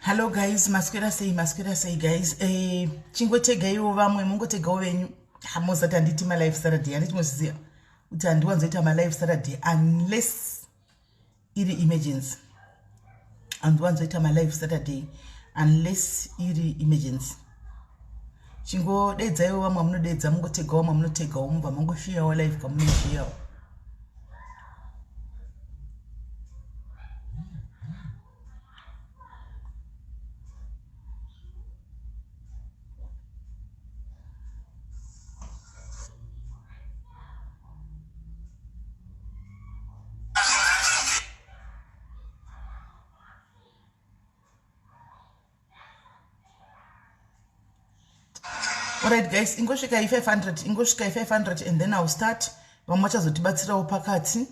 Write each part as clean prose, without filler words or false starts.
Hello guys, maswera sei, maswera sei guys. Eh, chingotegaiwo vamwe, mungotegawo venyu. Hamozati handiti ma live Saturday, handiti moziziya kuti handiwanzoita ma live Saturday unless iri emergency. Handiwanzoita ma live Saturday unless iri emergency. Chingodedzaiwo vamwe munodedza, mungotegawo vamwe munotegawo, mubva mangoshiyawo live kwamunoshiyawo. Alright guys, ingosvika i500, ingosvika i500 and then I'll start. Vamwe vachazotibatsirawo pakati.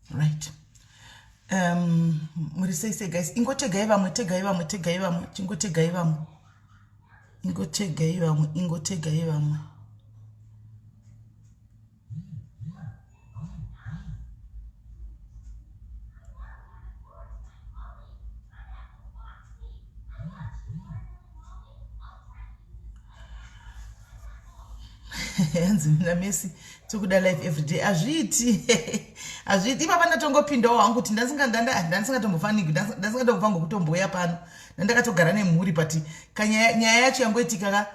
Right. Muri sei sei guys, ingotegai vamwe, tegai vamwe, tegai vamwe, chingotegai vamwe, ingotegai vamwe, ingotegai vamwe. Hanzi mina Messi tikuda live everyday. Hazviiti, hazviiti. Ipapa ndatongopindawo hangu kuti ndasingatombofanigwi, ndasingatombofanigwi kutombouya pano, ndandakatogara nemhuri, but kanyaya yacho yangoitika ka,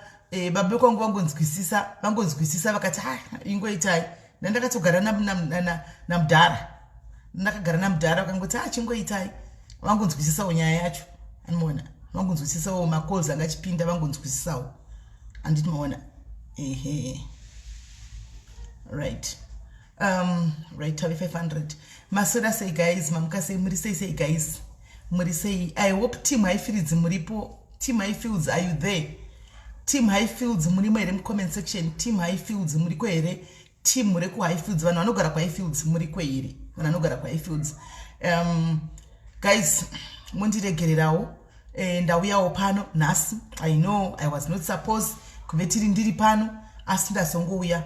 baba vekwangu vangonzwisisa, vangonzwisisa vakati ha, ingoitai. Ndandakatogara namudhara, ndakagara namudhara, vakangoti ha, chingoitai, vangonzwisisawo nyaya yacho, anoona, vangonzwisisawo macalls anga achipinda, vangonzwisisawo, handiti maona? Ehe, right. Right, tave 500. Maswera sei guys, mamuka sei, muri sei sei guys, muri sei? I hope team Highfields muripo. Team Highfields, are you there? Team Highfields murimo here mucomment section? Team Highfields muriko here? Team rekuHighfields, vanhu vanogara kuHighfields muriko here? Vanhu vanogara kuHighfields. Guys, mundiregererawo, ndauyawo pano nhasi. I know I was not supposed kuve tiri ndiri pano, asi ndazongouya.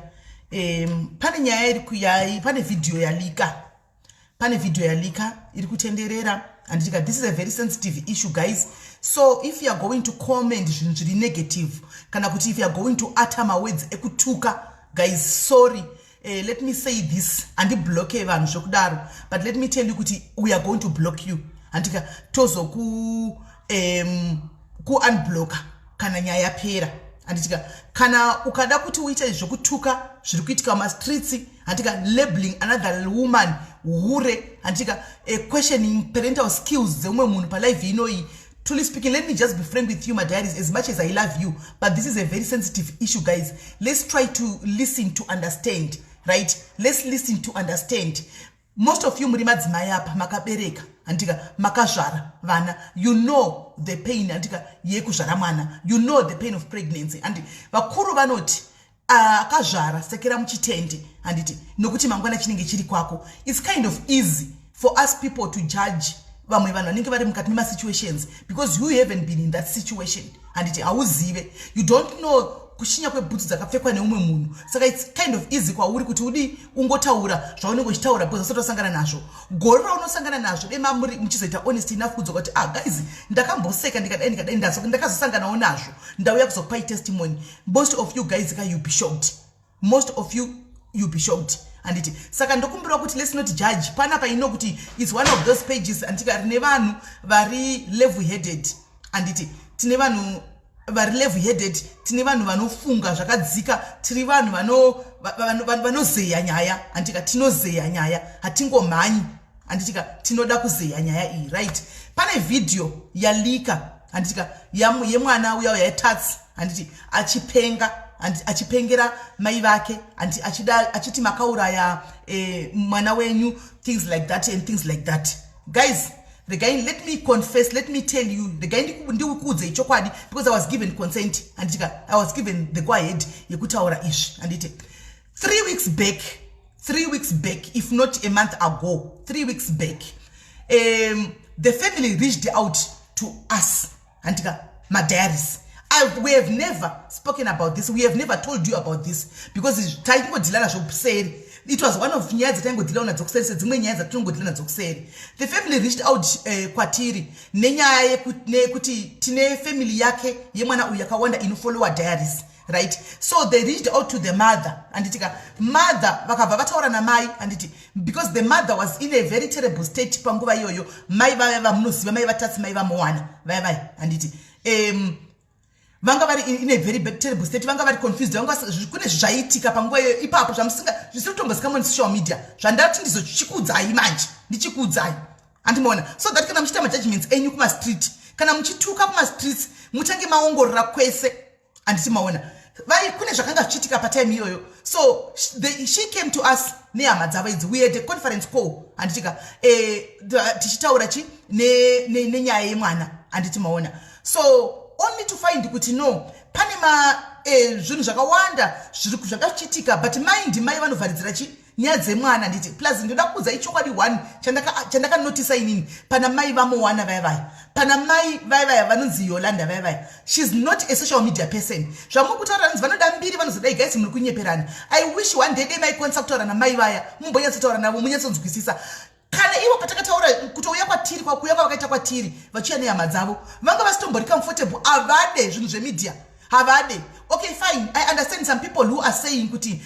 Pane nyaya iri kuyai, pane vhidhiyo yalika, pane vhidhiyo yalika iri kutenderera, handitika? This is a very sensitive issue guys, so if you are going to comment zvinhu zviri negative, kana kuti if you are going to utter mawords ekutuka, guys, sorry. Let me say this, handibloke vanhu zvekudaro, but let me tell you kuti we are going to block you, handika? Tozoku kuunblocka kana nyaya yapera, handitika? Kana ukada kuti uite zvekutuka zviri kuitika mumastreets, handika, labeling another woman hure, handika, questioning parental skills dzeumwe munhu palive inoyi, truly speaking, let me just be frank with you, my diaries, as much as I love you, but this is a very sensitive issue guys. Let's try to listen to understand, right? Let's listen to understand. Most of you muri madzimai apa, makabereka, handika, makazvara vana. You know the pain, handika, yekuzvara mwana. You know the pain of pregnancy. Handi vakuru vanoti akazvara sekera muchitende, handiti? Nokuti mangwana chinenge chiri kwako. It's kind of easy for us people to judge vamwe vanhu vanenge vari mukati memasituations because you haven't been in that situation, handiti? Hauzive, you don't know kushinya kwebhutsu dzakapfekwa neumwe munhu. Saka it's kind of easy kwauri kuti udi ungotaura zvaunenge uchitaura because usati wasangana nazvo. Gore raunosangana nazvo, dema muri muchizoita honest enough kudzoka kuti, "Ah guys, ndakamboseka ndikadai ndikadai, ndakazosanganawo nazvo, ndauya kuzokupai testimony." Most of you guys ka, you be shocked. Most of you, you be shocked, handiti? Saka ndokumbira kuti let's not judge panapa ino kuti it's one of those pages, handiti, rine vanhu vari level headed, handiti? Tine vanhu vari level headed, tine vanhu vanofunga zvakadzika, tiri vanhu vanozeya nyaya, handitika? Tinozeya nyaya, hatingomhanyi, handitika? Tinoda kuzeya nyaya iyi, right? Pane vhidhiyo yalika, handitika, yemwana uya yatats, handiti, achipenga, achipengera mai vake, achiti makauraya mwana wenyu, things like that and things like that. Guys, regai, let me confess, let me tell you, regai ndikuudzei chokwadi because I was given consent, handitika? I was given the go ahead yekutaura izvi, handiti? 3 weeks back, 3 weeks back, if not a month ago, 3 weeks back, the family reached out to us, handika, madiaries. We have never spoken about this. We have never told you about this because taingodeala nazvo kuseri. It was one of nyaya dzataingodealawo nadzo kuseri, sedzimwe nyaya dzatinongodeala nadzo kuseri. The family reached out kwatiri nenyaya yekuti tine family yake yemwana uyu yakawanda inofollowa Diaries, right? So they reached out to the mother, handitika? Mother vakabva vataura namai, handiti? Because the mother was in a very terrible state panguva iyoyo. Mai vaya vamunoziva, mai vaTatsi, mai vaMoana vaya vaya, handiti? Vanga vari in a very terrible state, vanga vari confused, vanga kune zvaitika panguva iyoyo ipapo zvamusinga zvisiri kutombozikamwa nesocial media, zvandati ndizochikuudzai manje, ndichikuudzai, handimaona? So that kana muchiita majudgments enyu kumastreet, kana muchituka kumastreets, muchange maongorora kwese, handiti maona? Vai kune zvakanga zvichiitika patime iyoyo. So she came to us nehama dzavo idzi. We had a conference call, handitika? Tichitaura chi nenyaya yemwana, handiti maona? So only to find kuti no, pane ma zvinhu zvakawanda zvanga zvichiitika, but mai ndimai vanovharidzira chi nyaya dzemwana, handiti? Plus ndoda kuudza ichokwadi one chandakanotisa inini pana mai vaMoana vaya vaya, pana mai vaya vaya vanonzi Yolanda vaya vaya. She's not a social media person. Zvamuri kutaura vanonzi vanoda mbiri, vanozodai, guys, muri kunyeperana. I wish one day dai maikwanisa kutaura namai vaya, mumbonyatsotaura navo, munyatsonzwisisa. Kana ivo patakataura kutouya kwatiri, kwakuuya kwavakaita kwatiri vachiuya nehama dzavo, vanga vasitombori comfortable. Havade zvinhu zvemedia, havade. Okay, fine, I understand some people who are saying kuti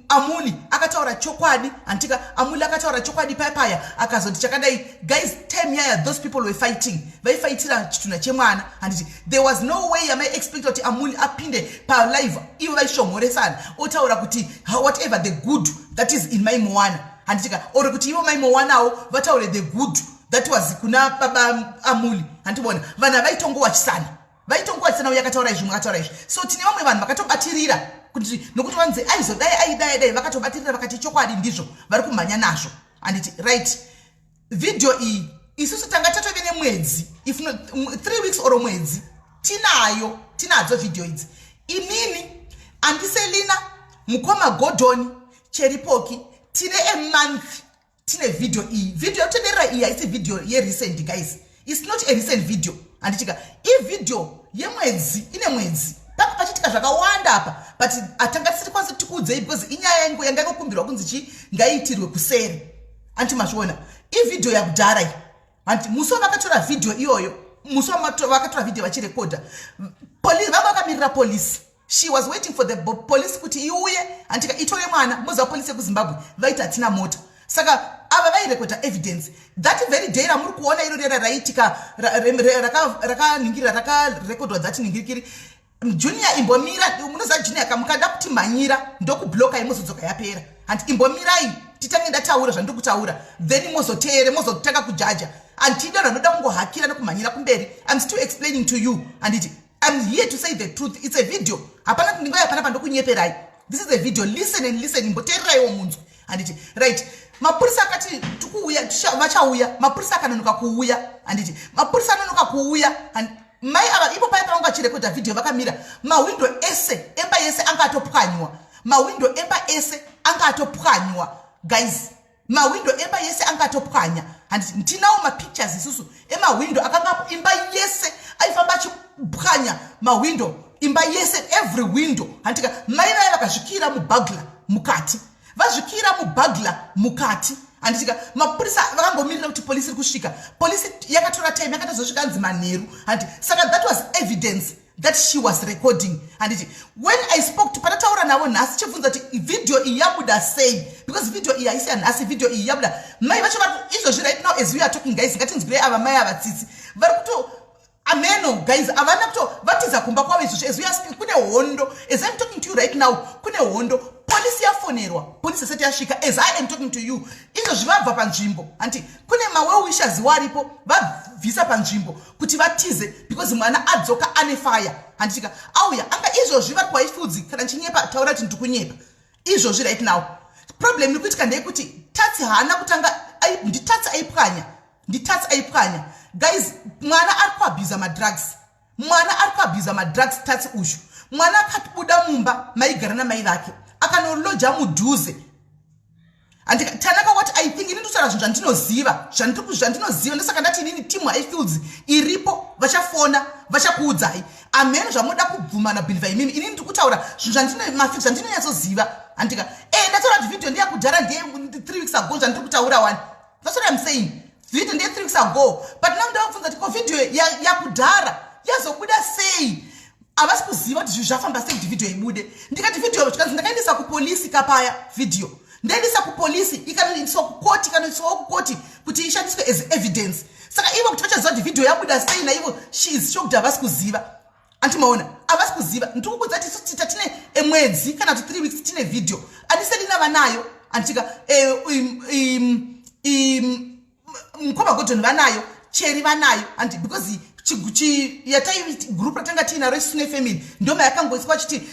Amuli akataura chokwadi, handitika? Amuli akataura chokwadi paya paya, akazoti chakadai. Guys, time yaya those people were fighting, vaifaitira chitunha chemwana, handiti? There was no way yamai expect kuti Amuli apinde palive ivo vaishomhoresana, otaura kuti whatever the good that is in Mai Moana, handitika? Or kuti ivo Mai Moanawo vataure the good that was kuna baba Amuli, handibona? Vanhu havaitongowachisana, vaitongowachisana, uyo akataura izvi, mwe akataura izvi. So tine vamwe vanhu vakatobatirira kuti nokuti vanzi aizodai, aidai, aidai, vakatobatirira vakati chokwadi ndizvo vari kumhanya nazvo, handiti? Right, vhidhiyo iyi isusu tanga tatove nemwedzi, if not 3 weeks or mwedzi, tinayo, tinadzo vhidhiyo idzi. Inini, Andiselina, mukoma Godoni, Cheripoki, tine a month tine vhidhiyo iyi. Vhidhiyo yotenderera iyi haisi vhidhiyo yerecent, guys. It's not a recent video, handitika? Ivhidhiyo yemwedzi, ine mwedzi. Panga pachiitika zvakawanda apa, but hatanga tisiri kwanisa tikuudzei because inyaya yanga ingokumbirwa kunzi chi ngaiitirwe kuseri, anti mazviona? Ivhidhiyo yakudhara iyi, hanti? Musi wavakatora vhidhiyo iyoyo, musi wavakatora vhidhiyo vachirekodha, vanga vakamirira polisi. She was waiting for the police kuti iuye, handika, itore mwana. Moziva polisi yekuZimbabwe, vaiti hatina mota. Saka ava vairekodha evidence that very day ramuri kuona iro rera raitika, rakaningirira, rakarekodwa that ningirikiri. Junior, imbomira. Munoziva Junior, kamukada kuti mhanyira ndokublokai, mozodzoka yapera, handi? Imbomirai titange ndataura zvandiri kutaura, then mozoteere, mozotanga kujaja. Handidi vanhu vanoda kungohakira nekumhanyira kumberi. I'm still explaining to you, handiti? I'm here to say the truth. It's a video, hapana kuti ndingauya panapa ndokunyeperai. This is a video. Listen and listen, imboteereraiwo munzwe, handiti? Right, mapurisa akati tikuuya, vachauya. Mapurisa akanonoka kuuya, handiti? Mapurisa anonoka kuuya. Mai ava ipo pai pavanga vachirekodha vhidhiyo vakamira, mahwindo ese emba yese anga atopwanywa. Mahwindo emba ese anga atopwanywa, guys. Mahwindo emba yese anga atopwanya, handiti? Tinawo mapictures isusu emahwindo akanga imba yese, aifamba achipwanya mahwindo imba yese, every window, handitika? Mai vaya vakazvikira muburglar mukati, vazvikira muburglar mukati, handitika? Mapurisa vakangomirira kuti polisi iri kusvika. Polisi yakatora time, yakatozosvika nzi manheru, handiti? Saka that was evidence that she was recording, handiti? When I spoke to, patataura navo nhasi, chibvunza kuti vhidhiyo iyi yabuda sei, because vhidhiyo iyi haisi yanhasi. Vhidhiyo iyi yabuda, mai vacho vari izvozvi, right now as we are talking, guys, ngatinzwirei ava mai ava tsitsi. Vari kuto ameno, guys, havana kuto vatiza kumba kwavo izvozvo. As we are speaking, kune hondo. As I'm talking to you right now, kune hondo. Polisi yafonerwa, polisi isati yasvika. As I am talking to you izvozvi, vabva panzvimbo, hanti? Kune mawell-wishers waripo, vabvisa panzvimbo kuti vatize because mwana adzoka ane fire, handitika? Auya anga izvozvi vari kwaifudzi. Kana ndichinyepa, taura kuti ndiri kunyepa. Izvozvi right now, problem iri kuitika ndeyekuti Tatsi haana kutanga, ndiTatsi aipwanya, ndiTatsi aipwanya. Guys, mwana ari kuabhusa madrugs, mwana ari kuabhusa madrugs, Tatsi uyu. Mwana akabuda mumba maigara namai vake, akanoloja mudhuze. Tanaka, what I think, ini ndikutaura zvinhu zvandinoziva, zvandinoziva. Ndosaka ndati inini team Highfields iripo, vachafona vachakuudzai. Amen. Zvamunoda kubvuma nabelieve imimi, inini ndiri kutaura zvinhu zvandinonyatsoziva, handika? Ndataura kuti vhidhiyo ndeyakudhara, ndeye 3 weeks ago zvandiri kutaura wani. That's what I'm saying. Vhidhiyo ndeye 3 weeks ago, but now ndavabvunza kuti ko vhidhiyo yakudhara yazobuda sei? Havasi kuziva kuti zvinhu zvafamba sei kuti vhidhiyo ibude. Ndikati vhidhiyo, zvikanzi ndakaendesa kupolisi kapaya. Vhidhiyo ndaendesa kupolisi, ikanoiswa kukoti, ikanoiswawo kukoti kuti ishandiswe as evidence. Saka ivo kuti vachaziva kuti vhidhiyo yabuda sei naivo, she is shocked, havasi kuziva. Andimaona, havasi kuziva. Ndiri kukudza kuti isu tita tine mwedzi kana kuti 3 weeks tine vhidhiyo, andiselina vanayo, anditika mukoma Godon vanayo, Cheri vanayo, andi because yatai group ratanga tiinaro isu nefamily, ndoma yakangoiswa chiti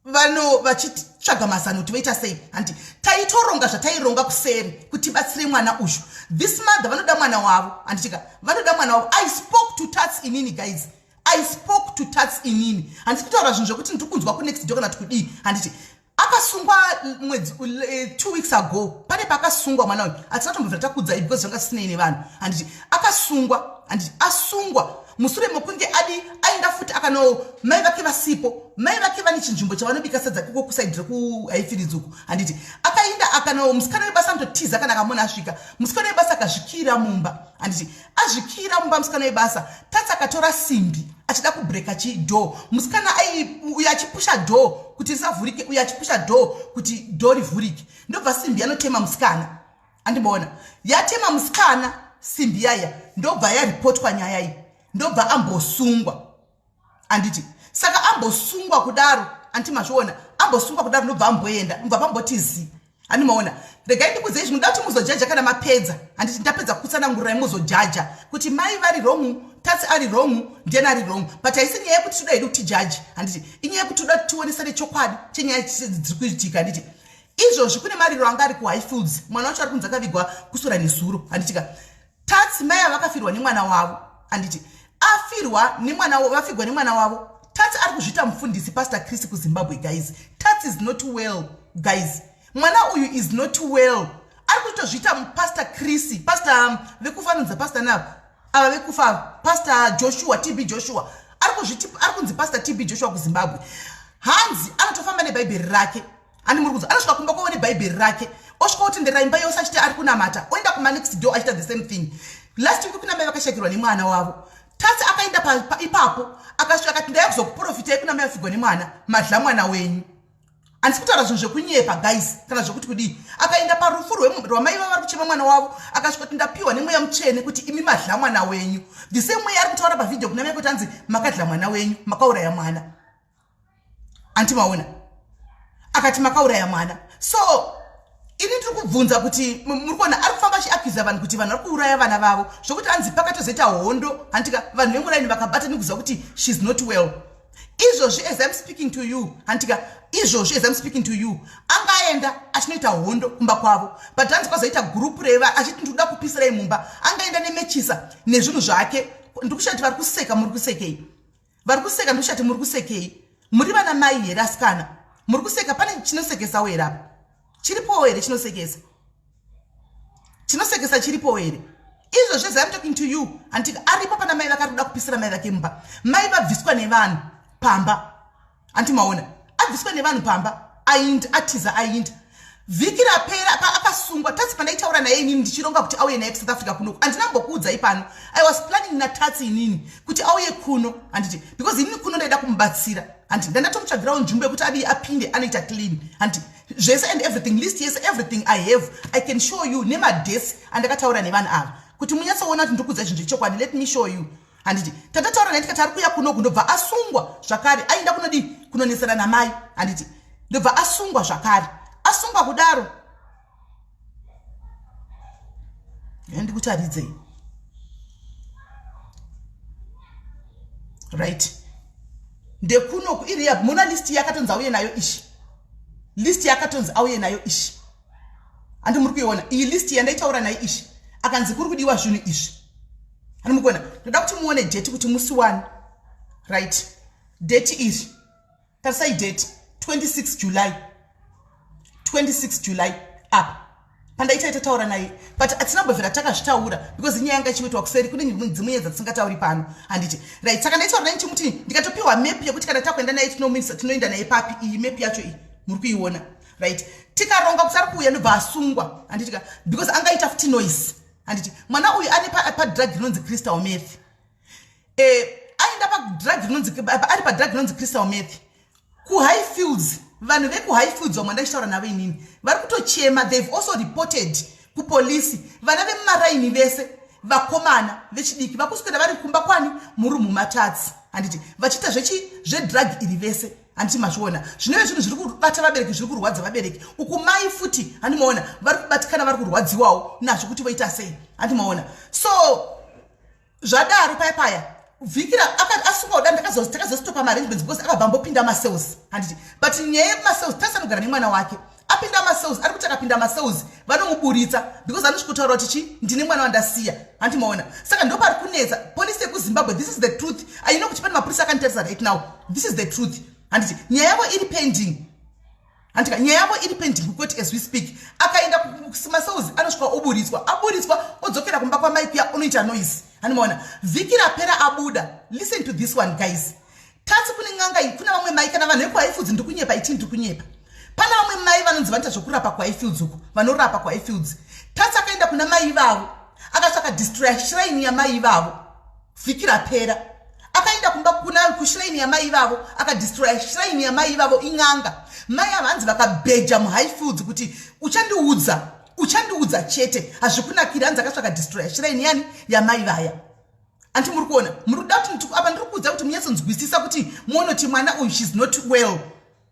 vano vachitsvaga mazano kuti voita sei. Handi taitoronga zvataironga kuseri kuti tibatsire mwana uyu. This mother vanoda mwana wavo, handitika? Vanoda mwana wavo. I spoke to Tats inini, guys. I spoke to Tats inini. Handisi kutaura zvinhu zvekuti ndiri kunzwa kunext door kana kuti kudii, handiti? Akasungwa mwedzi 2 weeks ago. Pane paakasungwa mwana uyu, hatina tombobvira takudzai because zvanga zvisinei nevanhu, handiti? Akasungwa, handiti? Asungwa mushure mekunge adi aenda futi akano mai vake vasipo. Mai vake vane chinzvimbo chavanobika sadza kuko kuside rekuHighfields uku, handiti? Akaenda akano musikana webasa anototiza kana akamona asvika. Musikana webasa akazvikira mumba, handiti? Azvikira mumba musikana webasa. Tatsi akatora simbi achida kubreka chidoor. Musikana uyo achipusha door kuti risavhurike, uyo achipusha door kuti door rivhurike, ndobva simbi yanotema musikana. Andimboona yatema musikana simbi yaya, ndobva yaripotwa nyaya iyi, ndobva ambosungwa, anditi? Saka ambosungwa kudaro, anditi mazviona? Ambosungwa kudaro, ndobva amboenda, ndobva pamboti zi. Handimaona? Regai ndikudzei zvinoda kuti muzojaja kana mapedza, handiti? Ndapedza kutsanangurai, muzojaja kuti mai vari wrong, Tatsi ari wrong, ndiani ari wrong. But haisi nyaya yekuti toda hedu kuti tijaji, handiti? Inyaya yekuti toda kuti tionesane chokwadi chenyaya dziri kuitika, handiti? Izvozvi kune mariro anga ari kuHighfields. Mwana wacho ari kunzi akavigwa kusura nezuro, handitika? Tatsi, mai ava vakafirwa nemwana wavo, handiti? Afirwa nemwana, vafirwa nemwana wavo. Tatsi ari kuzviita mufundisi, Pastor Chris kuZimbabwe. Guys, Tatsi is not well, guys. Mwana uyu is not well. Ari kutozviita Pastor Chris, pastor vekufa, anonzi pastor navo ava vekufa, Pastor Joshua, TB Joshua. Ari kuzviti ari kunzi Pastor TB Joshua kuZimbabwe. Hanzi anotofamba nebhaibheri rake. Handi muri kunzwa? Anosvika kumba kwavo nebhaibheri rake, osvika otendera imba yose achiti ari kunamata, oenda kumanext door achiita the same thing. Last week kuna mai vakashakirwa nemwana wavo. Tasi akaenda ipapo, akasvika akati, "Ndaya kuzokuprofitai kuna mai afigwa nemwana, madla mwana wenyu." Handisi kutaura zvinhu zvekunyepa, guys, kana zvekuti kudii. Akaenda parufu rwamai vava vari kuchema mwana wavo, akasvika kuti, "Ndapiwa nemweya mutsvene kuti imi madla mwana wenyu." The same way ari kutaura pavhidhiyo kuna mai kuti anzi makadla mwana wenyu, makauraya mwana. Andimaona? Akati makauraya mwana. So ini ndiri kubvunza kuti muri kuona ari kufamba achiaccusa vanhu kuti vanhu vari kuuraya vana vavo, zvokuti anzi pakatozoita hondo, handika? Vanhu vemuraini vakabata nekuziva kuti she's not well. Izvozvi as I'm speaking to you, handika, izvozvi as I'm speaking to you, angaenda achinoita hondo kumba kwavo, but hanzi kwazoita gurupu reva achiti, "Ndikuda kupisirai mumba." Angaenda nemechisa nezvinhu zvake. Ndikushati vari kuseka, muri kusekei? Vari kuseka, ndikushati muri kusekei? Muri vana mai here, asikana? Muri kuseka, pane chinosekesawo here apa? Chiripowo here chinosekesa? Chinosekesa chiripowo here? Izvozvo as I'm talking to you, handika, aripo pana mai vakari kuda kupisira mai vake mumba. Mai vabviswa nevanhu pamba, handimaona? Abviswa nevanhu pamba, ainda, atiza, ainda vhiki rapera akasungwa. Tatsi pandaitaura naye inini ndichironga kuti auye naye kuSouth Africa kunoku, handinambokuudzai pano. I was planning naTatsi inini kuti auye kuno, handiti? Because inini kuno ndaida kumubatsira, handiti? Ndandatomutsvagirawo nzvimbo yekuti adii, apinde, anoita clean, handiti? Zvese and everything, list yese, everything I have, I can show you nemadates andakataura nevanhu ava kuti munyatsoona kuti ndiri kudza zvinhu zvechokwadi. Let me show you, handiti? Tatataura naye tikati ari kuuya kunoku, ndobva asungwa zvakare. Aenda kunodii? Kunonesana namai, handiti? Ndobva asungwa zvakare. Asungwa kudaro, ndikutaridzei, right? Ndekunoku irehab. Muna list yakatonzi auye nayo ishi, list yakatonzi auye nayo ishi, handi muri kuiona iyi list yandaitaura naye ishi? Akanzi kuri kudiwa zvinhu izvi, handi muri kuona? Ndoda kuti muone date kuti musi 1, right? Date iri Tarisai date, 26 July, 26 July apa pandaita tataura naye, but hatina kumbobvira takazvitaura because inyaya yanga ichikuitwa kuseri. Kune dzimwe nyaya dzatisingatauri pano, handiti? Right, saka ndaitaura naye ndichimuti ndikatopiwa map yekuti kana takuenda naye tinoenda naye papi. Iyi map yacho iyi muri kuiona, right? Tikaronga kuti ari kuuya, ndobva asungwa, handitika? Because angaita futi noise, handiti? Mwana uyu ane padrug rinonzi crystal meth. Aenda padrug rinonzi, ari padrug rinonzi crystal meth kuHighfields. Vanhu vekuHighfields, vamwe ndachitaura navo inini, vari kutochema. They've also reported kupolisi vana vemumaraini vese, vakomana vechidiki vakuswera vari kumba kwani murumu maTatsi, handiti? Vachiita zvedrug iri vese, handiti? Mazviona zvinove zvinhu zviri kubata vabereki, zviri kurwadza vabereki uku. Mai futi, handimaona, vari kubatikana, vari kurwadziwawo nazvo kuti voita sei, handimaona? So zvadaro, paya paya vhiki asungwa kuda, takazostopa maarrangements because akabva ambopinda macells, handiti? But nyaya yemacells, tasanogara nemwana wake. Apinda macells, ari kuti akapinda macells vanomuburitsa because anosvikotaura kuti chi ndine mwana wandasiya, handimaona? Saka ndo pari kunetsa polisi yekuZimbabwe. This is the truth. Aino kuti pane mapurisa akanditarisa right now. This is the truth, handiti? Nyaya yavo iri pending, handika? Nyaya yavo iri pending kukoti as we speak. Akaenda kumacells, anosvika oburitswa, aburitswa odzokera kumba kwamai kuya, unoita noise, handimaona? Vhiki rapera abuda. Listen to this one, guys. Tatsi kune n'anga iyi, kuna vamwe mai, kana vanhu vekuHighfields, ndikunyepa iti ndikunyepa? Pana vamwe mai vanonzi vanoita zvokurapa kuHighfields uku, vanorapa kuHighfields. Tatsi akaenda kuna mai ivavo, akatsvaka destroy shrine yamai ivavo. Vhiki rapera akaenda kumba kuna kushrine yamai ivavo, akadestroya shrine yamai ivavo. In'anga mai ava. Hanzi vakabheja muHighfields kuti uchandiudza, uchandiudza chete, hazvikunakiri. Hanzi akatsvaka destroya shrine yani yamai vaya. Anti muri kuona, muri kuda kuti apa ndiri kuudza kuti munyatsonzwisisa kuti muone kuti mwana uyu, she's not well,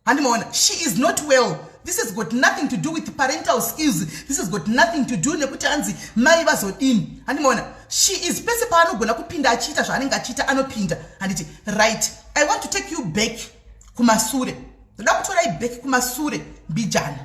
handimaona? She is not well. This has got nothing to do with parental skills. This has got nothing to do nekuti hanzi mai vazodini, handimaona? She is pese paanogona kupinda achiita zvaanenge achiita, anopinda, handiti? Right, I want to take you back kumasure. Ndoda kutorai back kumasure mbijana.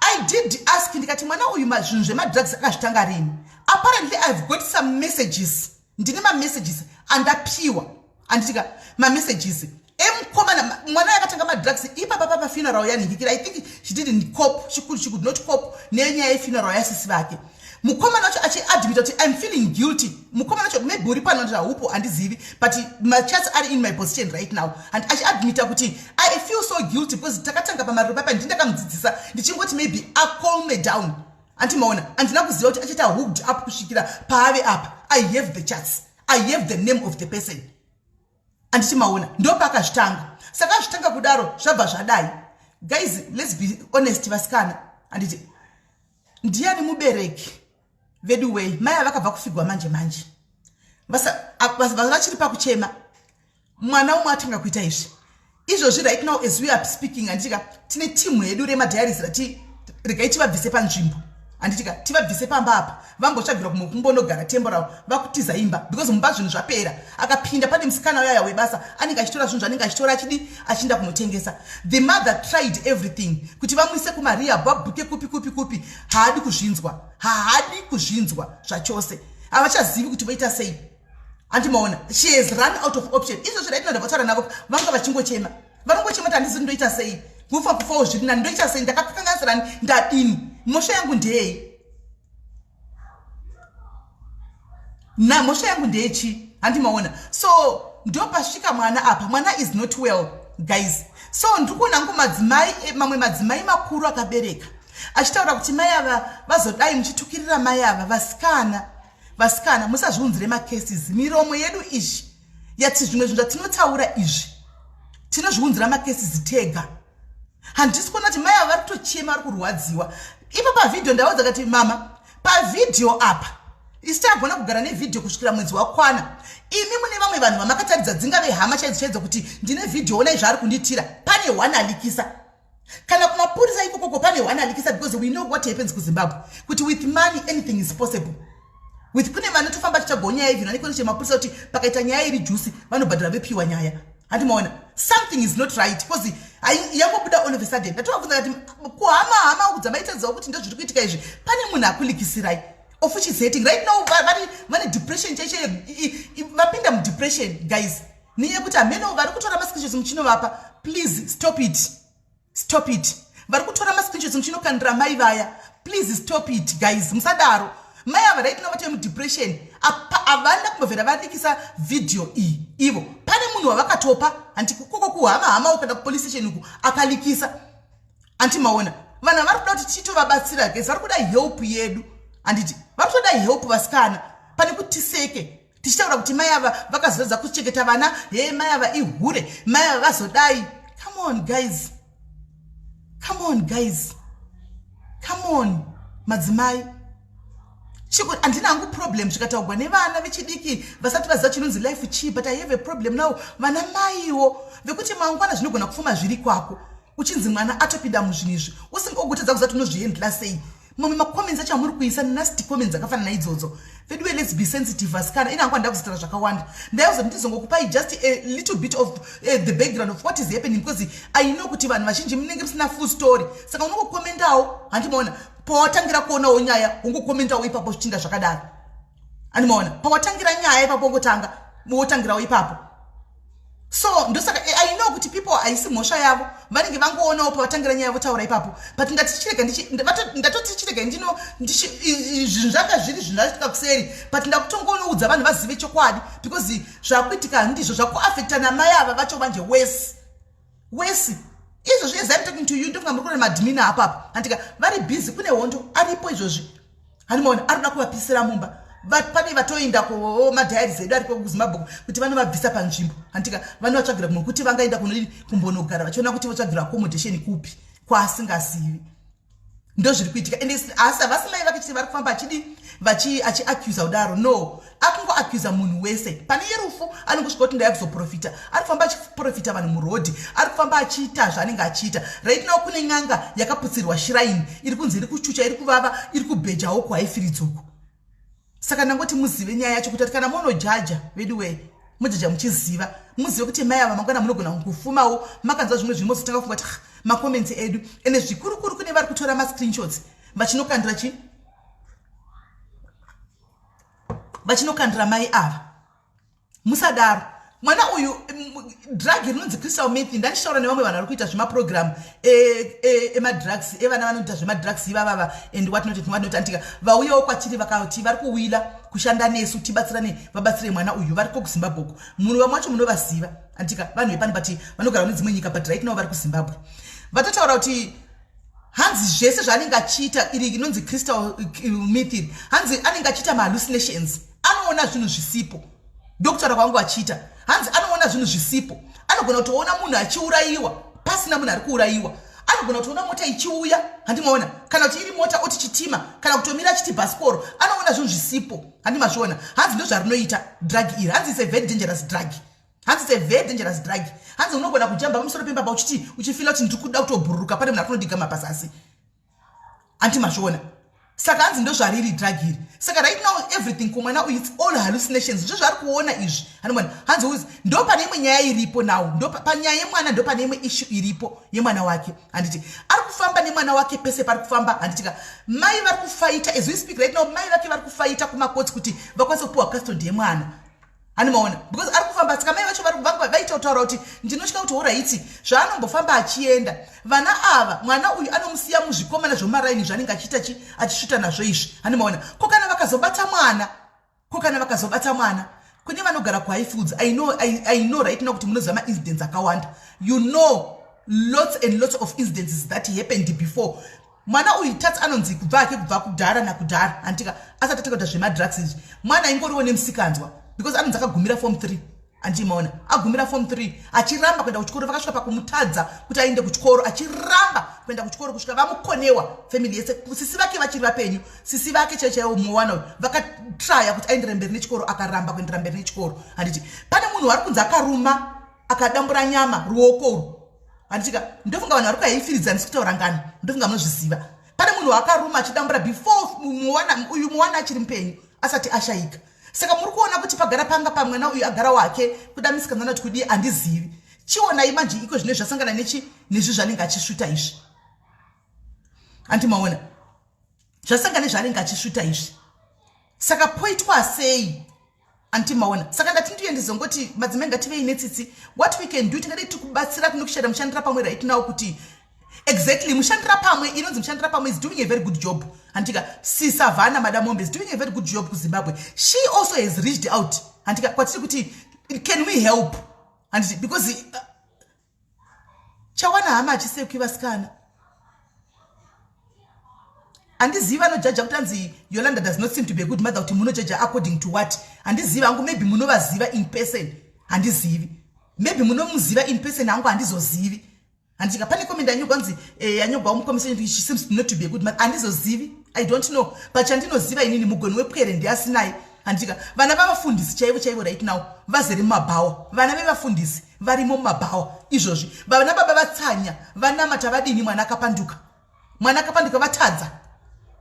I did ask, ndikati mwana uyu zvinhu zvemadrugs akazvitanga rini? Apparently I've got some messages, ndine mamessages andapiwa, handitika? Mamessages emukomana. Mwana yakatanga madrugs ipapa papafuneral yanhingikira. I think she didn't cope, she could not cope nenyaya yefuneral yasisi vake. Mukomana wacho achiadmita kuti I'm feeling guilty. Mukomana wacho maybe uri pano, haupo, handizivi, but machats ari in my position right now, and achiadmita kuti I feel so guilty because takatanga pamariro papa, ndindakamudzidzisa ndichingoti maybe acalme down, andimaona? Handina kuziva kuti achiita hooked up kusvikira paave apa. I have the chats, I have the name of the person, andichimaona? Ndopaakazvitanga. Saka azvitanga kudaro, zvabva zvadai. Guys, let's be honest, vasikana, handiti? Ndiani mubereki vedu wei? Mai avakabva kufigwa manje manje, vachiri pakuchema, mwana umwe atanga kuita izvi izvozvi. Right now as we are speaking, handitika, tine timu yedu remadiaries rati regai tivabvise panzvimbo, handitika? Tivabvise pamba apa, vambotsvagirwa kumwe kumbonogara temporary. Vakutiza imba because mumba zvinhu zvapera. Akapinda, pane musikana uyaya webasa anenge achitora zvinhu zvanenge achitora, achidi achienda kunotengesa. The mother tried everything kuti vamuise kumarehab, vabhuke kupi kupi kupi, haadi kuzvinzwa, haadi kuzvinzwa zvachose. Havachazivi kuti voita sei, handimaona? She has run out of option izvozvi. Right now ndavataura navo, vanga vachingochema, vanongochema kuti handizi ndoita sei, kufa kufawo zviri nani, ndoita sei, ndakakanganisirani, ndadini, mhosva yangu ndeyei na mhosva yangu ndeyechi, handimaona? So ndopasvika mwana apa. Mwana is not well, guys. So ndiri kuona ngu madzimai, mamwe madzimai makuru akabereka achitaura kuti mai ava vazodai, muchitukirira mai ava. Vasikana, vasikana, musazviunzire macases. Miromo yedu izvi yati zvimwe zvinhu zvatinotaura izvi, tinozviunzira macases tega. Handisi kuona kuti mai ava vari kutochema, vari kurwadziwa. Ipo pavhidhiyo ndaudza kati mama, pavhidhiyo apa isi tagona kugara nevhidhiyo kusvikira mwedzi wakwana. Imi mune vamwe vanhu vamakataridza, dzingave hama chaidzo chaidzo, kuti ndine vhidhiyo, onai zvaari kundiitira. Pane one alikisa kana kumapurisa ikokoko, pane one alikisa, because we know what happens kuZimbabwe, kuti with money anything is possible. With kune vanotofamba chichagoo nyaya, even vanekone chemapurisa, kuti pakaita nyaya iri juicy vanobhadhara, vepiwa nyaya, handimaona? Something is not right because yangobuda all of a sudden. Ndatovabvunza kati kuhama, hama dzamaitadzawo kuti ndozviri kuitika izvi, pane munhu akulikisirai, of which is hating right now. Vari vane depression chaicho, vapinda mudepression, guys, nenyaya yekuti hameno vari kutora mascreenshots muchinovapa. Please stop it, stop it. Vari kutora mascreenshots muchinokandira mai vaya, please stop it, guys. Musadaro. Mai ava right now vatove mudepression. Havana kumbobvera valeakisa vhidhiyo iyi ivo. Pane munhu wavakatopa, handi koko kuhama hama ukaenda kupolice station uku akaleakisa. Anti maona, vanhu vari kuda kuti tichitovabatsira, guys. Vari kuda help yedu, handiti? Vari kutoda help, vasikana, pane kuti tiseke tichitaura kuti mai ava vakazodza kuchengeta vana. He, mai ava ihure, mai ava vazodai. Come on, guys, come on, guys, come on, madzimai. Chiko, handina hangu problem zvikataurwa nevana vechidiki vasati vaziva chinonzi life chii, but I have a problem now vana maiwo vekuti mangwana zvinogona kupfuma zviri kwako, uchinzi mwana atopinda muzvinhu izvi, usingogotadza kuziva kuti unozvihandla sei. Mamwe macomments acho amuri kuisa, nasty comments akafanana naidzodzo. Veduwe, let's be sensitive, asikana. Ina hangu handida kuzitaura zvakawanda. Ndaiuza ndizongokupai just a little bit of the background of what is happening, because I know kuti vanhu vazhinji munenge musina full story. Saka unongokomendawo, handimaona? Pawatangira kuonawo nyaya, wongokomentawo ipapo, zvichinda zvakadaro, handimaona? Pawatangira nyaya ipapo, wongotanga wotangirawo ipapo. So ndosaka I know kuti people, haisi mhosva yavo, vanenge vangoonawo pavatangira nyaya, votaura ipapo. But ndatoti chirega ndino zvinhu zvanga zviri zvinhu zvaitika kuseri, but ndakutongonoudza vanhu vazive chokwadi, because zvakuitika ndizvo zvakuafecta namai ava vacho manje wesi wesi izvozvi. As I'm talking to you, ndofunga muri kuona madhimina apapo, handika? Vari busy, kune hondo aripo izvozvi, handimaona? Ari kuda kuvapisira mumba. Pane vatoenda kumadiaries edu ariko kuZimbabwe kuti vanovabvisa panzvimbo, handika? Vanovatsvagira kumwe kuti vangaenda kunodini, kumbonogara, vachiona kuti votsvagira accommodation kupi kwaasingazivi. Ndo zviri kuitika. And asi havasi mai vake chete vari kufamba achidi achiaccusa kudaro. No, akungoaccusa munhu wese. Pane yerufu anongosvika kuti ndaya kuzoprofita. Ari kufamba achiprofita vanhu murodhi, ari kufamba achiita zvaanenge achiita. Right now kune n'anga yakaputsirwa shrine, iri kunzi iri kuchucha, iri kuvava, iri kubhejawo kuHighfields uku. Saka ndangoti muzive nyaya yacho, kuti kana munojaja, veduwei, mujaja muchiziva, muzive kuti mai ava mangwana munogona kufumawo makanzwa zvimwe zvinhu, mozotanga kufunga kuti, "Ah, macomments edu." Ende zvikurukuru kune vari kutora mascreenshots vachinokandira chi vachinokandira mai ava, musadaro. Mwana uyu, drug rinonzi crystal meth. Ndandichitaura nevamwe vanhu vari kuita zvemaprogram emadrugs, evana vanoita zvemadrugs ivavava and what not and what not. Antika vauyawo kwatiri vakati vari kuwila kushanda nesu, tibatsirane, vabatsire mwana uyu. Variko kuZimbabwe uko, munhu vamwe vacho munovaziva, antika? Vanhu vepano, but vanogara kune dzimwe nyika, but right now vari kuZimbabwe. Vatotaura kuti hanzi zvese zvaanenge achiita, iri inonzi crystal meth iri, hanzi anenge achiita mahallucinations, anoona zvinhu zvisipo. Ndokutaura kwangu achiita, hanzi anoona zvinhu zvisipo. Anogona kutoona munhu achiurayiwa pasina munhu ari kuurayiwa. Anogona kutoona mota ichiuya, handimaona? Kana kuti iri mota oti chitima, kana kutomira achiti bhasikoro. Anoona zvinhu zvisipo, handimazviona? Hanzi ndo zvarinoita drug iri. Hanzi it's a very dangerous drug. Hanzi it's a very dangerous drug. Hanzi unogona kujamba pamusoro pembaba uchiti uchifeela kuti ndiri kuda kutobhururuka, pane munhu ari kunodiga pazasi, handimazviona? Saka hanzi ndo zvariri drug iri. Saka right now everything kumwana uyu, it's all hallucinations, zvo zvaari kuona izvi, hanimona? Hanzi uzi ndo pane imwe nyaya iripo now. Ndo panyaya yemwana, ndo pane imwe issue iripo yemwana wake, handiti? Ari kufamba nemwana wake pese pari kufamba, handitika? Mai vari kufighta as we speak right now. Mai vake vari kufighta kumakotsi kuti vakwanise kupiwa custody yemwana, handimaona? Because ari kufamba. Saka mai vacho vaita kutaura kuti ndinotya kuti alright, zvaanombofamba achienda, vana ava, mwana uyu anomusiya muzvikomana zvomaraini zvaanenge achiita chi achisvuta nazvo izvi, handimaona? Ko kana vakazobata mwana? Ko kana vakazobata mwana? Kune vanogara kuHighfields, I know right now kuti munoziva maincidents akawanda. You know lots and lots of incidences that happened before. Mwana uyu Tats anonzi kubva ake kubva kudhara nakudhara, handitika, asati atanga kuita zvemadrugs izvi, mwana aingoriwo nemusikanzwa, because anonzi akagumira form 3, andimaona? Agumira form 3 achiramba kuenda kuchikoro. Vakasvika pakumutadza kuti aende kuchikoro, achiramba kuenda kuchikoro kusvika vamukonewa. Family yese, sisi vake vachiri vapenyu, sisi vake chaivo chaivo, muwana uyu, vakatraya kuti aendere mberi nechikoro, akaramba kuendera mberi nechikoro, handiti? Pane munhu wari kunzi akaruma akadambura nyama ruoko urwu, handitika? Ndofunga vanhu vari kuHighfields, handisi kutaura ngano, ndofunga munozviziva. Pane munhu wakaruma achidambura before muwana uyu, muwana achiri mupenyu, asati ashayika. Saka muri kuona kuti pagara panga pamwana uyu agara wake kuda misikanzana kuti kudii, handizivi. Chionai manje iko zvine zvasangana nechi nezvi zvanenge achisvuta izvi, handimaona? Zvasangana nezvaanenge achisvuta izvi. Saka poitwa sei? Anti maona. Saka ndati ndiye ndizongoti madzimai ngativei netsitsi. What we can do, tingadai tiri kubatsira kunokushanda mushandira pamwe right now kuti exactly mushandira pamwe inonzi mushandira pamwe is doing a very good job. Handika Sisavana Madam Mombe is doing a very good job kuZimbabwe. She also has reached out. Handika kwatiri kuti can we help? Handiti because chawana hama achisekwi vasikana. Handizivi vanojaja kuti anzi Yolanda does not seem to be a good mother, kuti munojaja according to what? Handizivi hangu, maybe munovaziva in person, handizivi. Maybe munomuziva in person hangu, handizozivi. Handika pane comment yanyogwa nzi yanyogwa mucomment, she seems not to be a good mother. Handizozivi, I don't know. But chandinoziva inini, mugoni wepwere ndiasinaye. Handika vana vavafundisi chaivo chaivo right now vazere mumabhawa. Vana vevafundisi varimo mumabhawa izvozvi. Vana baba vatsanya, vanamata, vadini, mwana akapanduka, mwana akapanduka, vatadza.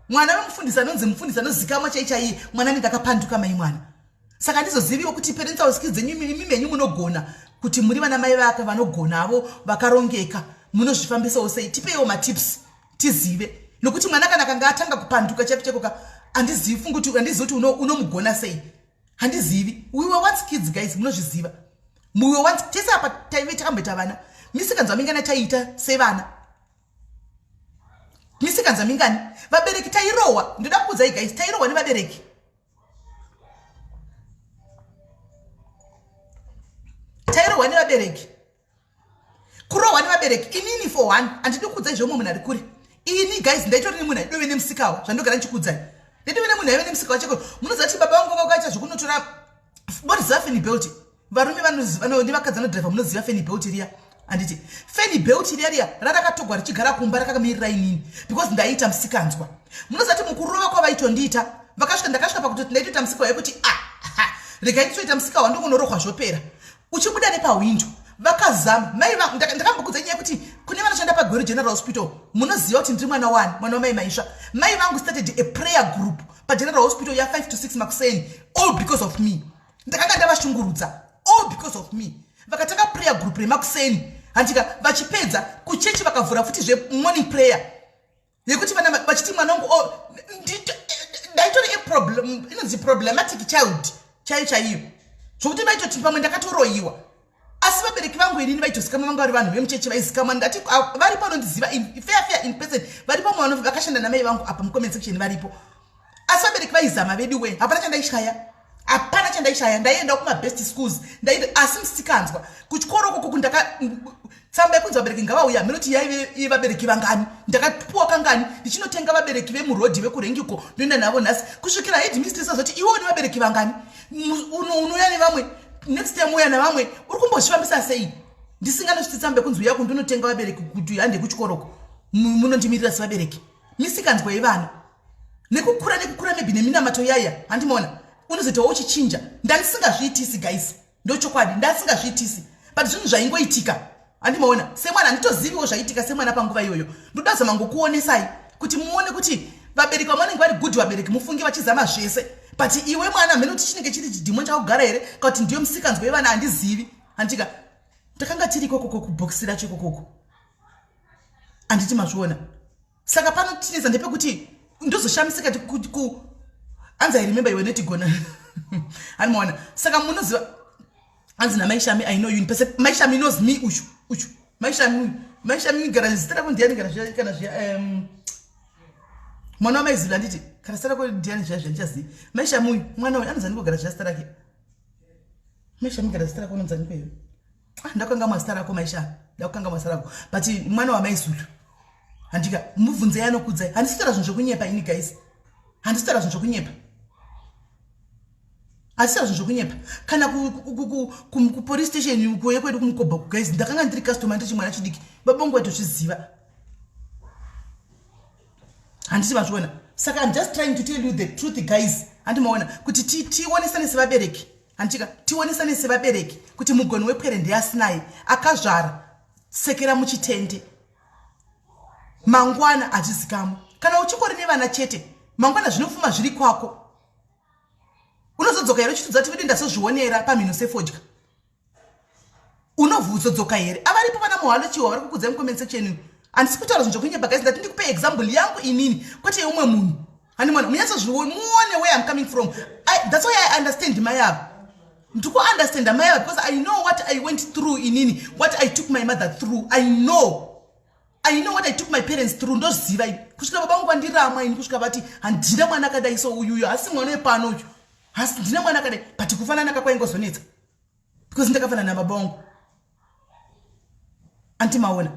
Mwana wemufundisi anonzi mufundisi anozikamwa chai chaiye, mwana anenge akapanduka, mai mwana. Saka handizoziviwo kuti parental skills dzenyu imi menyu munogona kuti muri vana mai vake vanogonavo vakarongeka, munozvifambisawo sei? Tipeiwo matips tizive, nokuti mwana kana akanga atanga kupanduka chaiko chaiko ka, handizivi fungu kuti handizivi kuti unomugona sei, handizivi. We were once kids, guys, munozviziva. We were once, tese apa taive takamboita vana. Misikanzwa mingani taiita sevana? Misikanzwa mingani? Vabereki tairohwa. Ndoda kukuudzai guys, tairohwa nevabereki. Tairohwa nevabereki, kurohwa nevabereki. Inini for one, handidi kukuudzai zvemumwe munhu ari kure. Ini guys, ndaitori nemunhu aidove nemusikawa, zvandogara ndichikuudzai. Ndaitove nemunhu aive nemusikawa cheko. Munoziva kuti baba vangu vakaita zvekunotora, munoziva fanny belt, varume nevakadzi vanodhiraivha, munoziva fanny belt riya, handiti? Fanny belt riya riya rarakatogwa richigara kumba rakakamirira inini because ndaiita musikanzwa. Munoziva kuti mukurova kwavaitondiita, vakasvika, ndakasvika pakutoti ndaitoita musikawa yekuti ah, regai nditoita musikawa, ndongonorohwa zvopera. Uchibuda nepahwindo vakazama mai. Ndakambokudza nyaya yekuti kune vanoshanda paGweru General Hospital, munoziva kuti ndiri mwana wani, mwana wamai Maisva. Mai vangu started a prayer group paGeneral Hospital ya5 to 6 makuseni, all because of me. Ndakanga ndavashungurudza, all because of me vakatanga prayer group remakuseni. Handika vachipedza kuchechi vakavhura futi zvemorning prayer yekuti vana vachiti mwana wangu, oh, ndaitori a problem inonzi problematic child chaiyo chaiyo, zvokuti vaitoti pamwe ndakatoroyiwa. Asi vabereki vangu inini vaitozikamwa, vanga vari vanhu vemuchechi vaizikamwa. Ndati varipo vanondiziva fair fair in person, varipo vamwe vakashanda namai vangu apa mucomment section varipo. Asi vabereki vaizama vedu we, hapana chandaishaya, hapana chandaishaya. Ndaienda kumabest schools, ndaenda, asi musikanzwa kuchikoro koko ndaka tsamba yekunzi vabereki ngavauya, minoti yaive vabereki vangani, ndakapuwa kangani ndichinotenga vabereki vemurodhi vekurengi uko, ndoenda navo nhasi kusvikira headmistress azoti, iwe une vabereki vangani? Unouya nevamwe, next time uya navamwe, uri kumbozvifambisa sei? Ndisinganosvitsi tsamba yekunzi uya kundonotenga vabereki kuti hande kuchikoroko, munondimirira sevabereki. Misikanzwa yevana nekukura nekukura, maybe neminamato yaya, handimaona unozoitawo uchichinja. Ndandisingazviitisi guys, ndochokwadi, ndasingazviitisi, but zvinhu zvaingoitika, handimaona? Semwana handitoziviwo zvaitika semwana panguva iyoyo. Ndoda zama ngokuonesai kuti muone kuti vabereki vamwe vanenge vari good vabereki, mufunge vachizama zvese, but iwe mwana mhene kuti chinenge chiri chidhimoni chakugara here kana kuti ndiyo musikanzwa yevana, handizivi. Handika takanga tiri ikokoko kubhokisi racho ikokoko, handiti mazviona? Saka panotinetsa ndepekuti ndozoshamisika anzi, I remember iwe netigona, handimaona? Saka munoziva anzi namaishami, I know you in person. Maishami knows me. Uchu uchu maishami uyu, maishami gara zita rako ndiani? Kana zviya, kana zviya, mwana wamaizulu, handiti? Kana zita rako ndiani zviya zviya, ndichazivi. Maishami uyu, mwana uyu anonzi andikogara zviya zita rake maishami, gara zita rako unonzi andikweyo? Ah, ndakangamwa zita rako maishami, ndakangamwa zita rako, but mwana wamaizulu, handika? Mubvunzei, anokudzai. Handisi kutaura zvinhu zvekunyepa ini guys, handisi kutaura zvinhu zvekunyepa, handisi kutaura zvinhu zvekunyepa. Kana kupolice station yekwedu kumukobha, guys, ndakanga ndiri customer, ndiri chimwana chidiki, babongo vaitozviziva, handiti mazviona? Saka I'm just trying to tell you the truth guys, handimaona? Kuti tionesane sevabereki, handitika? Tionesane sevabereki kuti mugoni wepwere ndeasinaye akazvara sekera muchitende, mangwana hachizikamwa. Kana uchingori nevana chete, mangwana zvinofuma zviri kwako, unozodzoka here uchitudza kuti vedu ndazozvionera pamhino sefodya? Unovhuzodzoka here? Avaripo vana muhalo chiwa vari kukudzai mucomment section. Handisi kutaura zvinhu zvekunyepa guys, ndati ndikupe example yangu inini, kwete yeumwe munhu, handimona? Munyatsozvione, muone where I'm coming from. That's why I understand mai ava. Ndiri kuunderstanda mai ava because I know what I went through inini, what I took my mother through. I know. I know what I took my parents through. Ndoziva ini. Kusvika baba vangu vandiramwa ini kusvika vati handina mwana akadai so uyu uyu hasi mwana wepano uyu. Hasi ndina mwana akadai but kufanana kakwaingozonetsa. Because ndakafanana nababa vangu. Anti maona.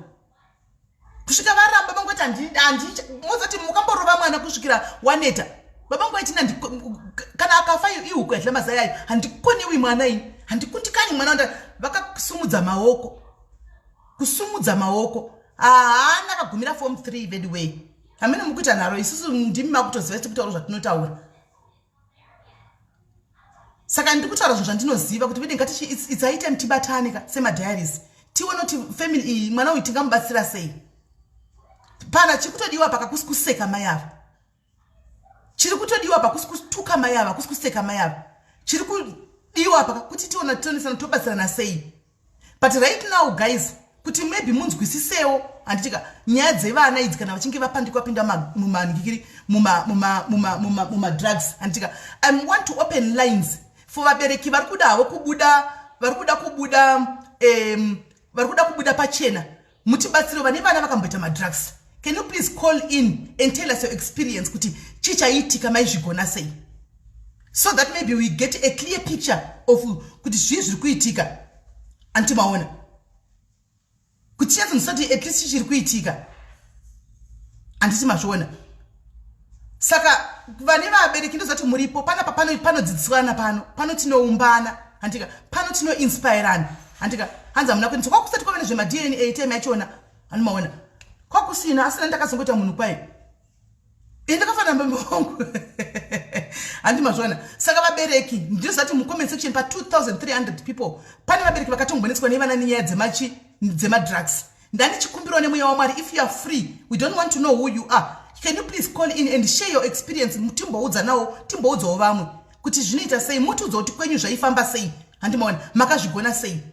Kusvika varamba vangoti handidi handi mozoti mukamborova mwana kusvikira waneta. Baba vangu vaiti kana akafa ihuku yadla mazai ayo handikoniwi mwana ini. Handikundikani mwana wanda vakasumudza maoko. Kusumudza maoko. Haana akagumira form 3 veduway. Hamene mukuita nharo isusu ndimi makutoziva tikutaura zvatinotaura. Saka ndiri kutaura zvinhu zvandinoziva kuti vede ngatichi it's high time tibatane ka semadiaries tione kuti family iyi mwana uyu tingamubatsira sei. Pana chiri kutodiwa paka kusi kuseka mai ava. Chiri kutodiwa pa kusi kutuka mai ava, kusi kuseka mai ava. Chiri kudiwa paka kuti tione tionesana tobatsirana sei. But right now guys kuti maybe munzwisisewo handitika nyaya dzevana idzi kana vachinge vapandikwa pinda mumanhikiri mumadrugs handitika I want to open lines for vabereki vari kuda havo kubuda vari kuda kubuda vari kuda kubuda pachena mutibatsire vane vana vakamboita madrugs. Can you please call in and tell us your experience kuti chii chaiitika maizvigona sei so that maybe we get a clear picture of kuti zvii zviri kuitika. Anti maona kuti chinyatsonzwisisa kuti at least chiri kuitika. Handiti mazviona. Saka vane vabereki ndoziva kuti muripo panapa panodzidziswana pano pano tinoumbana handika pano tinoinspirana handika hanzi hamuna kuenda kwakusati kwave nezvemaDNA time yachona anomaona kwakusina asina ndakazongoita munhu kwayo ini ndakafanana baba vangu handi mazviona. Saka vabereki ndinoziva kuti mucomment section pa 2300 people pane vabereki vakatombonetswa nevana nenyaya dzemachi dzemadrugs. Ndanichikumbirawo nemweya waMwari, if you are free, we don't want to know who you are, can you please call in and share your experience timboudzanawo timboudzawo vamwe kuti zvinoita sei, mutiudza kuti kwenyu zvaifamba sei, handimaona makazvigona sei.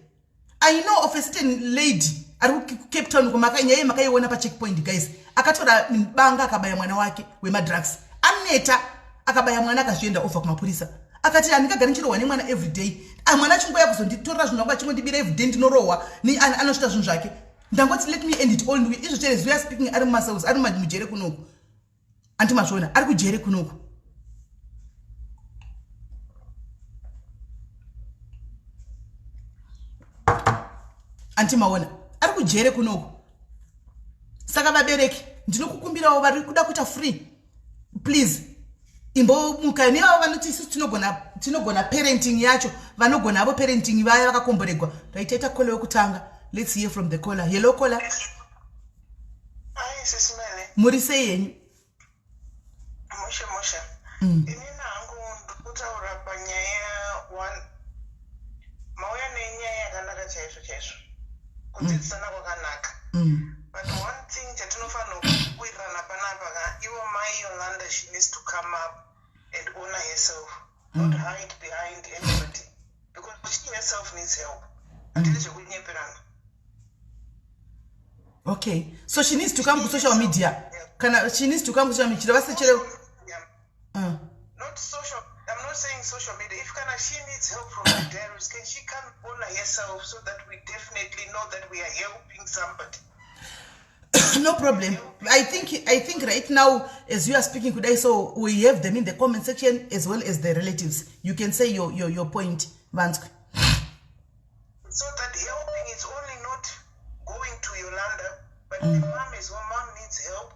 I know of a certain lady ari kuCape Town nyaya makaiona pacheckpoint guys, akatora banga akabaya mwana wake wemadrugs, aneta akabaya mwana akazvienda over kumapurisa akati handingagari ndichirohwa nemwana everyday, mwana achingoya kuzonditorera zvinhu zvangu achingondibira everyday, ndinorohwa anosvita zvinhu zvake, ndangoti let me end it all. Izvo chere zuya speaking ari mumacells ari mujere kunoku, anti mazviona ari kujere kunoku. Anti maona ari kujere kunoku. Saka vabereki ndinokukumbirawo vari kuda kuita free, please imbomuka nevavo vanoti isusu tinogona parenting yacho, vanogona avo parenting vaya vakakomboregwa. Raitaita caller wekutanga, let's hear from the caller. Hello caller. Hi, Sis Melly. Muri sei henyu? Mushe mushe. Inini hangu ndikutaura panyaya one. Mauya nenyaya yakanaka chaizvo chaizvo. Kudzidzisana kwakanaka. But one thing chatinofanira kuwirirana panapa ka, ivo mai Yolanda, she needs to come up and honor herself. Not hide behind anybody. Because she herself needs help. Handidi zvekunyeperana. Okay, so she needs to come to social media. Kana she needs to come to social media. Chero vasechere. Not social, I'm not saying social media. If kana she needs help from the diaries, can she come honor herself so that we definitely know that we are helping somebody? No problem. I think right now as you are speaking today, so we have them in the comment section as well as the relatives. You can say your point, Vanskwe. So that helping is only not going to Yolanda, but the mom as well. Mom needs help.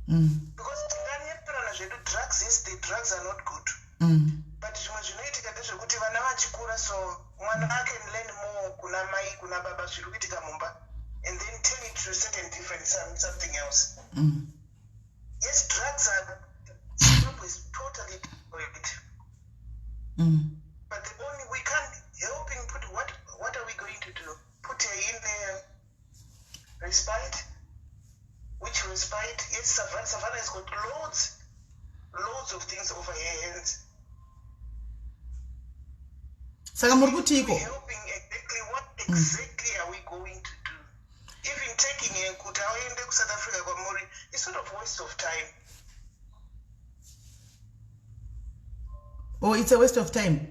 Because tinganyeperana zvedu, drugs is the drugs are not good. But zvimwe zvinoitika ndezvekuti vana vachikura, so mwana can learn more kuna mai kuna baba zviri kuitika mumba and then turn it to certain different something else. Yes, drugs are Zimbabwe is totally it. But the only we can't helping put what are we going to do? Put her in a respite? Which respite? Yes, Savannah, Savannah has got loads, loads of things over her hands. Saka muri kutiiko? Helping exactly what exactly are we going to do? Even taking her kuti aende kuSouth Africa kwamuri is sort of waste of time. Oh, it's a waste of time.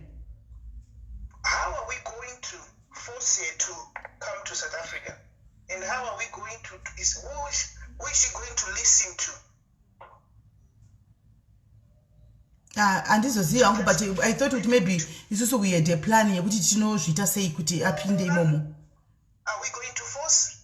How are we going to force her to come to South Africa? And how are we going to, is, who is, who is she going to listen to? Ah, handizozivi hangu but I thought kuti maybe isusu we had a plan yekuti tinozviita sei kuti apinde imomo. Are we going to force?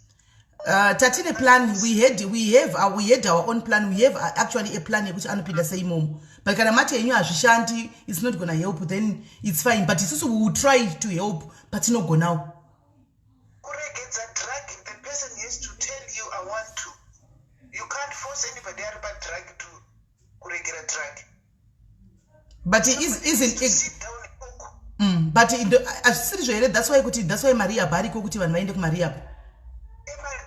Tatine plan, we had, we have, we had our own plan. We have actually a plan yekuti anopinda sei imomo, but kana mati henyu hazvishandi, it's not gonna help, then it's fine, but isusu we will try to help patinogonawo. Kuregedza drug, the person has to tell you, "I want to." You can't force anybody ari padrug to kuregera drug. But is, isn't To sit down and talk. But hazvisiri zvo here? That's why kuti, that's why marehab ariko, kuti vanhu vaende kumarehab.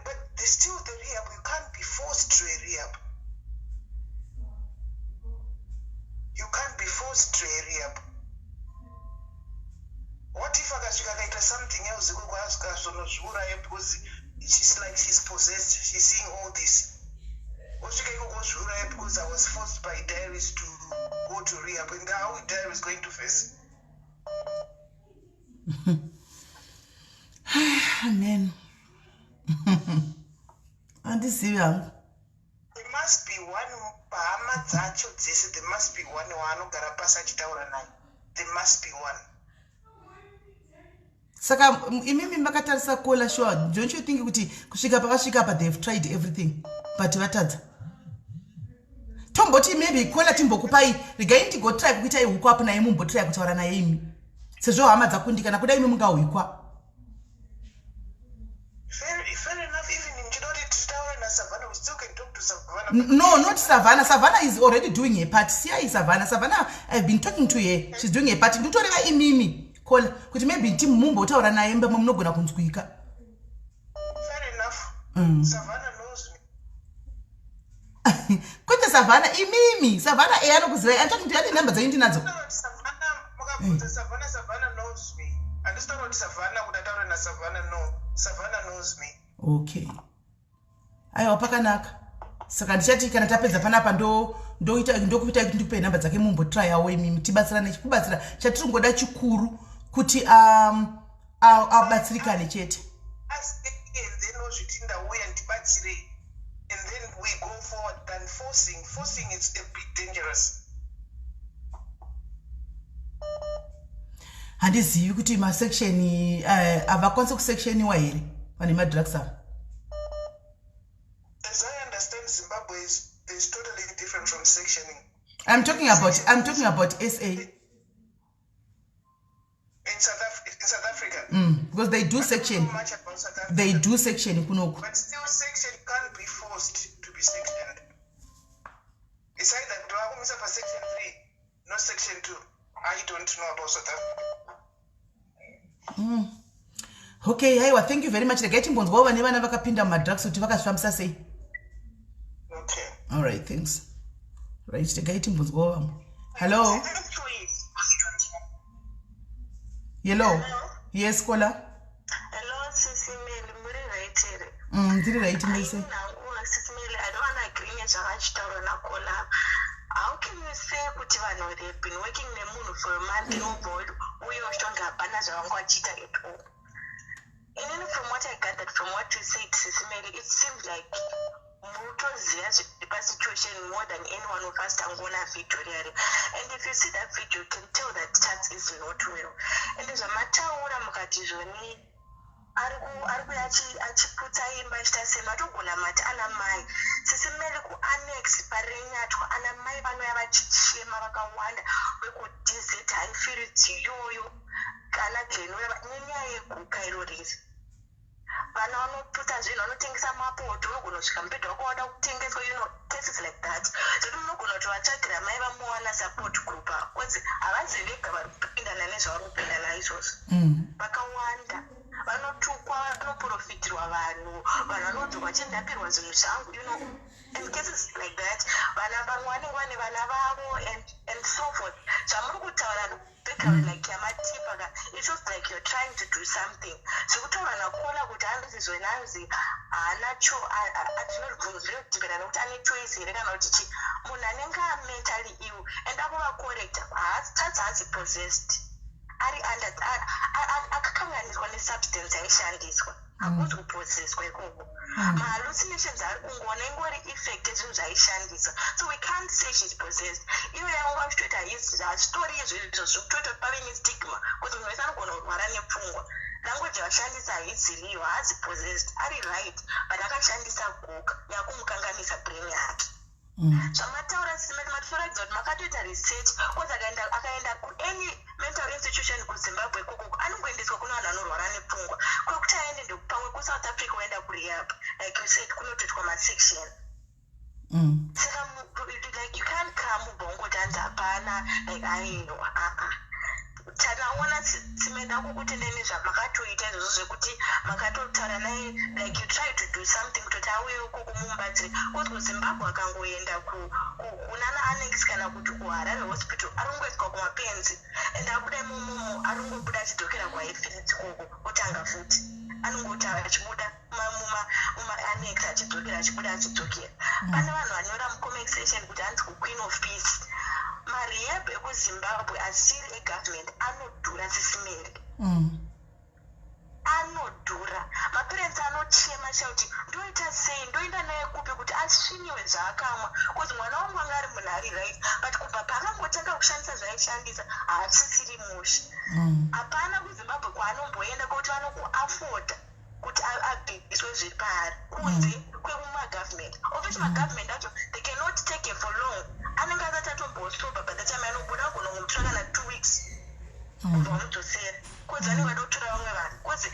But there's still the rehab. You can't be forced to a rehab. You can't be forced to a rehab. What if akasvika akaita something else ikoko, akazonozviuraya because she's like, she's possessed, she's seeing all this, osvika ikoko ozviuraya because "I was forced by Diaries to go to rehab"? And how Diary is going to face? Amen, handizivi hangu. There must be one pahama dzacho dzese, there must be one waanogara pasi achitaura naye. There must be one. Saka imimi makatarisa kola, sure, don't you think kuti kusvika pakasvika apa, they've tried everything but vatadza? Tomboti maybe kola timbokupai, regai ndigotry kukuitai huku apo naye, mumbotry kutaura naye imi, sezvo hama dzakundikana kuda imi mungahwikwa. Fair enough. Even ndichida kuti titaure naSavannah, we still can talk to Savannah. No, not Savannah. Savannah is already doing her part. Siyai Savannah. Savannah, I've been talking to her, she's doing her part. Nditoreva imimi kola, kuti maybe timumbotaura naye mbamwe munogona kunzwika. Fair enough. Savannah knows me. Kwete Savannah, imimi. Savannah e anokuzivai. I'm talking to ane nhamba dzenyu ndinadzo. Taura kuti Savannah, mukabvunza Savannah, Savannah knows me. Handisi taura kuti Savannah, kuti ataure naSavannah, no. Savannah knows me. Okay, aiwa, pakanaka. Saka ndichati kana tapedza panapa, ndoita ndokuitai kuti ndikupe nhamba dzake, mumbotrayawo imimi, tibatsirane. Kubatsira chatiri kungoda chikuru kuti abatsirikane chete. Ask and then ozviti ndauya, ndibatsirei, and then we go forward than forcing. Forcing is a bit dangerous. Handizivi kuti masection havakwanisi kusectioniwa here vane madrugs ava. As I understand, Zimbabwe is totally different from sectioning. I'm talking about SA. In South Africa. Because they do I don't section know much about South Africa. They do section kunoku. But still, section can't be forced to be sectioned. It's either kuti vakumisa pasection 3, not section 2. I don't know about South Africa. Okay, haiwa, thank you very much. Regai timbonzwawo vane vana vakapinda mumadrugs kuti vakazvifambisa sei. Okay. All right, thanks. Right, regai timbonzwawo vamwe. Hello? Hello, yes, kola. Hello, Sisi Meli, muri right here? Ndiri right mese. Hangu, Sisi Meli, I don't want to agree nezvavachitaura nakola. How can you say kuti vanhu, they've been working nemunhu for a month, inobva uye uchitonge hapana zvavanga vachiita at all? Inini, from what I gathered from what you said, Sisi Meli, it seems like mutoziva zviri pasituation more than anyone of us tangoona video riyari. And if you see that video, you can tell that Tats is not well. And zvamataura mukati zvoni ari kuya achiputsa imba, achiita sei, matogona mati ana mai, Sisi Meli, kuannex parenyatwa ana mai vanouya vachichema vakawanda vekuDZ Highfields iyoyo kana Glenora nenyaya yeguka iro riri. Vana vanoputsa zvinhu, vanotengesa mapoto, unogona kusvika mubhedha wako wada kutengeswa, cases like that, zvokuti munogona kuti vatsvagira mai vamuwana support group, because havazi vega vari kupindana nezvavari kupindana izvozvo. Vakawanda vanotukwa, vanoprofitirwa vanhu, vanhu vanodzoka vachindapirwa zvinhu zvangu, and cases like that. Vana vamwe vanenge vane vana vavo and so forth. Zvamuri kutaura, background like yamatipa ka, it feels like you're trying to do something. Zvekutaura nakola kuti hanzi zvenanzi haana cho, zvinodhipenda nekuti ane choice here kana kuti chi. Munhu anenge amentally ill and akuvacorrecta, haasi, haasi possessed. Ari under, akakanganiswa nesubstance yaishandiswa. Hakuzi kuposseswa ikoko. Mahallucinations ari kungoona ingori effect yezvinhu zvaishandisa, so we can't say she's possessed. Iyo yanga vachitoita hazvitori izvo izvo zvekutoita kuti pave nestigma, kuti munhu wese anogona kurwara nepfungwa. Language yavashandisa haiziriyo. Haazi possessed, ari right, but akashandisa guka yakumukanganisa brain yake. Zvamataura, simeti, matoratidza kuti makatoita research, 'cause akaenda kuany mental institution kuZimbabwe ikokoko, anongoendeswa kune vanhu vanorwara nepfungwa. Kwekuti aende ndokupamwe kuSouth Africa, oenda kurehab, like you said, kunotoitwa masection. Saka like, you can't come ubva ungoti hanzi hapana, like, aiwa, aa, tanaona simenda kukutendei nezvamakatoita izvozvo, zvekuti makatotaura naye, like, you try to do something kutoti auye ukoko mumubatsire, 'cause kuZimbabwe akangoenda kunana Annex kana kuti kuHarare Hospital, ari kungoiswa kumapenzi, and abuda imomomo ari kungobuda achidzokera kwaHighfields ikoko, otanga futi. Anongoti achibuda mumaannex achidzokera, achibuda achidzokera. Pane vanhu vanyora mucomment section kuti hanzi kuQueen of Peace. Marehab ekuZimbabwe asiri egovernment anodhura, Sis Melly. Anodhura. Maparents anochema cha kuti ndoita sei, ndoenda naye kupi kuti asviniwe zvaakamwa? 'Cause mwana wangu anga ari munhu ari right, but kubva paakangotanga kushandisa zvaaishandisa, haasisiri mushe. Hapana kuZimbabwe kwaanomboenda kwekuti vanokuafforda kuti abviswe zviri paari, kunze kwekumagovernment, of which magovernment acho, they cannot take it for long. Anenge asati atombosoba by the time anobuda, agona kumutora kana 2 weeks kubva wamudzosera, 'cause vanenge vada kutora vamwe vanhu, 'cause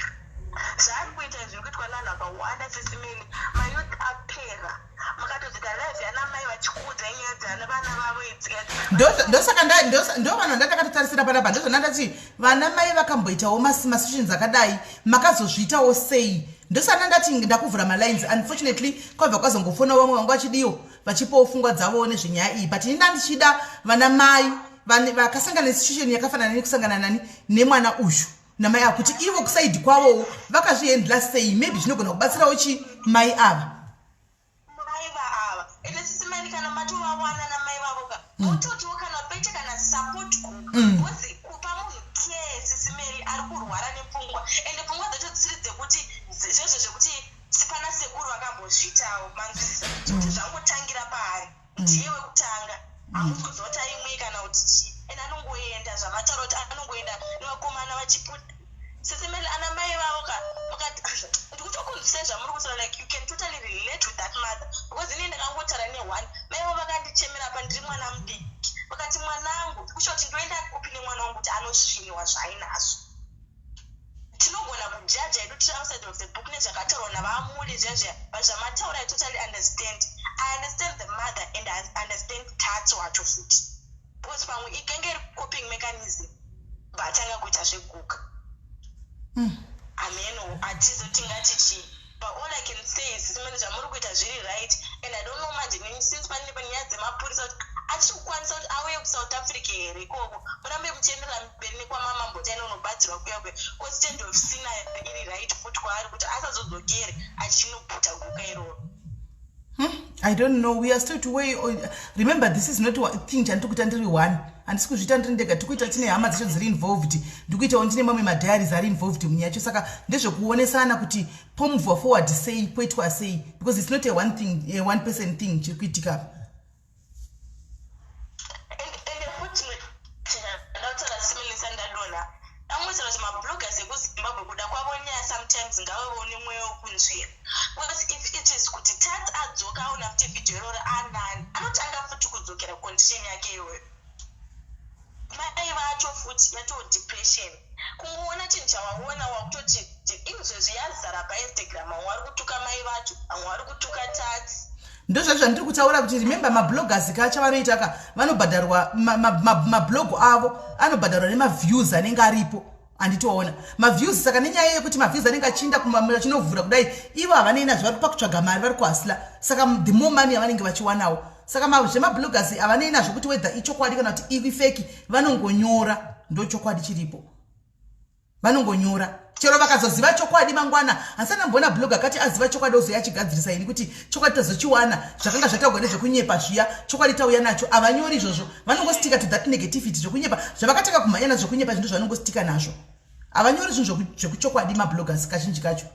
zvaari kuita izvi zviri kuitwa nevanhu vakawanda. Sis Melly, mayouth apera. Makatodzita live yana mai vachikuudza nyaya dzana vana vavo idzi. Ndosaka ndo vanhu vandandakatotarisira panapa. Ndozvona ndati vana mai vakamboitawo masessions akadai, makazozviitawo sei? Ndosaka ndati ndakuvhura malines. Unfortunately, kwabva kwazongofona vamwe vanga vachidiwo, vachipawo pfungwa dzavo nezvenyaya iyi, but ini ndandichida vana mai vakasangana nesituation yakafanana nekusangana nani nemwana uyu namai ava, kuti ivo kuside kwavowo vakazvihandla sei. Maybe zvinogona kubatsirawo chi mai ava. Mai vaava, ende Sis Melly, kana matovawana namai vavo ka, mototiwo kana paite kana support group, because kupa munhu care, Sis Melly, ari kurwara nepfungwa, ende pfungwa dzacho dzisiri dzekuti zvezvo zvekuti pana sekuru vakambozviitawo, manzwisisa, zvekuti zvangotangira paari, ndiye wekutanga. Hamusi kuziva kuti aimwei kana kuti chii, ende anongoenda zvamataura kuti anongoenda nevakomana vachiputa. Sis Melly, ana mai vavo ka, mukati ndikutokunzwisai zvamuri kutaura, like, you can totally relate with that mother, because ini ndakangotaura neone mai vavo, vakandichemera pa ndiri mwana mudiki, vakati, "Mwanangu, kusha kuti ndoenda kupi nemwana wangu kuti anosviniwa zvaainazvo?" Tinogona kujaja edu tiri outside of the book nezvakataurwa navamuli zvezve, but zvamataura, I totally understand. I understand the mother and I understand Tatso wacho futi, because pamwe ikenge iri coping mechanism, vatanga kuita zveguka. Ameno, hatizotingati chii, but all I can say is, simene, zvamuri kuita zviri right, and I don't know manje nini, since panine panyaya dzemapurisa, kuti achiri kukwanisa kuti auye kuSouth Africa here ikoko, murambe muchienderera mberi nekwamamambotaina unobatsirwa kuya kuya, 'cause stand of sina iri right futi kwaari kuti asazodzokere achinoputa guka iroro. I don't know. We are still to weigh. Remember, this is not a thing chandiri kuita ndiri one. Handisi kuzviita ndiri ndega. Tiri kuita tine hama dzacho dziri involved. Ndiri kuitawo ndine mamwe madiaries ari involved munyaya yacho. Saka ndezvekuonesana kuti pomove forward sei, poitwa sei, because it's not a one thing, a one person thing chiri kuitika apa. Ende futi ndakutaura similisa, ndadonha amutaura kuti mabloggers ekuZimbabwe, kuda kwavo nyaya, sometimes ngavavewo nemweya wekunzvera, because if it is kuti Tats adzoka, aona futi vhidhiyo iroro, anani anotanga futi kudzokera condition yake iyoyo. Mai vacho futi yatoo depression, kungoona chinhu chawaona wakutoti izvezvi yazara paInstagram, vamwe vari kutuka mai vacho, vamwe vari kutuka Tats. Ndozvazvo zvandiri kutaura kuti, remember, mabloggers kacha vanoita ka, vanobhadharwa mablog avo, anobhadharwa nemaviews anenge aripo, handitoona maviews. Saka nenyaya yekuti maviews anenge achiinda achinovhura kudai, ivo havanei nazvo, vari pakutsvaga mari, vari kuhustla. Saka the more money yavanenge vachiwanawo, saka zvemabloggers havanei nazvo kuti whether ichokwadi kana kuti ifake, vanongonyora. Ndo chokwadi chiripo, vanongonyora. Chero vakazoziva chokwadi mangwana, handisana mboona blog akati aziva chokwadi ozoya achigadzirisa ini kuti chokwadi tazochiwana, zvakanga zvataurwa nezvekunyepa zviya, chokwadi tauya nacho. Havanyori izvozvo, vanongostika to that negativity, zvekunyepa zvavakatanga kumhanya nazvo, zvekunyepa zvinhu zvanongostika nazvo. Havanyori zvinhu zvekuchokwadi mabloggers kazhinji kacho.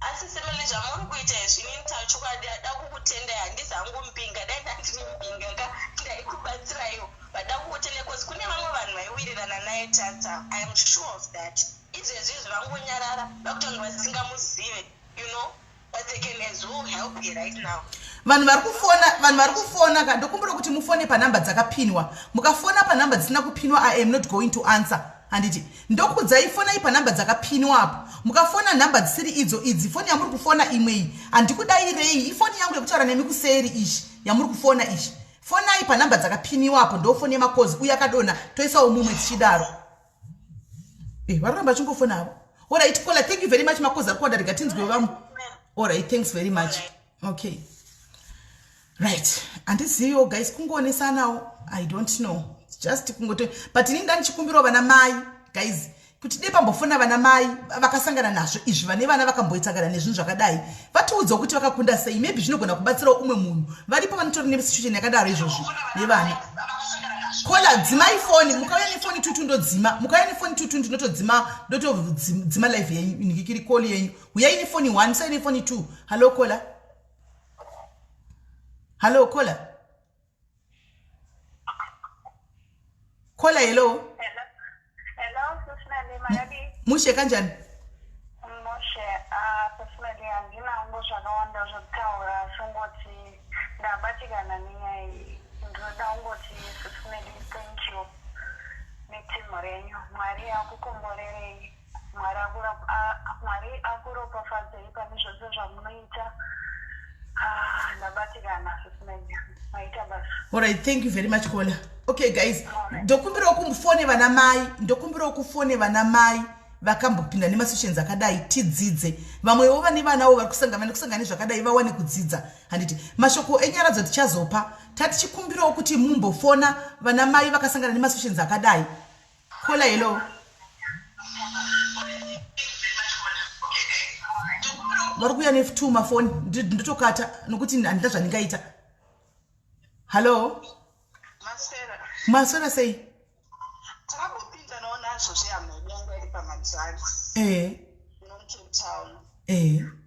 Asi Simeli, zvamuri kuita izvi, inini taura chokwadi ada kukutendai, handisi hangu mbinga, dai ndandiri mbinga ka ndaikubatsiraiwo, but da kukutendai cause kune vamwe vanhu vaiwirirana naye Tata, I am sure of that. Izvezvi izvi vangonyarara vakutonge vasingamuzive, you know, but they can as well help her right now. Vanhu vari kufona, vanhu vari kufona ka, ndokumbira kuti mufone panhamba dzakapinwa. Mukafona panhamba dzisina kupinwa, I am not going to answer. Handiti ndokudzai, fonai panhamba dzakapinwa apo. Mukafona nhamba dzisiri idzo idzi, foni yamuri kufona imwe iyi handikudairei, ifoni yangu yekutaura nemi kuseri izvi yamuri kufona izvi. Fonai panhamba dzakapiniwa apo, ndofoni yemakozi uye akadonha toisawo mumwe tichidaro. Varoramba vachingofona havo. Alright caller, thank you very much. Makozi ari kuwanda, rega tinzwe vamwe. Alright, thanks very much. Okay, right, handiziviwo guys, kungoonesanawo, I don't know, just kungoto, but ini ndandichikumbirawo vana mai guys kuti dei pambofona vana mai vakasangana nazvo izvi, vane vana vakamboitsangana nezvinhu zvakadai, vatiudzewo kuti vakakunda sei. Maybe zvinogona kubatsirawo umwe munhu. Varipo vanotori nesituation yakadaro izvozvi nevana. Caller, dzimai foni. Mukauya nefoni tutu ndodzima, mukauya nefoni tutu ndinotodzima, ndotodzima live yenyu, ndikikiri call yenyu. Uyai nefoni 1, musai nefoni 2. Hallo caller, hallo caller, caller, hello. Hello, Sisimeli, makadii? Mushe, kanjani? Mushe, Sisimeli, handina hangu zvakawanda zvekutaura, asi ngoti ndabatikana nenyaya iyi. Ndinoda kungoti Sisimeli, thank you netimu renyu. Mwari akukomborerei, Mwari akuropafadzei pane zvose zvamunoita. Ah, ndabatikana Sisimeli, maita basa. Alright, thank you very much caller. Okay guys, ndokumbirawo kumufone vana mai, ndokumbirawo kufone vana mai vakambopinda nemasessions akadai, tidzidze. Vamwewo vane vanawo vari kusangana nekusangana nezvakadai vawane kudzidza. Handiti mashoko enyaradzo tichazopa, tatichikumbirawo kuti mumbofona vana mai vakasangana nemasessions akadai. Caller, hello. Vari kuuya nef2 mafoni, ndotokata nokuti handina zvandingaita. Hallo. Maswera. Maswera sei? Takambopinda nazvo zvehama yedu yanga iri pamadrugs. Muno Cape Town.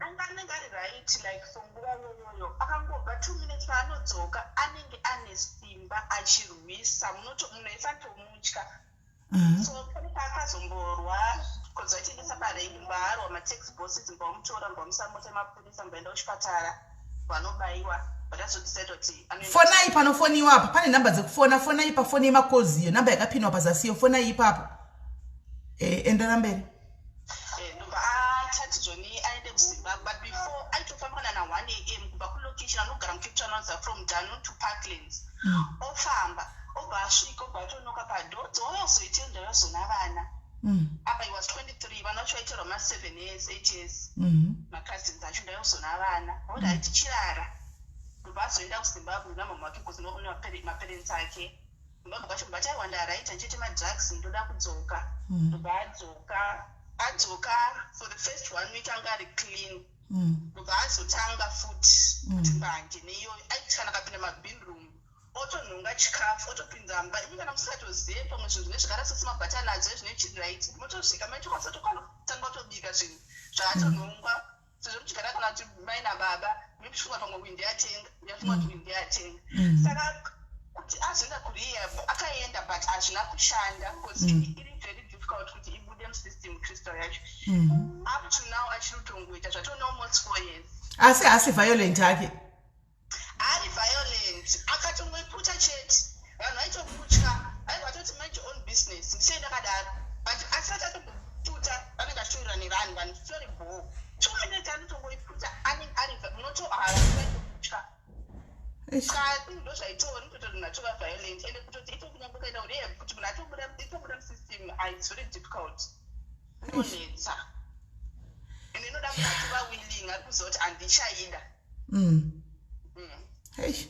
Anga anenge ari right like for nguva iyoyoyo, akangobva 2 minutes paanodzoka anenge ane simba achirwisa, munhu ese atomutya. So pane paakazomborwa because vaitengesa parengi, mbaarwa mataxi bosses, mbamutora, mbamusa mota yemapurisa, mbaenda kuchipatara, vanobayiwa, but azodecide kuti Fonai panofoniwa apa, pane nhamba dzekufona. Fonai pafoni yemakozi iyo, namba yakapinwa pazasi iyo, fonai ipapo. Endera mberi. Ndobva atati zvoni aende kuZimbabwe, but before aitofamba kana na1 am kubva kulocation anogara muCape Town, anonza from Dunoon to Parklands. Ofamba, obva asvika, obva atonoka padoor, dzoyazoitei, ndayozona vana. Apa he was 23, vana vacho vaitorwa ma7 years, 8 years, macousins acho, ndayozona vana. Alright, tichirara. Ndobva azoenda kuZimbabwe namama wake because maparents ake Zimbabwe kwacho, but aiwa, ndaraita ndichete madrugs, ndoda kudzoka. Ndobva adzoka, adzoka for the first one week anga ari clean. Ndobva azotanga futi kuti mbanje neiyoyo. Aiti kana akapinda mabin room otonhonga chikafu, otopinza mba. Imi kana musingatozive pamwe zvinhu zvine zvakarasa semabhatani adzo zvine chiright, motosvika maitokwanisa tokwanotanga kutobika zvinhu zvaatonhongwa, sezvo muchigara kana kuti mai nababa muchifunga pamwe uyu ndiyatenga, ndiyafunga kuti uyu ndiyatenga. Saka kuti azoenda kurehab akaenda, but hazvina kushanda because iri very difficult kuti ibude musystem crystal yacho. Up to now achiri kutongoita zvatone almost 4 years. Asi haasi violent hake? Ari violent, akatongoiputa chete vanhu vaitomutya, aibva atoti mind your own business, ndisei ndakadaro, but asati atomboputa vanenge achitowirirana nevanhu, vanhu titori bho. 2 minutes anotongoiputa, anenge ari munotohara, Eish. Saka ndo zvaitori kutoti munhu atova violent, ende kutoti itokunyange ukaenda kurehab kuti munhu atobuda, itobuda musystem, it's very difficult, inonetsa, ende inoda munhu atova willing, ari kuziva kuti handichaida. Hey.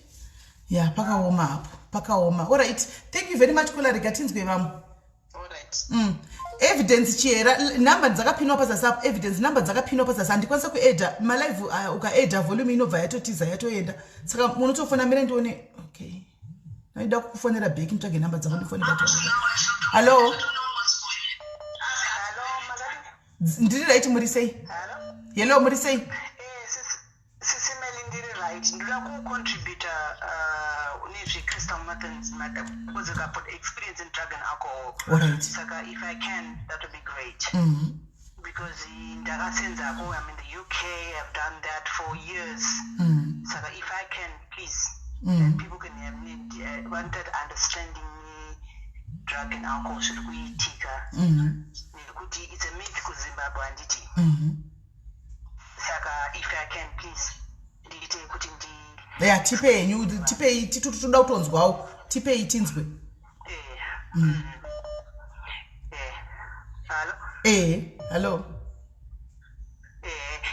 Ya, pakaoma apo, pakaoma. Alright, thank you very much caller, rega tinzwe vamwe. Alright. Evidence Chihera, nhamba dzakapinwa pazasi apo. Evidence, nhamba dzakapinwa pazasi, handikwanisa kuedha malive. Ukaedha volume inobva yatotiza, yatoenda. Saka munotofona mire ndione. Okay, naida kukufonera back, nditsvage nhamba dzako, ndifone. But hallo. Hello, makadi? Ndiri right, muri sei? Hello. Hello, muri sei? Sisi Meli, ndiri right. Ndoda kucontributa nezvecrystal methods because I've got experience in drug and alcohol. Alright. Saka if I can, that would be great. Because ndakasenzako, I'm in the UK, I've done that for years. Saka if I can, please, and people can have need, wanted understanding me drug and alcohol zviri kuitika, nekuti it's a myth kuZimbabwe, handiti? Saka if I can, please, ndiite kuti ndi Ya, tipei henyu, tipei, toda kutonzwawo, tipei tinzwe. Hallo? Ehe, hallo.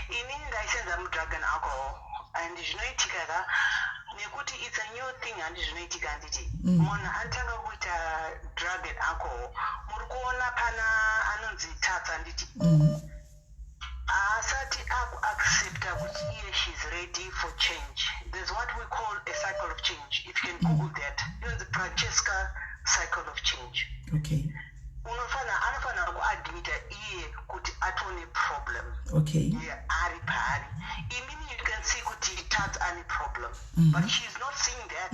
Inini ndaisenza mudrug and alcohol, and zvinoitika ka, nekuti it's a new thing, handi? Zvinoitika, handiti, munhu anotanga kuita drug and alcohol, muri kuona pana anonzi Tatsa, handiti? Haasati akuaccepta kuti iye she's ready for change. There's what we call a cycle of change. If you can google that, inonzi Prochaska cycle of change. Unofana, anofanira kuadmita iye kuti atone problem. Iye ari paari imini, you can see kuti Tats ane problem, but she's not seeing that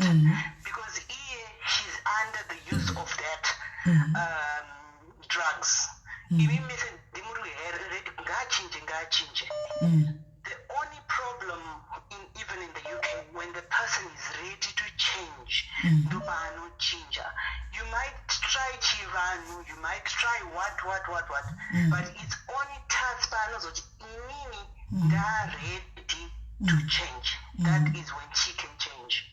because iye she's under the use of that drugs. Imi mese ndimuri ready, ngaachinje, ngaachinje. The only problem in even in the UK, when the person is ready to change, ndopaanochinja. You might try chivanhu, you might try what, what, what, what, but it's only Tats paanozoti, "Inini ndaready to change." That is when she can change.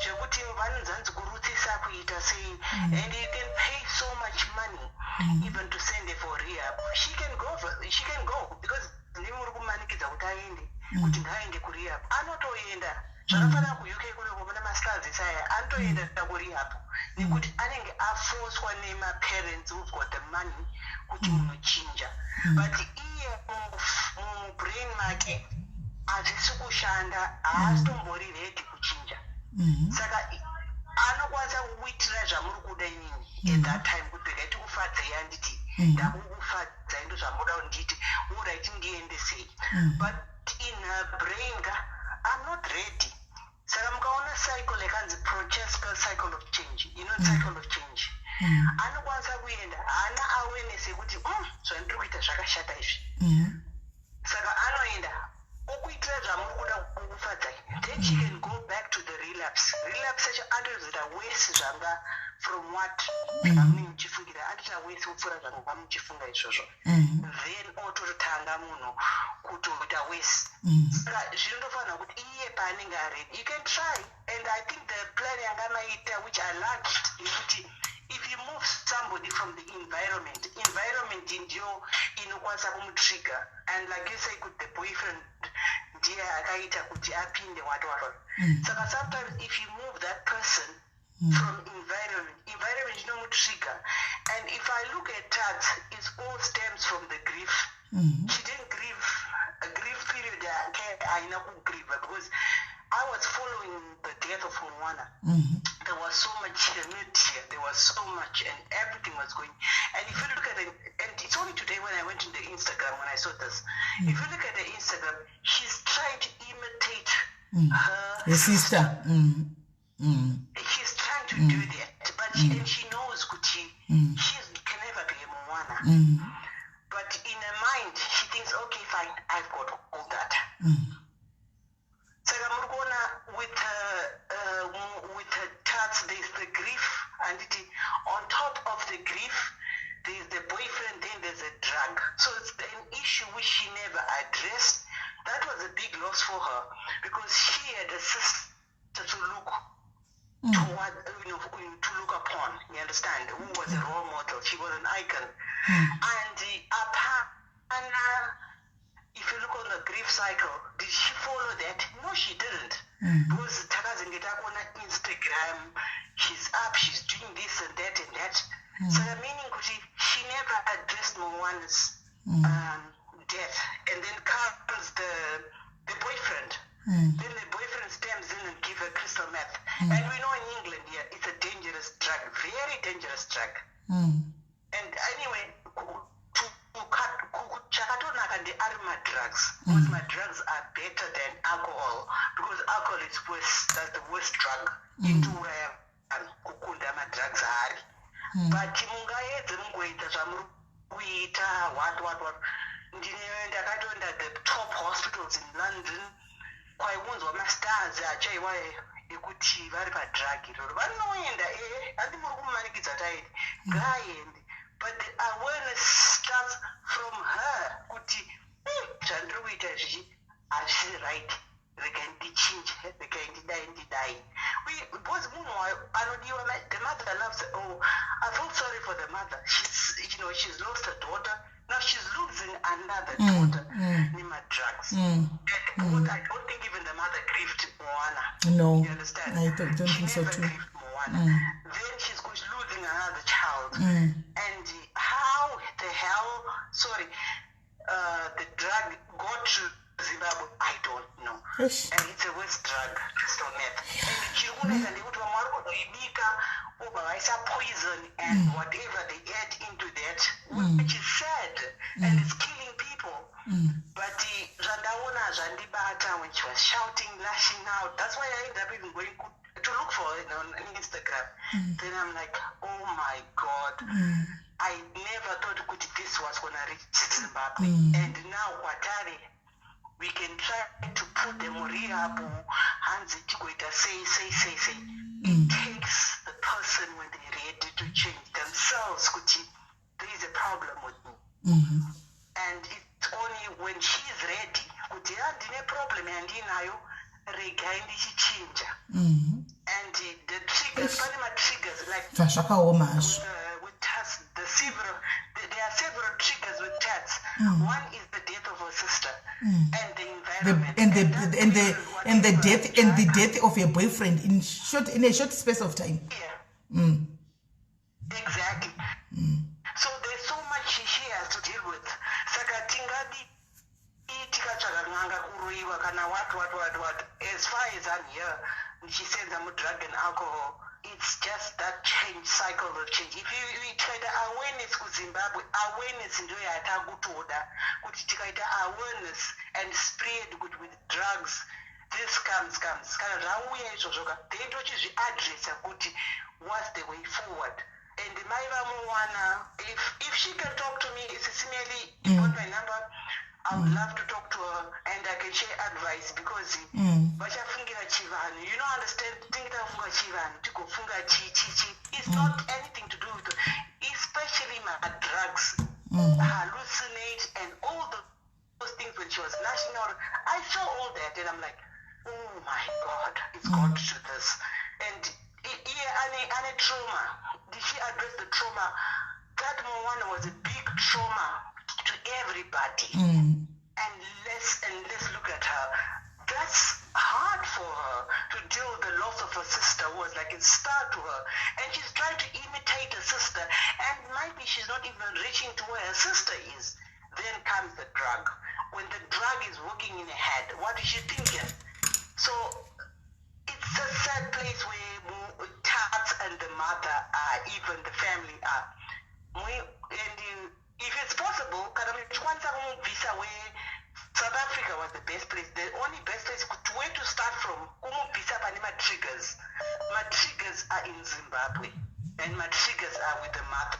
Zvekuti vanonzanzi kurutsisa, kuita sei, and you can pay so much money even to send her for rehab. She can go she can go because ndimi muri kumanikidza kuti aende, kuti ngaaende kurehab, anotoenda. Zvakafanana kuUK kune kumuna mastars esaya, anotoenda kurehab nekuti anenge afoswa nemaparents who've got the money kuti munochinja. But iye mubrain make hazvisi kushanda, haasitombori ready kuchinja. Saka anokwanisa kukuitira zvamuri kuda inini at that time, kuti regai tikufadzei, handiti? Ndakukufadzai, ndo zvamuda kuti ndiite, alright, ndiende sei? But in her brain ka, "I'm not ready." Saka mukaona cycle yakanzi Prochaska cycle of change, cycle of change, anokwanisa kuenda, haana awareness yekuti zvandiri kuita zvakashata izvi." Saka anoenda okuitira zvamuri kuda kukufadzai, then she can go back to the relapse. Relapse yacho anozoita worse zvanga from what zvamunenge muchifungira, anoita worse kupfuura zvanga muchifunga izvozvo. Then ototanga munhu kutoita worse. Saka zvinondofanira kuti iye paanenge aready, you can try. And I think the plan yanga maita, which I liked, yekuti if you move somebody from the environment, environment ndiyo inokwanisa kumutrigger. And like you say, kuti the boyfriend ndiye akaita kuti apinde, what, what, what. Saka sometimes if you move that person from environment, environment inomutrigger. And if I look at Tats, it all stems from the grief. She didn't grieve. A grief period yake haina kugrieva, because I was following the death of Moana. There was so much media, there was so much, and everything was going. And if you look at it, and it's only today when I went into Instagram when I saw this, if you look at the Instagram, she's trying to imitate her Her sister. She's trying to do that, but she, and she knows kuti she can never be a Moana. But in her mind, she thinks, "Okay, fine, I've got all that." Saka muri kuona with her Tats, there's the grief, and it, on top of the grief, there's the boyfriend, then there's a drug. So it's an issue which she never addressed. That was a big loss for her because she had a sister to look toward, to look upon. You understand? Who was a role model? She was an icon. And hapana, if you look on the grief cycle, did she follow that? No, she didn't. Because takazenge takuona Instagram, she's up, she's doing this and that and that. Saka meaning kuti she never addressed Moana's death. And then comes the boyfriend. Then the boyfriend steps in and give her crystal meth. And we know in England here, it's a dangerous drug, very dangerous drug. And anyway, chakatonaka ndeari madrugs, because madrugs are better than alcohol, because alcohol is worse. That's the worst drug inouraya vanhu kukunda madrugs aari. But mungaedze mungoita zvamuri kuita, what what what. Ndine ndakatoenda the top hospitals in London kwaiunzwa mastars achaiwa ekuti vari padrug iroro. Vanoenda ee, handi muri kumumanikidza taiti ngaaende, but the awareness starts from her kuti zvandiri kuita izvichi hazvisi right, regai ndichinje, regai ndidai ndidai. Because munhu anodiwa, the mother loves. Oh, I feel sorry for the mother. She's you know she's lost her daughter. Now she's losing another daughter nemadrugs. And because I don't think even the mother grieved Moana. No. You understand? I don't She think so never too. grieved Moana. Then she's losing another child. And how the hell, sorry, the drug got to Zimbabwe, I don't know. Eish. And it's a worst drug, crystal meth. And chiri kunetsa ndekuti vamwe vari kuzoibika vobva vaisa poison and whatever they add into that, which is sad and it's killing people. But zvandaona zvandibata when she was shouting, lashing out. That's why I ended up even going to look for it on Instagram. Then I'm like, "Oh my God." I never thought kuti this was gonna reach Zimbabwe. And now kwatari, we can try to put them rehab, hanzi tigoita sei sei sei sei. It takes the person when they're ready to change themselves kuti there is a problem with me. And it's only when she is ready kuti ya, ndine problem yandinayo, regai ndichichinja. And the triggers, pane matriggers like Bva zvakaoma hazvo. With Tats, there are several triggers with Tats. One is the death of her sister and the environment. And the that and the whatever death and the drug- death of your boyfriend in a short space of time. Yeah. Exactly. So there's so much she has to deal with. Saka tingadi tikatsvaga n'anga, kuroiwa kana what what what what. As far as I'm here, ndichisenza mudrug and alcohol, it's just that change, cycle of change. If you tikaita awareness kuZimbabwe, awareness ndiyo yatakutoda, kuti tikaita awareness and spread kuti with drugs this comes kana zvauya izvozvo ka, then tochizviadressa kuti what's the way forward. And mai vaMoana, if she can talk to me, Sisimeli, you got my number. I would love to talk to her and I can share advice, because vachafungira chivanhu, you know, understand, tinge tafunga chivanhu, tigofunga chi chi chi. It's not anything to do with, especially my drugs, hallucinate and all those things. When she was lashing out, I saw all that and I'm like, "Oh my God, it's got to this." And iye ane trauma. Did she address the trauma? That Moana was a big trauma to everybody. And let's look at her. That's hard for her to deal with the loss of her sister, who was like a star to her, and she's trying to imitate her sister, and maybe she's not even reaching to where her sister is. Then comes the drug. When the drug is working in her head, what is she thinking? So it's a sad place where Tats and the mother are, even the family are. And if it's possible, kana muchikwanisa kumubvisa where South Africa was the best place, the only best place to where to start from, kumubvisa pane matriggers. Matriggers are in Zimbabwe, and my triggers are with the mother,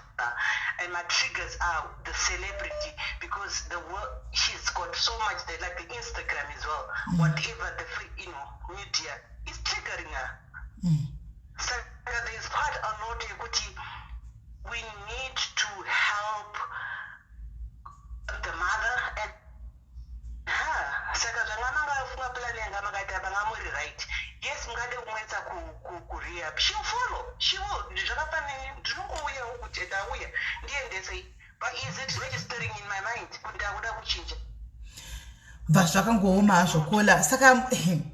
and my triggers are the celebrity, because the world, she's got so much there, like the Instagram as well, whatever the free media is triggering her. Saka there's quite a lot yekuti we need to help the mother and her. Saka zvanga mangafunga, plan yanga makaita panga muri right. Yes, mungade kumuendesa kurehab, she'll follow, she will. Zvakafanana, ndinongouyawo kuti ndauya ndiendesei, but is it registering in my mind kuti ndakuda kuchinja? Bva zvakangooma hazvo, Kola. Saka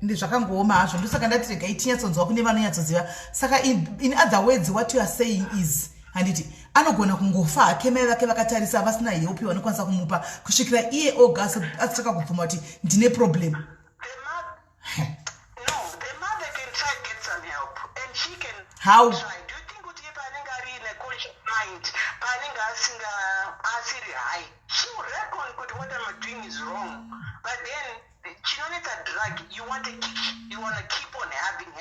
ndi zvakangooma hazvo, ndosaka ndati regai tinyatsonzwa kune vanonyatsoziva. Saka in other words, what you are saying is, Handiti anogona kungofa hake mai vake vakatarisa, vasina help vanokwanisa kumupa, kusvikira iye oga asitaka kubvuma kuti ndine problem. The mother, no, the mother can try get some help and she can How? try. Do you think kuti iye paanenge ari in a conscious mind, paanenge asinga asiri high, she will reckon kuti what I'm doing is wrong? But then chinonetsa drug, you want a kick, you want to keep on having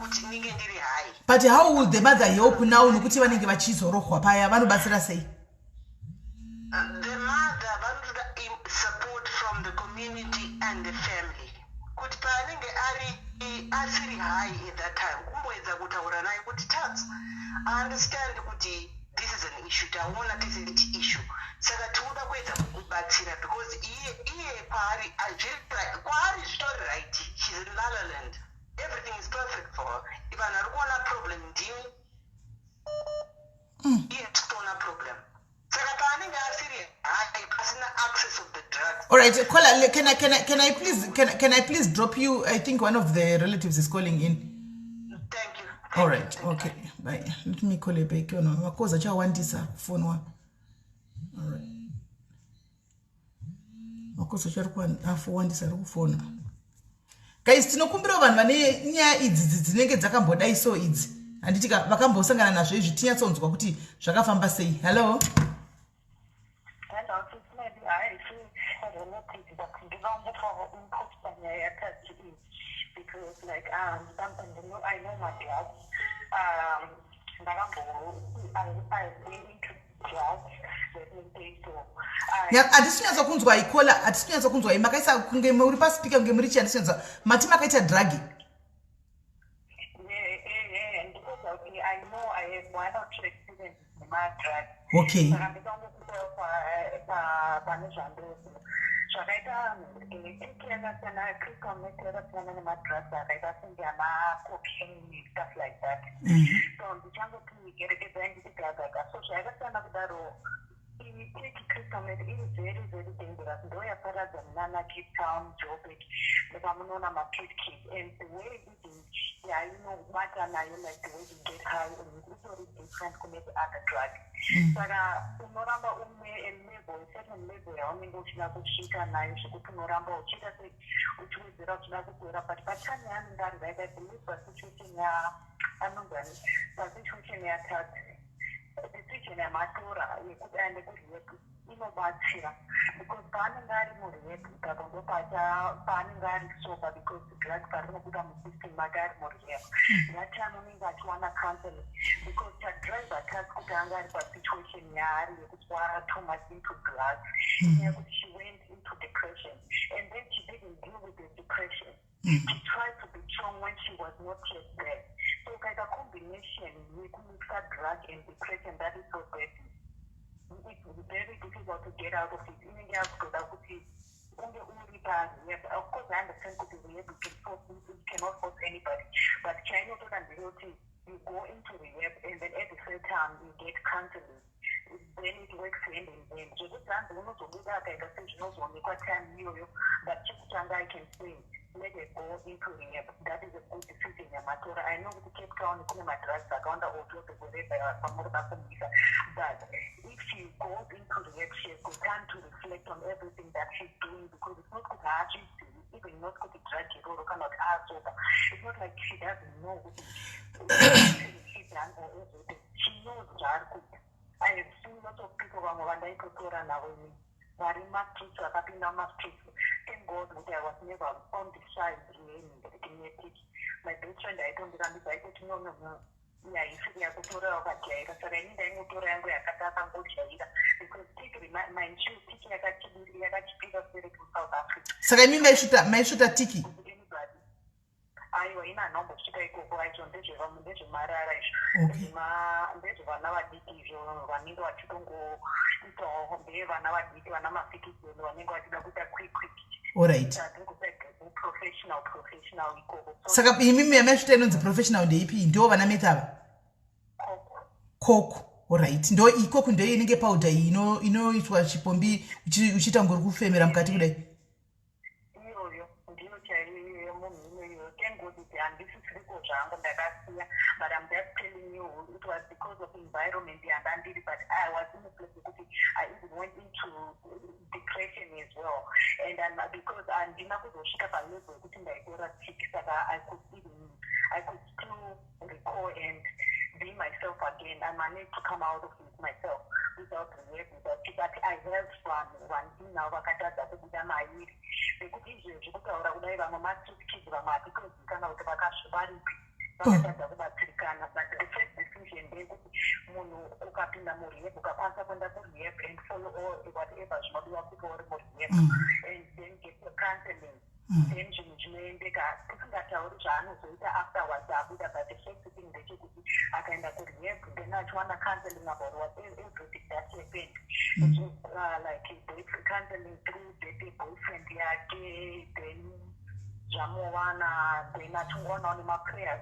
kuti ndinge ndiri high. But how will the mother help now, nokuti vanenge vachizorohwa paya? Vanobatsira sei? The mother vanotoda support from the community and the family, kuti paanenge ari asiri high at that time, kumboedza kutaura naye kuti, "Tats, I understand kuti this is an issue, taona tese kuti issue, saka tinoda kuedza kukubatsira," because iye kwaari kwaari zvitori right. She's in La La Land, everything is perfect for her. Vanhu ari kuona problem ndimi, iye titoona problem. Saka paanenge asiri high, pasina access of the drugs. All right, caller, can I please drop you? I think one of the relatives is calling in. Thank you. All right, okay, bye. Let me call you back. Makoza achawandisa kufonwa. All right, makoza achari kuwandisa ari kufona. Guys, tinokumbirawo vanhu vane nyaya idzi dzinenge dzakambodai so idzi, handiti ka, vakambosangana nazvo izvi, tinyatsonzwa kuti zvakafamba sei. Hello. Hello, maybe I see relative, but ndinongotaura input panyaya yakati iyi, because like I know my drugs. Ndakambo I've been into drugs, let me say so. Handisi kunyatsa kunzwa, caller, hatisi kunyatsa kunzwa. Makaisa kunge muri paspeaker, kunge muri chii, handisi kunyatsa. Mati makaita drug? Yeah, because I know I have one or two experiences nema-drugs. Saka ndikangokupawo pane zvandoziva zvakaita tik yakasiyana, crystal meth yakasiyana nemadrugs akaita senge ana cocaine, stuff like that. So ndichangoti gerekedzai nditi gagaga. So zvayakasiyana kudaro, iyi tik, crystal meth, iri very very dangerous. Ndo yaparadza munana Cape Town, Joburg, ndopamunoona mastreet kids. And the way even yainobata nayo, like the way you get high on it, itori different kune the other drug. Saka unoramba une level, certain level yaunenge uchida kusvika nayo, zvekuti unoramba uchiita se uchiwedzera, uchida kukwira. But patime yaanenge ari right, I believe pasituation ya anonzani, pasituation yatatu, decision yamatora yekuti aende kurehab inobatsira, because paanenge ari murehab ipapo ndo paanenge ari sober, because drug parinobuda musystem make ari murehab, that time unenge achiwana counseling, because chadriver task kuti anga ari pasituation yaari yekuti wa too much into drugs, yekuti she went into depression and then she didn't deal with the depression. She tried to be strong when she was not yet there. So ukaita combination yekumixa drug and depression, that is so bad, it's very difficult to get out of it. Inenge yakutoda kuti unge uri parehab. Of course I understand kuti rehab, you can force, you cannot force anybody, but chainotoda ndeyoti you go into rehab and then at the same time you get counseling, then it works hand in hand. Zvekuti hanzi unozobuda akaita sezvinozoonekwa time iyoyo, but chekutanga I can say, let her go into rehab. That is a good decision yamatora. I know kuti Cape Town kune madrugs akawanda, or wherever pamuri vakumisa, but if she goes into rehab, she has got time to reflect on everything that she's doing, because it's not kuti haazvizivi, even not kuti drug iroro kana kuti asoba. It's not like she doesn't know kuti she done or everything. She knows zvaari kuita. I have seen lots of people, vamwe vandaitotora navo ini, vari mastreets, vakapinda mumastreets. Thank God kuti I was never on the side yetik. My best friend aitondirambidza, aitoti, No, no, no, haisiri yakutora, wakajaira." Saka ini ndaingotora yangu yakati akangojaira, because tik, mind you, tik yakachipira sere kuSouth Africa. Saka imi maisvuta tiki? Anybody. Aiwa, ina hanambosvika ikoko. Aizvo ndezvemarara izvo. Ndezvevana vadiki izvo, vanenge vachitongoitawo, ndevana vadiki, vana mafikizeni, vanenge vachida kuita quick quick. Allright. Professional, professional ikoko. Saka imimi yamaisvuta inonzi professional ndeipi? Ndo vana meth ava? Coke, alright. Ndo ikoku ndo inenge powder iyi inoitwa chipombi, uchiita ngori kufemera mukati kudai? Iyoyo ndiyo chaiyo yemunhu inoiyo. Thank God kuti handisisiriko. zvangu, ndakasiya, but I'm just telling you it was because of environment yandandiri. But I was in a place yekuti I even went into depression as well, and because handina kuzosvika palevel yekuti ndaitora tik, saka I could still recall and be myself again. I managed to come out of it myself without rehab, without, but I helped vanhu vandinavo vakatadza kubuda mairi, nekuti izvezvi kutaura kudai, vamwe mastreet kids, vamwe hatitozivikana kuti varipi, vakatadza kubatsirikana. But the first decision ndeyekuti munhu ukapinda murehab, ukakwanisa kuenda kurehab and follow all whatever zvinodiwa kuti uri murehab and then get your counseling, then zvinhu zvinoendeka, tisingatauri zvaanozoita afterwards abuda. But the first thing ndechekuti akaenda kurehab, then achiwana counseling about what everything that happened, like boyfriend counseling through the boyfriend yake, then zvamuwana, then achingowanawo nemaprayers,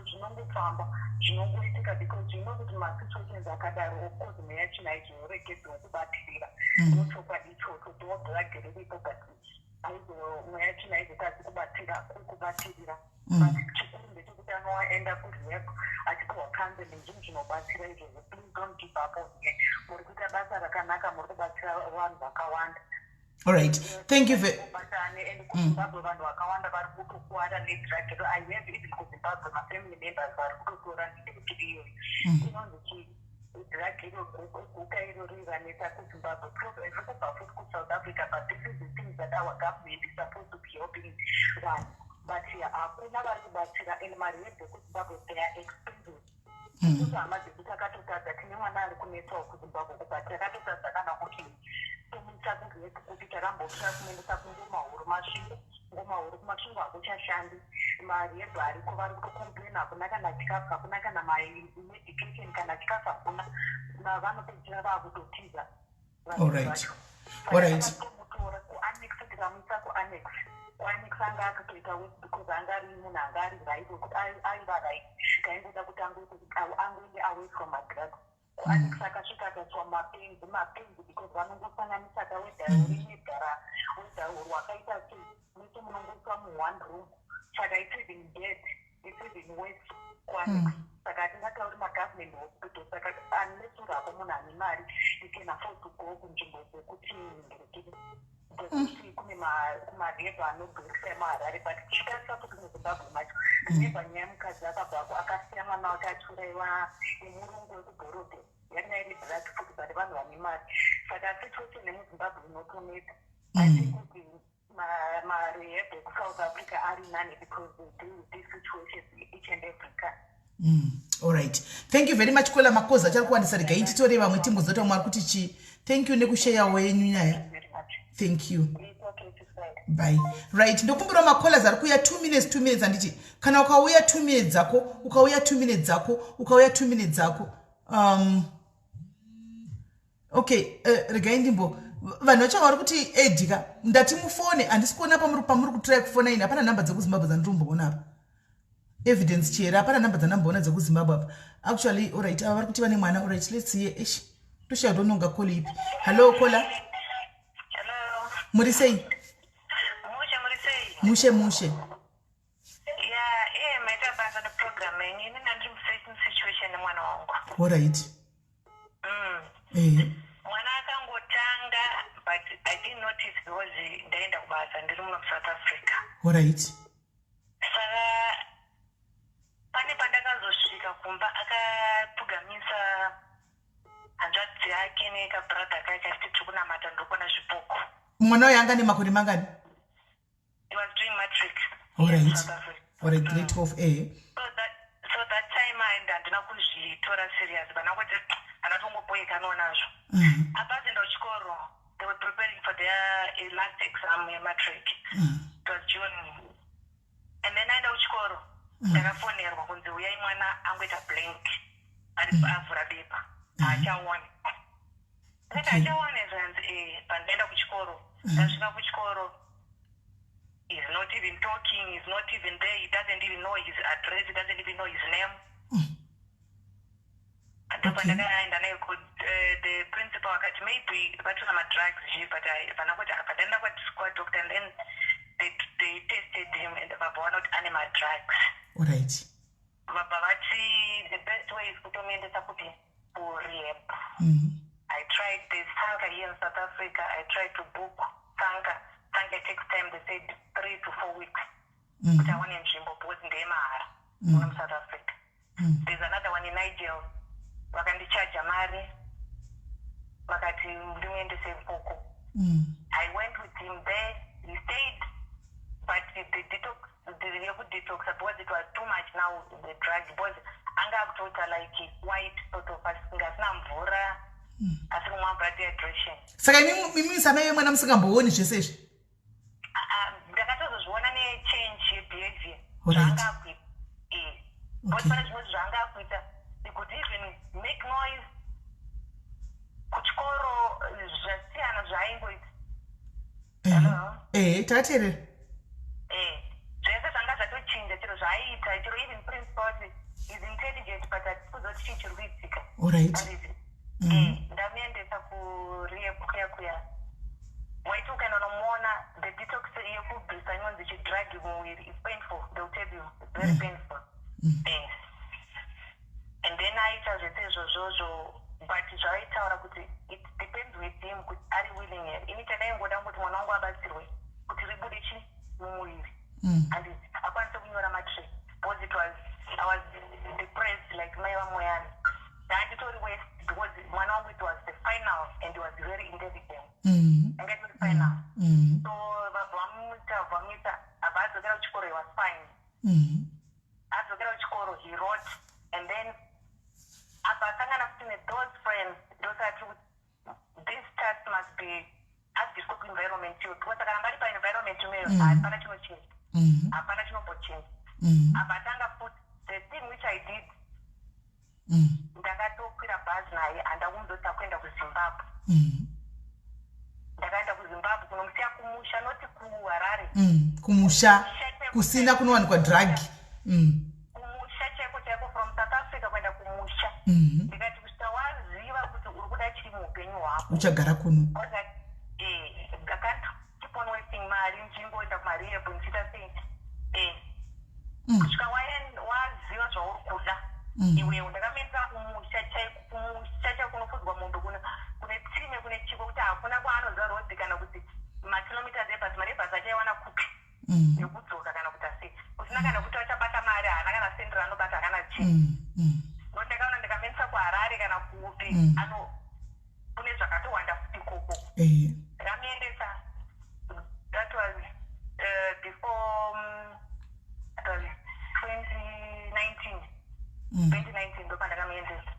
zvinongofamba, zvinongoitika, because you know kuti masituations akadaro, of course mweya tsvina izvinoregedzawo kubatirira. Ndochokwadi ichocho, ndodrug riripo, but aizo mweya tsvina izotadzi kubatira kubatirira. But chikuru ndechekuti anoenda kurehab achipiwa counseling, zvinhu zvinobatsira izvozvo. Please don't give up on here. Muri kuita basa rakanaka, muri kubatsira vanhu vakawanda. Alright, thank you. Batane, and kuZimbabwe vanhu vakawanda vari kutokuwara nedrug. I have even kuZimbabwe mafamily members vari kutotora ndekuti iyoyo inonzi chi drug iro, guka iro riranetsa kuZimbabwe, riri kubva futi kuSouth Africa. But this is the thing that our government is supposed to be helping vanhu, but hakuna vari kubatsira, and marehab ekuZimbabwe, they are expensive. Isusu hama dzedu takatotadza, tine mwana ari kunetsawo kuZimbabwe, but takatotadza kana kuti tomuisa kurehab, kuti takambotora kumuendesa kuNgomahuru, Masvingo. Ngomahuru kuMasvingo hakuchashandi marehab ariko, vari kutocomplaina, hakuna kana chikafu, hakuna kana mamedication, kana chikafu hakuna. Vanopedzisira vaakutotiza. Tomutora kuannex, tikamuisa kuannex. Kuannex anga akatoita worse, because anga ari munhu anga ari right, wekuti aiva right, taingoda kuti angoende away from madrugs. Kuannex akasvika akaiswa mapenzi, mapenzi, because vanongosanganisa kawedha rinegara wedha rwakaita sei, mese munongoiswa muone room, saka it's even bad, it's even worse kuannex. Saka hatingatauri magovernment hospital, saka unless uri munhu ane mari, you can afford to go kunzvimbo dzekuti kune kumarehab anodhurisa emaHarare. But tichitarisa kuti muZimbabwe macho, remember nyaya yemukadzi akabvako akasiya mwana wake achiurayiwa nemurungu wekuBorrowdale, yanga iri drug futi, but vanhu vane mari. Saka situation yemuZimbabwe inotonetsa. I think kuti marehab ekuSouth Africa ari nani, because they deal with these situations each and every time. Alright, thank you very much, caller. Makozi achari kuwandisa, regai titore vamwe timbozoti vamwe vari kuti chii. Thank you nekushayawo yenyu nyaya. Very much. Thank you. It's okay to say. Bye. Right, ndokumbirawo macallers ari kuuya 2 minutes, 2 minutes, handiti? Kana ukauya 2 minutes dzako, ukauya 2 minutes dzako, ukauya 2 minutes dzako. Okay, regai ndimbo vanhu vacho vari kuti edika ndati mufone, handisi kuona pamuri kutry kufona ini. Hapana nhamba dzekuZimbabwe dzandirimboona apa. Evidence chera, hapana nhamba dzandamboona dzekuZimbabwe apa actually. Alright, ava vari kuti vane mwana. Alright, let's hear. Esh, toshaya kuti ononga call ipi. Hallo, caller. Hello. Muri sei? Mushe, muri sei? Mushe, mushe. Ya, iye maita basa neprogram yenyu. Ini ndandiri musame situation nemwana wangu. Alright. Mwana akangotanga, but I didn't notice because ndaenda kubasa, ndiri muno muSouth Africa. Saka pane pandakazosvika kumba, akapfugamisa hanzvadzi yake nekabrother kake, achiti tiri kunamata, ndiri kuona zvipoko. Mwana uyo anga nemakore mangani? He was doing matric in South Africa. Alright, grade 12. So that time and handina kuzvitora serious, vanangoti anatongoboekanawo nazvo. Apazoenda kuchikoro, they were preparing for their last exam yematric. It was June, and then aenda kuchikoro, ndakafonerwa kunzi uyai, mwana angoita blank, ari avhura bepa, haachaoni. Ndati haachaoni? Zvanzi pandaenda kuchikoro, ndasvika kuchikoro, he's not even talking, he's not even there, he doesn't even know his address, he doesn't even know his name. Ndopandakaenda naye ku the principal akati maybe vatora madrugs zvi, but havana kuti apa. Ndaenda kwadoctor and then they tested him and vabvawana kuti ane madrugs. Alright. Vabva vati the best way is kutomuendesa kuti kurehab. I tried the SANCA here in South Africa. I tried to book SANCA. SANCA takes time. They said 3 to 4 weeks kuti awane nzvimbo because ndeyemahara muno muSouth Africa. There's another one in Nigel. Vakandichaja mari, vakati ndimuendese ikoko. I went with him there. He stayed, but the detox, the yekudetoxa, because it was too much now, the drug, because anga akutoita like white sort of, asinga asina mvura, asiri kumwa mvura, dehydration. Saka imimi samai vemwana musingambooni zvese izvi? Ah, ah, ndakatozozviona nechange yebehavior zvaanga akuita, because pane zvimwe zvaanga akuita, he could even make noise kuchikoro, zvasiyana zvaaingoita. Hello? Ehe, takateerera. Zvese zvanga zvatochinja, chero zvaaiita, chero even principal kuti is intelligent, but hatisi kuziva kuti chii chiri kuitika. Handiti? Ndamuendesa kurehab kuya kuya. Waiti ukaenda unomuona, the detox yekubvisa inonzi chidrug mumuviri is painful. They'll tell you it's very painful. And then aita zvese izvozvozvo, but zvavaitaura kuti it depends with him kuti ari willing here. Ini chandaingoda kuti mwana wangu abatsirwe kuti ribude chi mumuviri and akwanise kunyora matric, because it was I was depressed like mai vamoyana. Ndanditori worse because mwana wangu, it was the final and he was very intelligent. Anga itori final. So vabva vamuita, vabva vamuita, abva adzokera kuchikoro, he was fine. Adzokera kuchikoro, he wrote, and then abva asangana futi nethose friends. Ndosati kuti this task must be abviswe kuenvironment iyo, because akaramba ari paenvironment imeyo, hapana chinochinja. Hapana chinombochinja. Abva atanga futi. The thing which I did, ndakatokwira bhazi naye, handakumudzoti takuenda kuZimbabwe. Ndakaenda kuZimbabwe kunomusiya kumusha, noti kuHarare. Kumusha kusina kunowanikwa drug. Kumusha chaiko chaiko, from South Africa kuenda kumusha. Ndikati kusvika waziva kuti uri kuda chii muupenyu hwako, uchagara kuno. Because I can't keep on wasting mari ndichingoenda kumarehab, ndichiita sei. Kusvika waziva zvauri kuda iwewo. Ndakamuendesa kumusha chaiko, kumusha chaiko kunofudzwa mombe, kune tsime, kune chiko, kuti hakuna kwaanoziva rodhi kana kuti makilometers ebhasi, mari ebhasi achaiwana kupi yekudzoka, kana kuti asei kusina kana kuti achabata mari, haana kana sendi raanobata, hakana chii. Nokuti ndakaona ndikamuendesa kuHarare kana kupi, ano kune zvakatowanda futi ikoko. Ndakamuendesa, that was before, that was 2019. 2019 ndopandakamuendesa.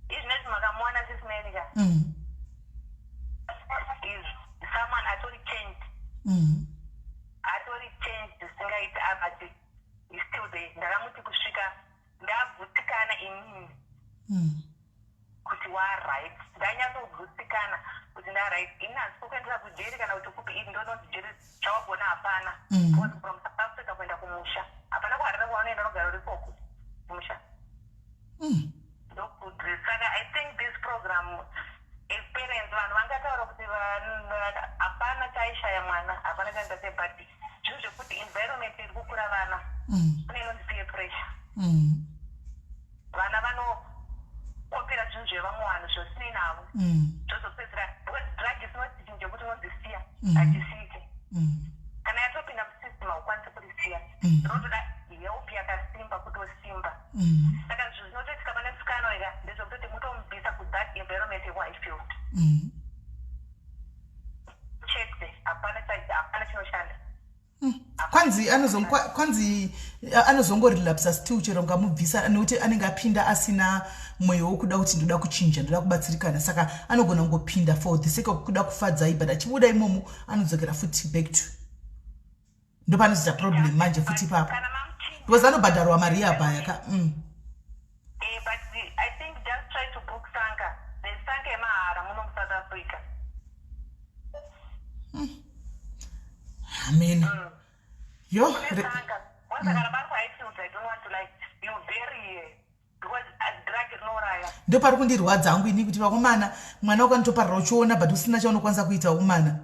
Izvinezvi makamuwana sisimenika, is someone atori changed. Atori changed zvisingaiti, but is still there. Ndakamuti kusvika ndagutsikana inini kuti waright, ndanyatsogutsikana kuti ndaright ini, handisi kukuendesa kujeri kana kuti kupi. Ini ndononzi jeri chawagona hapana. Because from South Africa kuenda kumusha hapana. KuHarare kwaunoenda unogara uri ikoko kumusha. Ndokuti saka I think this program, as parents, vanhu vangataura kuti hapana chaishaya mwana, hapana chaita sei, but zvinhu zvekuti environment iri kukura vana, kune inonzi peer pressure. Vana vanokopera zvinhu zvevamwe vanhu zvosinei navo, zvozopedzera, because drug is not chinhu chekuti unonzisiya. Hachisiyike. Kana yatopinda musystem, haukwanisi kurisiya. Rinotoda help yakasimba kuti usimba. Saka zvinhu zvinotoitika pane musikana ika ndezvekutoti mutomubvisa kuthat environment yeWhitefield chete. Hapana hapana chinoshanda. Kwanzi anozongorelapsa still chero ngamubvisa, nekuti anenge apinda asina mweya wokuda kuti ndoda kuchinja, ndoda kubatsirikana. Saka anogona kungopinda for the sake of kuda kufadzai, but achibuda imomo anodzokera futi back to ndopanozoita problem manje futi ipapo, Kana mamuchinja, because anobhadharwa mari yabhaya ka. But I think just try to book SANCA. There's SANCA yemahara muno muSouth Africa. Amen, yo. Kune SANCA. Once kana vari kuHighfields, I don't want to like you bury here, because drug rinouraya. Ndo pari kundirwadza hangu ini kuti vakomana, mwana wakanotoparara uchiona, but usina chaunokwanisa kuita wakomana.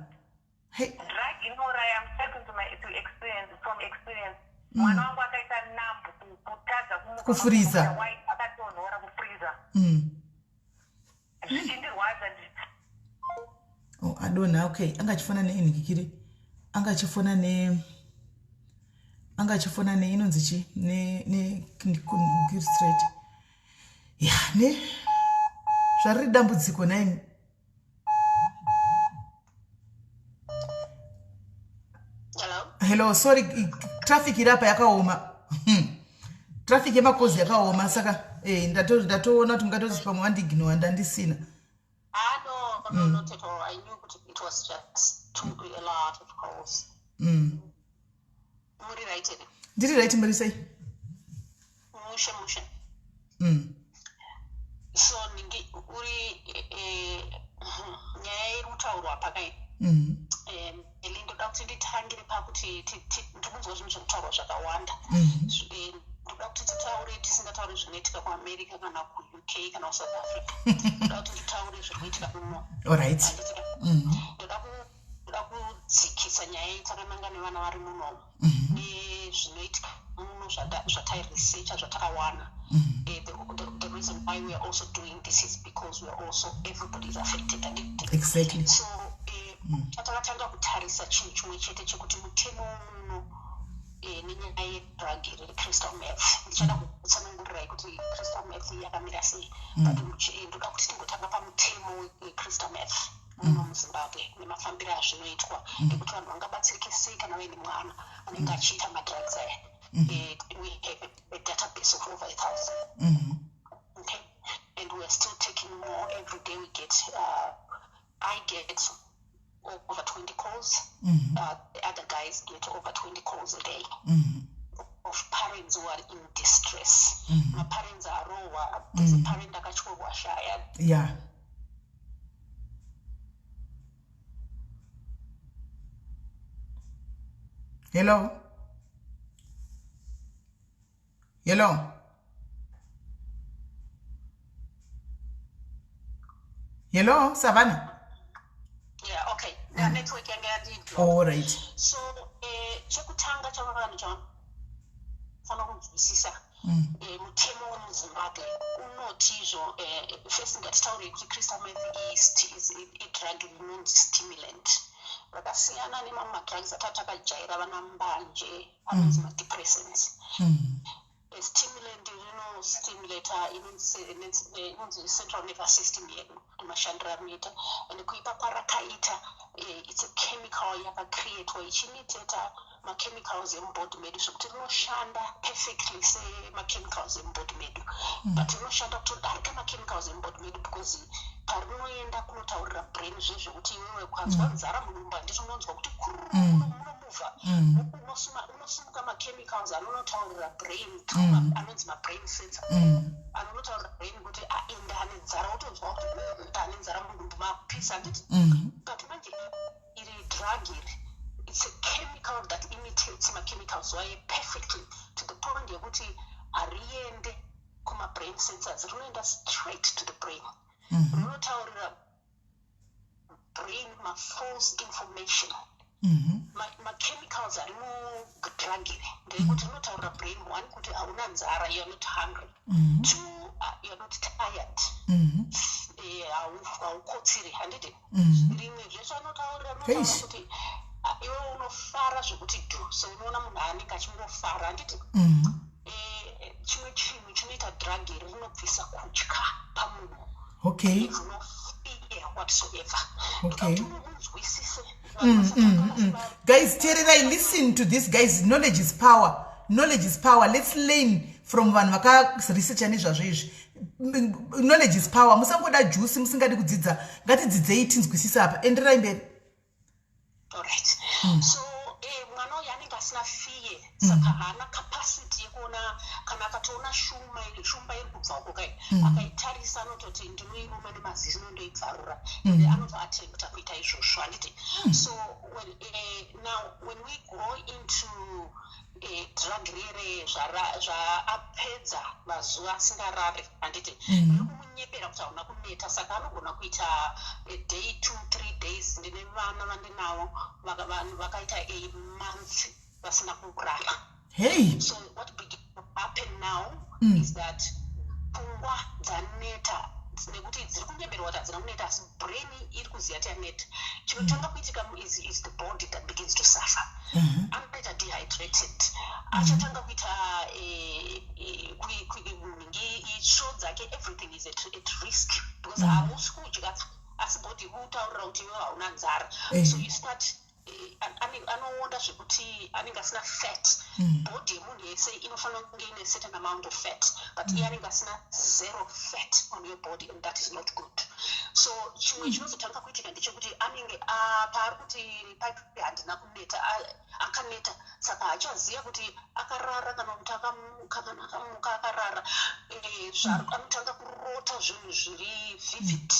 Hey. Drug inouraya. I'm talking to my to experience, from experience. Mwana wangu akaita nambu. Kufreezer. White akatonhora, kufreezer. Zvichindirwadza. Oh, adonha. Okay, anga achifona neinhikikiri, anga achifona ne inonzi chi ne ne straight ya ne zvariri dambudziko naimi. Hello? Hello, sorry, traffic iri apa yakaoma. Traffic yemakozi yakaoma, saka ndatoona kuti mungatoti pamwe wandiignora, ndandisina. Ah, no, not at all. I knew it was just too a lot of calls. Muri right here? Ndiri right, muri sei? Mushe mushe. So ningi uri nyaya iri kutaurwa pakai. Eli, ndoda kuti nditangire pakuti ndikunzwa zvinhu zvekutaurwa zvakawanda. Ndoda kuti titaure tisingatauri zvinoitika kuAmerica kana kuUK kana kuSouth Africa. Ndoda kuti nditaure zviri kuitika muno. Alright. Handitika? Ndoda kudzikisa nyaya iyi takananga nevana vari munomu nezvinoitika muno zvatairesearcha, zvatakawana. The reason why we are also doing this is because we are also, everybody is affected, handiti? Exactly. So chatakatanga kutarisa chinhu chimwe chete chekuti mutemo muno nenyaya yedrug iri recrystal meth. Ndichada kutsanangurirai kuti crystal meth yakamira sei, but ndoda kuti timbotanga pamutemo wecrystal meth muno muZimbabwe nemafambiro azvinoitwa, ekuti vanhu vangabatsirike sei kana vaine mwana anenge achiita madrugs aya. We have a database of over 1,000, okay, and we are still taking more every day. We get I get over 20 calls. The other guys get over 20 calls a day of parents who are in distress. Maparents arohwa. There's a parent akatyorwa shaya. Hello, hello, hello, Savannah. Yeah, okay, the network yange yandidrop. All right. So chekutanga chavanhu chavanofana kunzwisisa, mutemo wemuZimbabwe unoti izvo, first ngatitaurei kuti crystal meth is idrug rinonzi stimulant, rakasiyana nemamwe madrugs atakajaira, vana mbanje anonzi madepressants. Stimulant rinostimulata inonzi central nervous system yedu, nemashandiro arinoita and kuipa kwarakaita. It's a chemical yakacreatwa ichiimitata machemicals emubody medu, zvekuti rinoshanda perfectly semachemicals emubody medu, but rinoshanda kutodarika machemicals emubody medu, because parinoenda kunotaurira brain zvezvekuti iwewe ukanzwa nzara mudumbu, handiti unonzwa kuti munomuvha, unosimuka machemicals anonotaurira brain through anonzi mabrain sensor, anonotaurira brain kuti, "Ah, ndane nzara." Wotonzwa kuti ndane nzara, mudumbu makupisa, handiti? But manje iri drug iri, it's a chemical that imitates machemicals waye perfectly, to the point yekuti hariende kumabrain sensors, rinoenda straight to the brain. Rinotaurira brain mafalse information. Machemicals ari mudrug iri ndeyekuti rinotaurira brain, one, kuti hauna nzara, you are not hungry; two, you are not tired. Haukotsiri, handiti? Rimwe zvese anotaurira, rinotaura Eish. kuti, ah, iwe unofara zvekuti dhu. So unoona munhu anenge achingofara, handiti? Chimwe chinhu chinoita drug iri, rinobvisa kutya pamunhu. There is no fear whatsoever. Ndoda kuti munzwisise. Guys, teererai, listen to this, guys. Knowledge is power, knowledge is power. Let's learn from vanhu vakaresearcha nezvazvo izvi. Knowledge is power. Musangoda juice musingadi kudzidza. Ngatidzidzei, tinzwisise apa. Enderai mberi. Alright, so mwana uyu anenge asina fear, saka haana capacity yekuona kana akatoona shumba, shumba iri kubva uko kai, akaitarisa anototi, "Ndinoiruma nemaziso, ndoibvarura," and anotoattempta kuita izvozvo, handiti? So when, now when we go into drug rere, zvaapedza mazuva asingarari, handiti? Riri kumunyepera kuti hauna kuneta, saka anogona kuita a day, 2, 3 days. Ndine vana vandinavo vakaita a month vasina kurara. Hey. So what begin to happen now, is that pfungwa dzaneta nekuti dziri kunyeberwa kuti hadzina kuneta, asi brain iri kuziva kuti yaneta. Chinotanga kuitika is the body that begins to suffer. Anoita dehydrated, achatanga kuita itsvo dzake, everything is at risk because hausi kudya, asi body kutaurira kuti iwe hauna nzara. So you start anoonda zvekuti anenge asina fat. Body yemunhu yese inofanira kunge ine certain amount of fat, but iye anenge asina, zero fat on your body, and that is not good. So chimwe chinozotanga kuitika ndechekuti anenge paari kuti paipi handina kuneta, akaneta, saka haachaziva kuti akarara kana kuti akamuka. Kana akamuka akarara, anotanga kurota zvinhu zviri vivid.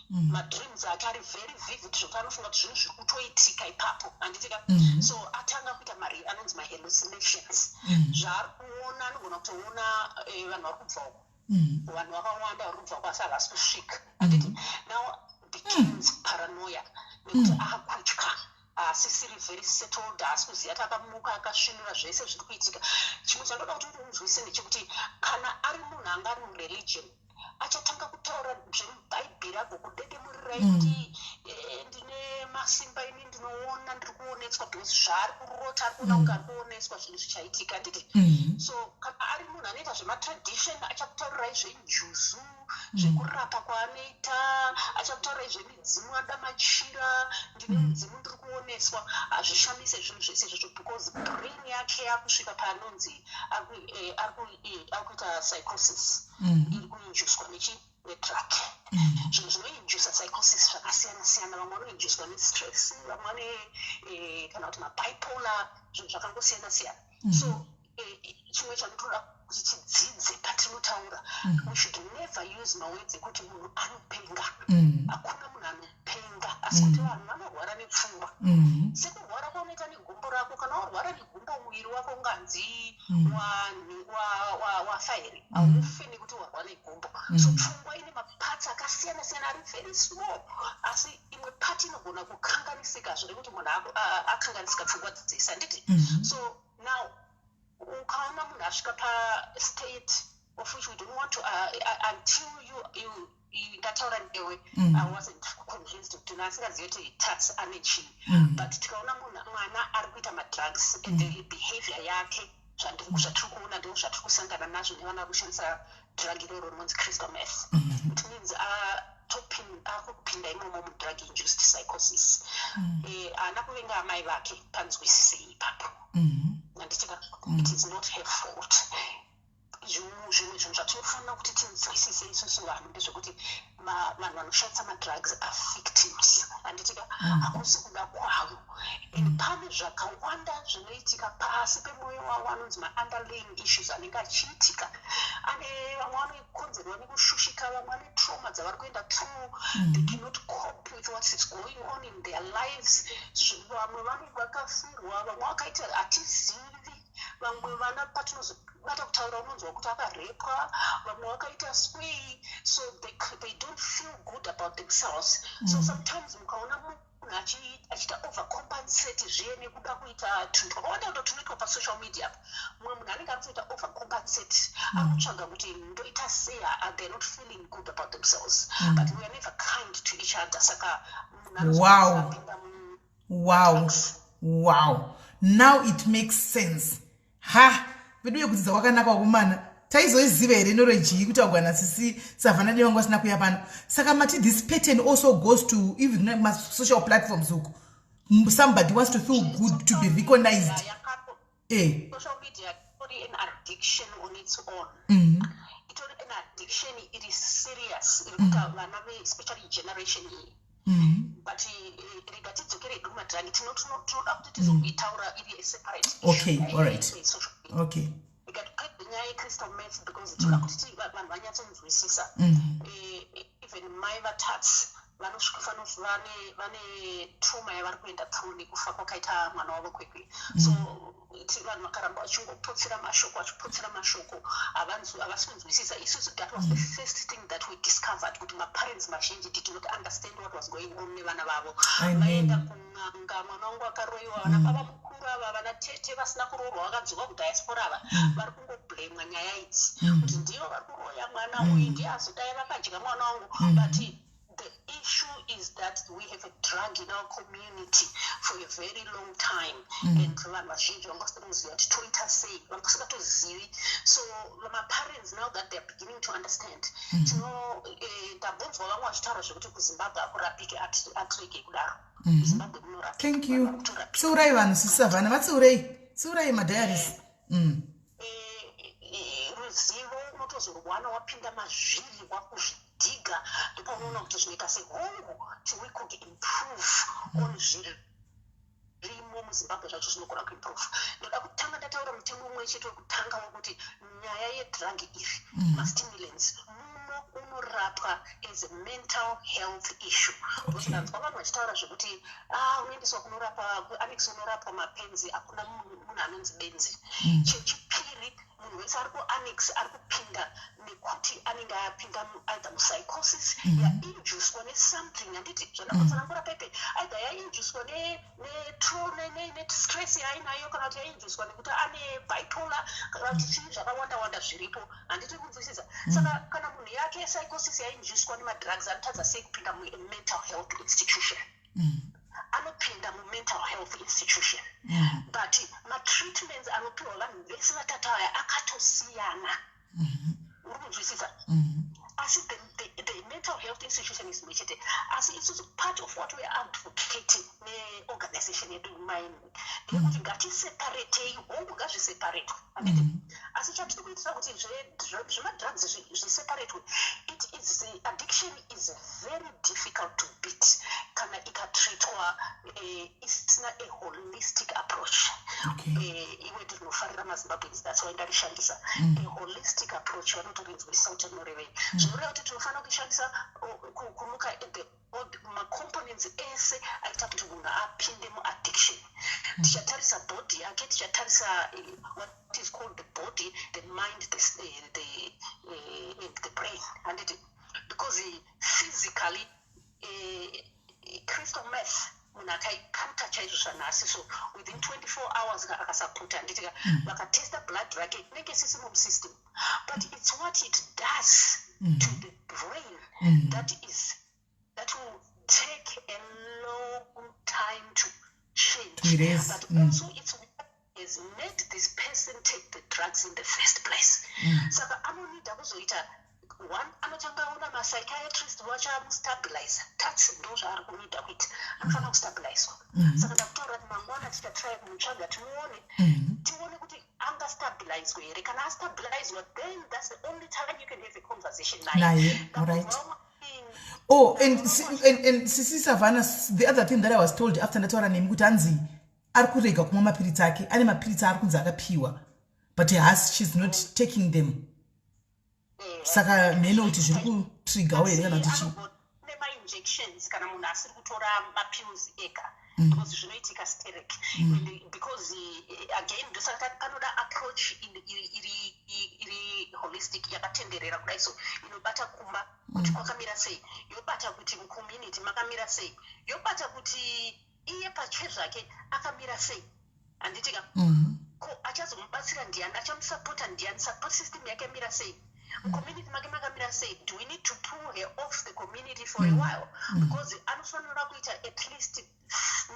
Madreams ake ari very vivid zvokuti anofunga kuti zvinhu zviri kutoitika ipapo, handitika? So atanga kuita mari anonzi mahallucinations. Zvaari kuona, anogona kutoona vanhu vari kubva uko, vanhu vakawanda vari kubva uko, asi havasi kusvika, handiti? Now begins paranoia nekuti akutya, haasisiri very settled, haasi kuziva kuti akamuka akasvinura, zvese zviri kuitika. Chimwe chandoda kuti unzwise ndechekuti kana ari munhu anga ari mureligion, achatanga kutaura zvemubhaibheri, agokudedemurirai kuti ndine masimba ini, ndinoona, ndiri kuoneswa, because zvaari kurota ari kuona kunge ari kuoneswa zvinhu zvichaitika, handiti? So kana ari munhu anoita zvematradition, achakutaurirai zvenjuzu, zvekurapa kwaanoita, achakutaurirai zvemidzimu, ada machira, ndine mudzimu, ndiri kuoneswa. Hazvishamise zvinhu zvese izvozvo because brain yake yakusvika paanonzi ari kuita psychosis iri kuinjuswa nechi nedrug. Zvinhu zvinoinjusa psychosis zvakasiyana siyana. Vamwe vanoinjuswa nestress, vamwe vane kana kuti mabipolar, zvinhu zvakangosiyana siyana. So chimwe chanotoda kuti tidzidze patinotaura, we should never use mawords ekuti munhu anopenga. Hakuna munhu anopenga, asi kuti vanhu vanorwara nepfungwa. Sekurwara kwaunoita negumbo rako, kana warwara negumbo, muviri wako unganzi wafa here? Haufi nekuti warwara negumbo. So pfungwa ine maparts akasiyana siyana ari very small, asi imwe part inogona kukanganisika zvekuti munhu akanganisika pfungwa dzese, handiti? So now ukaona munhu asvika pastate of which we don't want to until you ndataura newe, I wasn't convinced kuti asingazivi kuti Tats ane chii. But tikaona munhu, mwana ari kuita madrugs and the behavior yake, zvatiri kuona, ndo zvatiri kusangana nazvo nevana vari kushandisa drug iroro rinonzi crystal meth, it means akupinda imomo mudrug induced psychosis. Haana kuvenga amai vake, panzwisisei ipapo, handitika? It is not her fault. Zvimwe zvinhu zvatinofanira kuti tinzwisise isusu vanhu ndezvekuti vanhu vanoshandisa madrugs are victims, handitika? Hakusi kuda kwavo, and pane zvakawanda zvinoitika pasi pemwoyo wavo anonzi maunderlying issues anenge achiitika. Ane vamwe vanokonzerwa nekushushika, vamwe vane trauma dzavari kuenda through, they cannot cope with what is going on in their lives. Vamwe vakafirwa, vamwe vakaita, hatizivi. Vamwe vana patinozobata kutaura, unonzwa kuti akarepwa, vamwe vakaita sway, so they don't feel good about themselves. So sometimes mukaona munhu achiita overcompensate zviye nekuda kuita tunhu twakawanda kuto tunoitwa pasocial media, mumwe munhu anenge ari kutoita overcompensate, ari kutsvaga kuti ndoita sei. They're not feeling good about themselves, but we are never kind to each other, saka munhu anozopinda Wow, now it makes sense. Ha, vedu yekudzidza kwakanaka wakumana. Taizoiziva here knowledge iyi kutaurwa nasisi Savhana nevangu vasina kuya pano? Saka mati this pattern also goes to even masocial platforms uku. Somebody wants to feel good, to be recognized. Social media itori an addiction on its own. Itori an addiction iri serious iri kuita vana, especially generation iyi. But rega tidzokere hedu kumadrugs. Tinoda kuti tizoitaura iri separate. Okay, all right, okay. Ikatipedza nyaya yecrystal meth because toda kuti vanhu vanyatsonzwisisa. Even mai vaTats vanosvika vane trauma yavari kuenda through nekufa kwakaita mwana wavo Kwekwe. So vanhu vakaramba vachingopotsera mashoko, vachipotsera mashoko, havasi kunzwisisa. Isusu, that was the first thing that we discovered, kuti maparents mazhinji did not understand what was going on nevana vavo. Vaenda kun'anga, mwana wangu akaroyiwa, vana baba mukuru. ava, vana tete vasina kuroorwa vakadzoka kudiaspora ava, vari kungoblamwa nyaya idzi kuti ndivo vari kuroya mwana uyu, ndiye azodai vakadya mwana wangu. But the issue is that we have a drug in our community for a very long time and vanhu vazhinji vanga vasina kuziva kuti toita sei, vanga vasingatozivi. So maparents, now that they are beginning to understand, tino ndambonzwa vamwe vachitaura zvekuti kuZimbabwe hakurapike. Atirege kudaro, kuZimbabwe munorapika. Thank Vanhu you. vari kutorapika. Tsiurai vanhu, Sisi Savhana, vatsiurei, tsiurai madiaries. Ruzivo unotozorwana wapinda mazviri, wakuzvidhiga, ndopaunoona kuti zvinoita sehongu ti we could improve on zvirimo muZimbabwe. Zvacho zvinogona kuimprove. Ndoda kutanga ndataura mutemo umwe chete wekutanga wekuti nyaya yedrug iri, mastimulants, muno unorapwa as a mental health issue. Because ndanzwa vanhu vachitaura zvekuti, ah, unoendeswa kunorapa kuannex, unorapwa mapenzi. Hakuna munhu anonzi benzi. Chechipiri, munhu wese ari kuannex ari kupinda nekuti anenge apinda either mupsychosis yainducwa nesomething, handiti zvandakotsanangura pepe, either yainducwa nestress yaainayo, kana kuti yainducwa nekuti ane bipolar, kana kuti chii, zvakawanda wanda zviripo, handiti kunzwisisa? Saka kana munhu yake psychosis yainducwa nemadrugs, anotadza sei kupinda mumental health institution? Anopinda mumental health institution, but matreatments anopiwa vanhu vese vatatu aya akatosiyana. Uri kunzwisisa? Asi the mental health institution is imwe chete. Asi isusu, part of what we are advocating neorganization yedu maini ndeyekuti ngatiseparatei. Hongu, ngazviseparatwe, handiti? Asi chatiri kuitira kuti zvemadrugs zviseparatwe, it is addiction is very difficult to beat kana ikatreatwa isina a holistic approach. Iwe ndinofarira maZimbabweans, that's why ndarishandisa. A holistic approach, vanotorinzwisisa kuti rinorevei. Zvinoreva kuti tinofanira kuishandisa kulooka at the macomponents ese aita kuti munhu apinde muaddiction. Tichatarisa body yake, tichatarisa what is called the body, the mind, and the brain, handiti? Because physically, crystal meth, munhu akaiputa chaizvo zvanhasi, so within 24 hours akasaputa, handitika, vakatesta blood rake, inenge isisimo musystem. But it's what it does to the brain that will take a long time to change. To erase. But also it's what has made this person take the drugs in the first place. Saka anonida kuzoita one, anotanga aona mapsychiatrist vachamustabilize. That's ndo zvaari kunida kuita, anofanira kustabilizwa. Saka ndakutaura kuti mangwana tichatry kumutsvaga, timuone, tione kuti angastabilizwe here. Kana astabilizwa, then that's the only time you can have a conversation naye. Naye, alright. Oh, and Sisi Savannah, the other thing that I was told after ndataura nemi kuti hanzi ari kurega kumwa mapiritsi ake. Ane mapiritsi aari kunzi akapiwa, but has she's not taking them. Saka mhene kuti zviri kutrigawo here kana kuti chii? Nemainjections, kana munhu asiri kutora mapills ega, because zvinoitika sterek. And because again, ndosaka tati panoda approach iri holistic, yakatenderera kudai, so inobata kumba kuti kwakamira sei, yobata kuti mucommunity makamira sei, yobata kuti iye pache zvake akamira sei, handitika? Ko achazomubatsira ndiani? Achamusapota ndiani? Support system yake yamira sei? Mucommunity make makamira sei? Do we need to pull her off the community for a while? Because anofanira kuita at least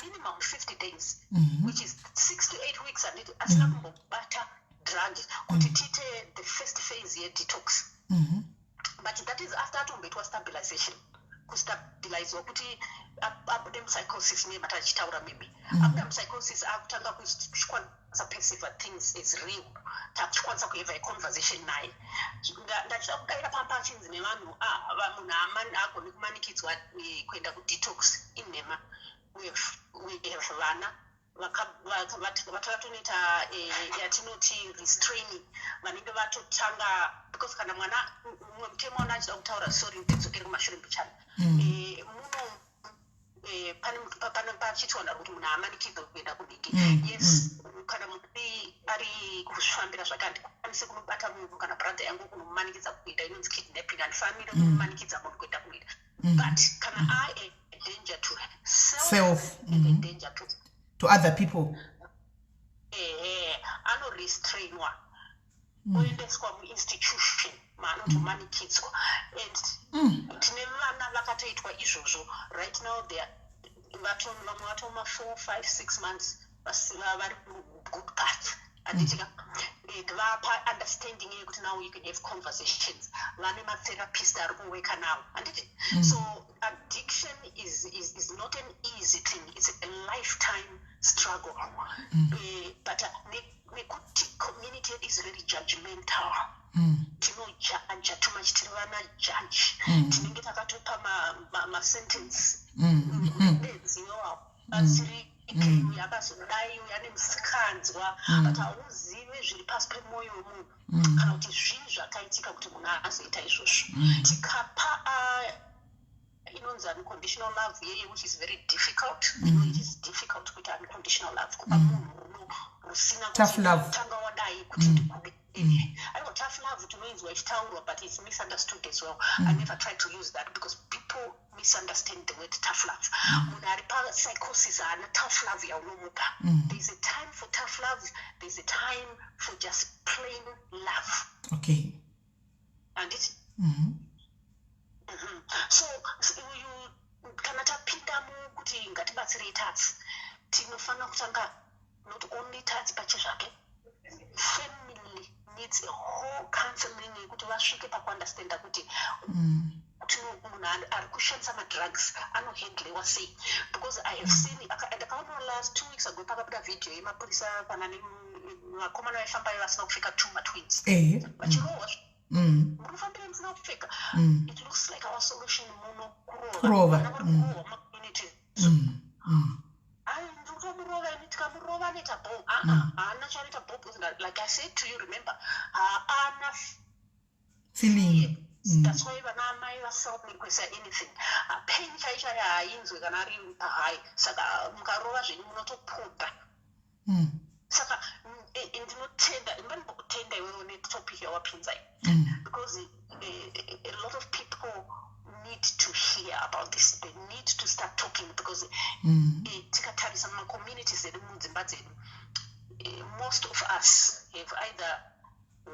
minimum 50 days, which is 6 to 8 weeks, handiti, asina kumbobata drug kuti tiite the first phase yedetox. But that is after atomboitwa stabilization, kustabilizwa kuti abude mupsychosis nemata achitaura. Maybe abuda mupsychosis, akutanga kuchikwanisa perceive things as real, takuchikwanisa kuhave a conversation naye. Ndachida kudayira pamba achinzi nevanhu, "Ah, munhu haagoni kumanikidzwa kuenda kudetox." Inhema. We have vana vatakatonoita yatinoti restraining, vanenge vatotanga, because kana mwana, mumwe mutemo wana achida kutaura, sorry, ndidzokere kumashure mbichana. Muno pane pachiitwa kuti munhu haamanikidzwe kuenda kudiki. Yes, kana munhu ari kuzvifambira zvake, handikwanisi kunobata munhu kana brother yangu kunomumanikidza kuenda, inonzi kidnapping. Handifaniri kumumanikidza munhu kuenda kuenda, but kana a danger to self, Self, and a danger to to other people. Anotorestrainwa, oendeswa muinstitution maanotomanikidzwa, and tine vana vakatoitwa izvozvo. Right now they are vamwe vatoma 4, 5, 6 months vari good path, handitika? And vapa understanding yekuti now you can have conversations. Vane matherapist ari kuweka navo, handiti? So addiction is not an easy thing. It's a lifetime struggle. But nekuti community yedu is very judgmental, tinojaja too much, tiri vana judge. Tinenge takatopa masentence, benzi iwawo, batsirike, uyu akazodai, uyu ane musikanzwa, but hauzive zviri pasi pemwoyo wemunhu kana kuti zvii zvakaitika kuti munhu azoita izvozvo. Tikapa inonzi unconditional love yeye, which is very difficult. It is difficult kuita unconditional love, kupa munhu rudo rusina Tough love. Tanga wadai kuti ndikude. Aiwa, tough love tinoinzwa ichitaurwa, but it's misunderstood as well. I never try to use that because people misunderstand the word tough love. Munhu ari papsychosis haana tough love yaunomupa. There's a time for tough love, there's a time for just plain love. Handiti? So uyu kana tapinda mukuti ngatibatsirei Tatsi, tinofanira kutanga not only Tatsi pachezvake. Family needs a whole counseling yekuti vasvike pakuunderstanda kuti munhu ari kushandisa madrugs anohandlewa sei, because I have seen, ndakaona last 2 weeks ago pakabuda vhidhiyo yemapurisa kana nevakomana vaifamba vasina kupfeka, two matwins vachirohwa. Muri kufambira musina kupfeka. It looks like our solution muno Kurova. kurova. Vana vari kurohwa mumacommunities. Ai, ndikutomurova ini, tikamurova anoita bo. Aa, haana chaanoita bo because like I said to you, remember, haana feeling. That's why vana amai vasaonekesa anything. Pain chai chai haainzwe kana ari pahigh, saka mukarova zvenyu munotoputa. Saka ndinotenda, ndinombokutenda iwewe netopic yawapinzai because a lot of people need to hear about this. They need to start talking because tikatarisa mumacommunities edu, mudzimba dzedu, most of us have either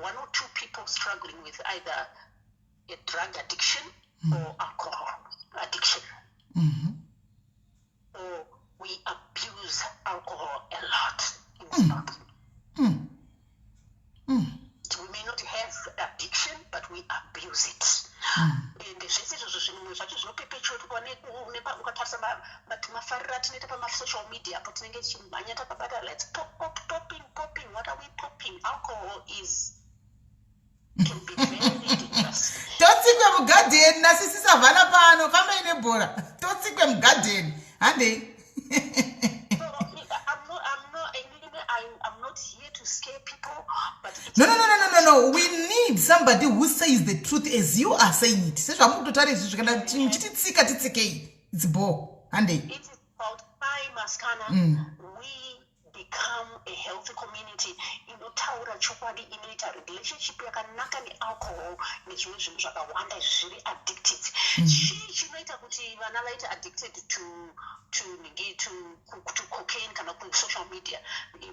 one or two people struggling with either a drug addiction or alcohol addiction, or we abuse alcohol a lot in Zimbabwe. We may not have addiction, but we abuse it. And zvese izvozvo zvimwe zvacho zvinoperpetuatwa ukatarisa mafariro atinoita pamasocial media apo, tinenge tichimhanya takabata, "Let's pop, pop, popping, popping." What are we popping? Alcohol is can be very dangerous. Totsikwe mugadheni nasisi Savhana pano, fambai nebhora, totsikwe mugadheni, handei. So I'm not, I'm not here to scare people, but it's No, we need somebody who says the truth as you are saying it, sezvamuri kutotaura izvizvi. Kana muchititsika, titsikei, it's bo, handei. It is about time, askana, we become a healthy community inotaura chokwadi, inoita relationship yakanaka nealcohol nezvimwe zvinhu zvakawanda zviri addictive. Chii chinoita kuti vana vaite addicted to nhingi, to cocaine kana kusocial media?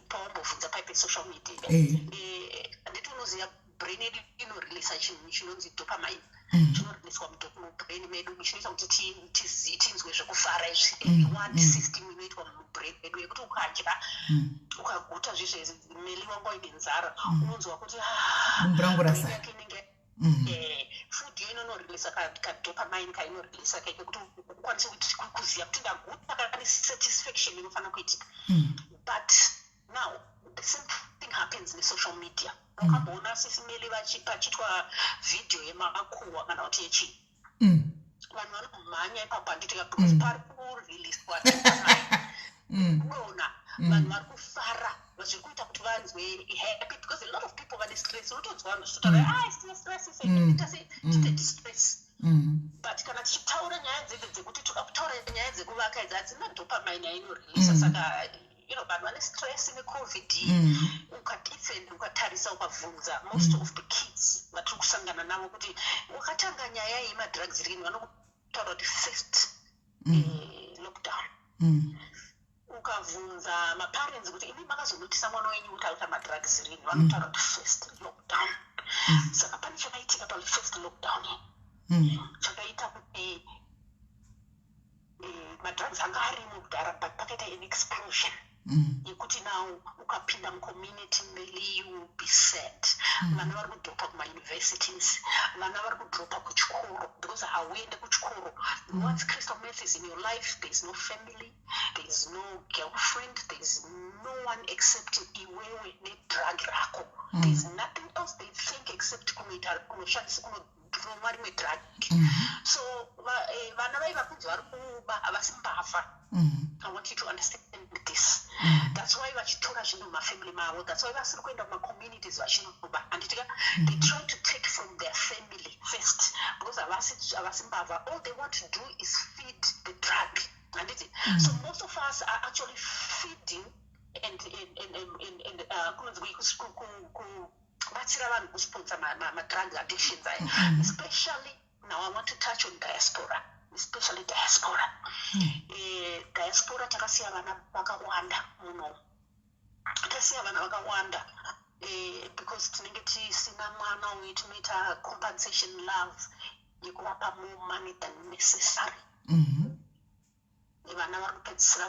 Pawambobvunza paipe social media, handiti unoziva brain yedu inoreleasa chinhu chinonzi dopamine, chinoreleaswa mubrain medu, chinoita kuti tinzwe zvekufara izvi, reward system inoitwa mubrain medu yekuti ukadya ukaguta zvezve, meli wanga uine nzara, unonzwa kuti, "Ah," Dumbu rangu brain rasara. yake inenge food yo inonoreleasa kadopamine kainoreleasa kekuti ukwanise kuziva kuti ndaguta, kane satisfaction inofanira kuitika. But now the same thing happens nesocial media. Wakamboona sisi Meli pachiitwa vhidhiyo yemakuhwa kana kuti yechii? Vanhu vanomhanya ipapo, handitika? Because pari kureleaswa dopamine. Unoona vanhu vari kufara, zviri kuita kuti vanzwe happy, because a lot of people vane stress. Unotonzwa vanhu vachitotaura, "Ah, tine stress, tite distress." But kana tichitaura nyaya dzedze dzekuti toda kutaura nyaya dzekuvaka idzi, hadzina dopamine yainoreleasa. Saka vanhu vane stress neCOVID. Even ukatarisa, ukabvunza most of the kids vatiri kusangana navo kuti wakatanga nyaya yemadrugs rini, vanokutaura kuti first lockdown. Ukabvunza maparents kuti imi makazonotisa mwana wenyu kuti aita madrugs rini, vanotaura kuti first lockdown. Saka pane chakaitika pafirst lockdown chakaita kuti madrugs anga arimo kudhara, but pakaita an explosion yekuti now ukapinda mucommunity meli, you will be sad. Vana vari kudropa kumauniversities, vana vari kudropa kuchikoro because hauende kuchikoro. Once crystal meth is in your life, there is no family, there is no girlfriend, there is no one except iwewe nedrug rako. There is nothing else they think except kunoita, kunoshandisa, kunonwa rimwe drug. So vana vaiva kunzi vari kuba, havasi mbavha. I want you to understand this. That's why vachitora zvinhu mumafamily mavo. That's why vasiri kuenda kumacommunities vachinoba, handitika? They try to take from their family first because havasi mbavha. All they want to do is feed the drug, handiti? So most of us are actually feeding and kunonzi kubatsira vanhu kusponsor ma-drug addictions aya. Especially now I want to touch on diaspora, especially diaspora. Diaspora takasiya vana vakawanda muno, tasiya vana vakawanda because tinenge tisina mwana uyu. Tinoita compensation love yekuvapa more money than necessary. Vana vari kupedzisira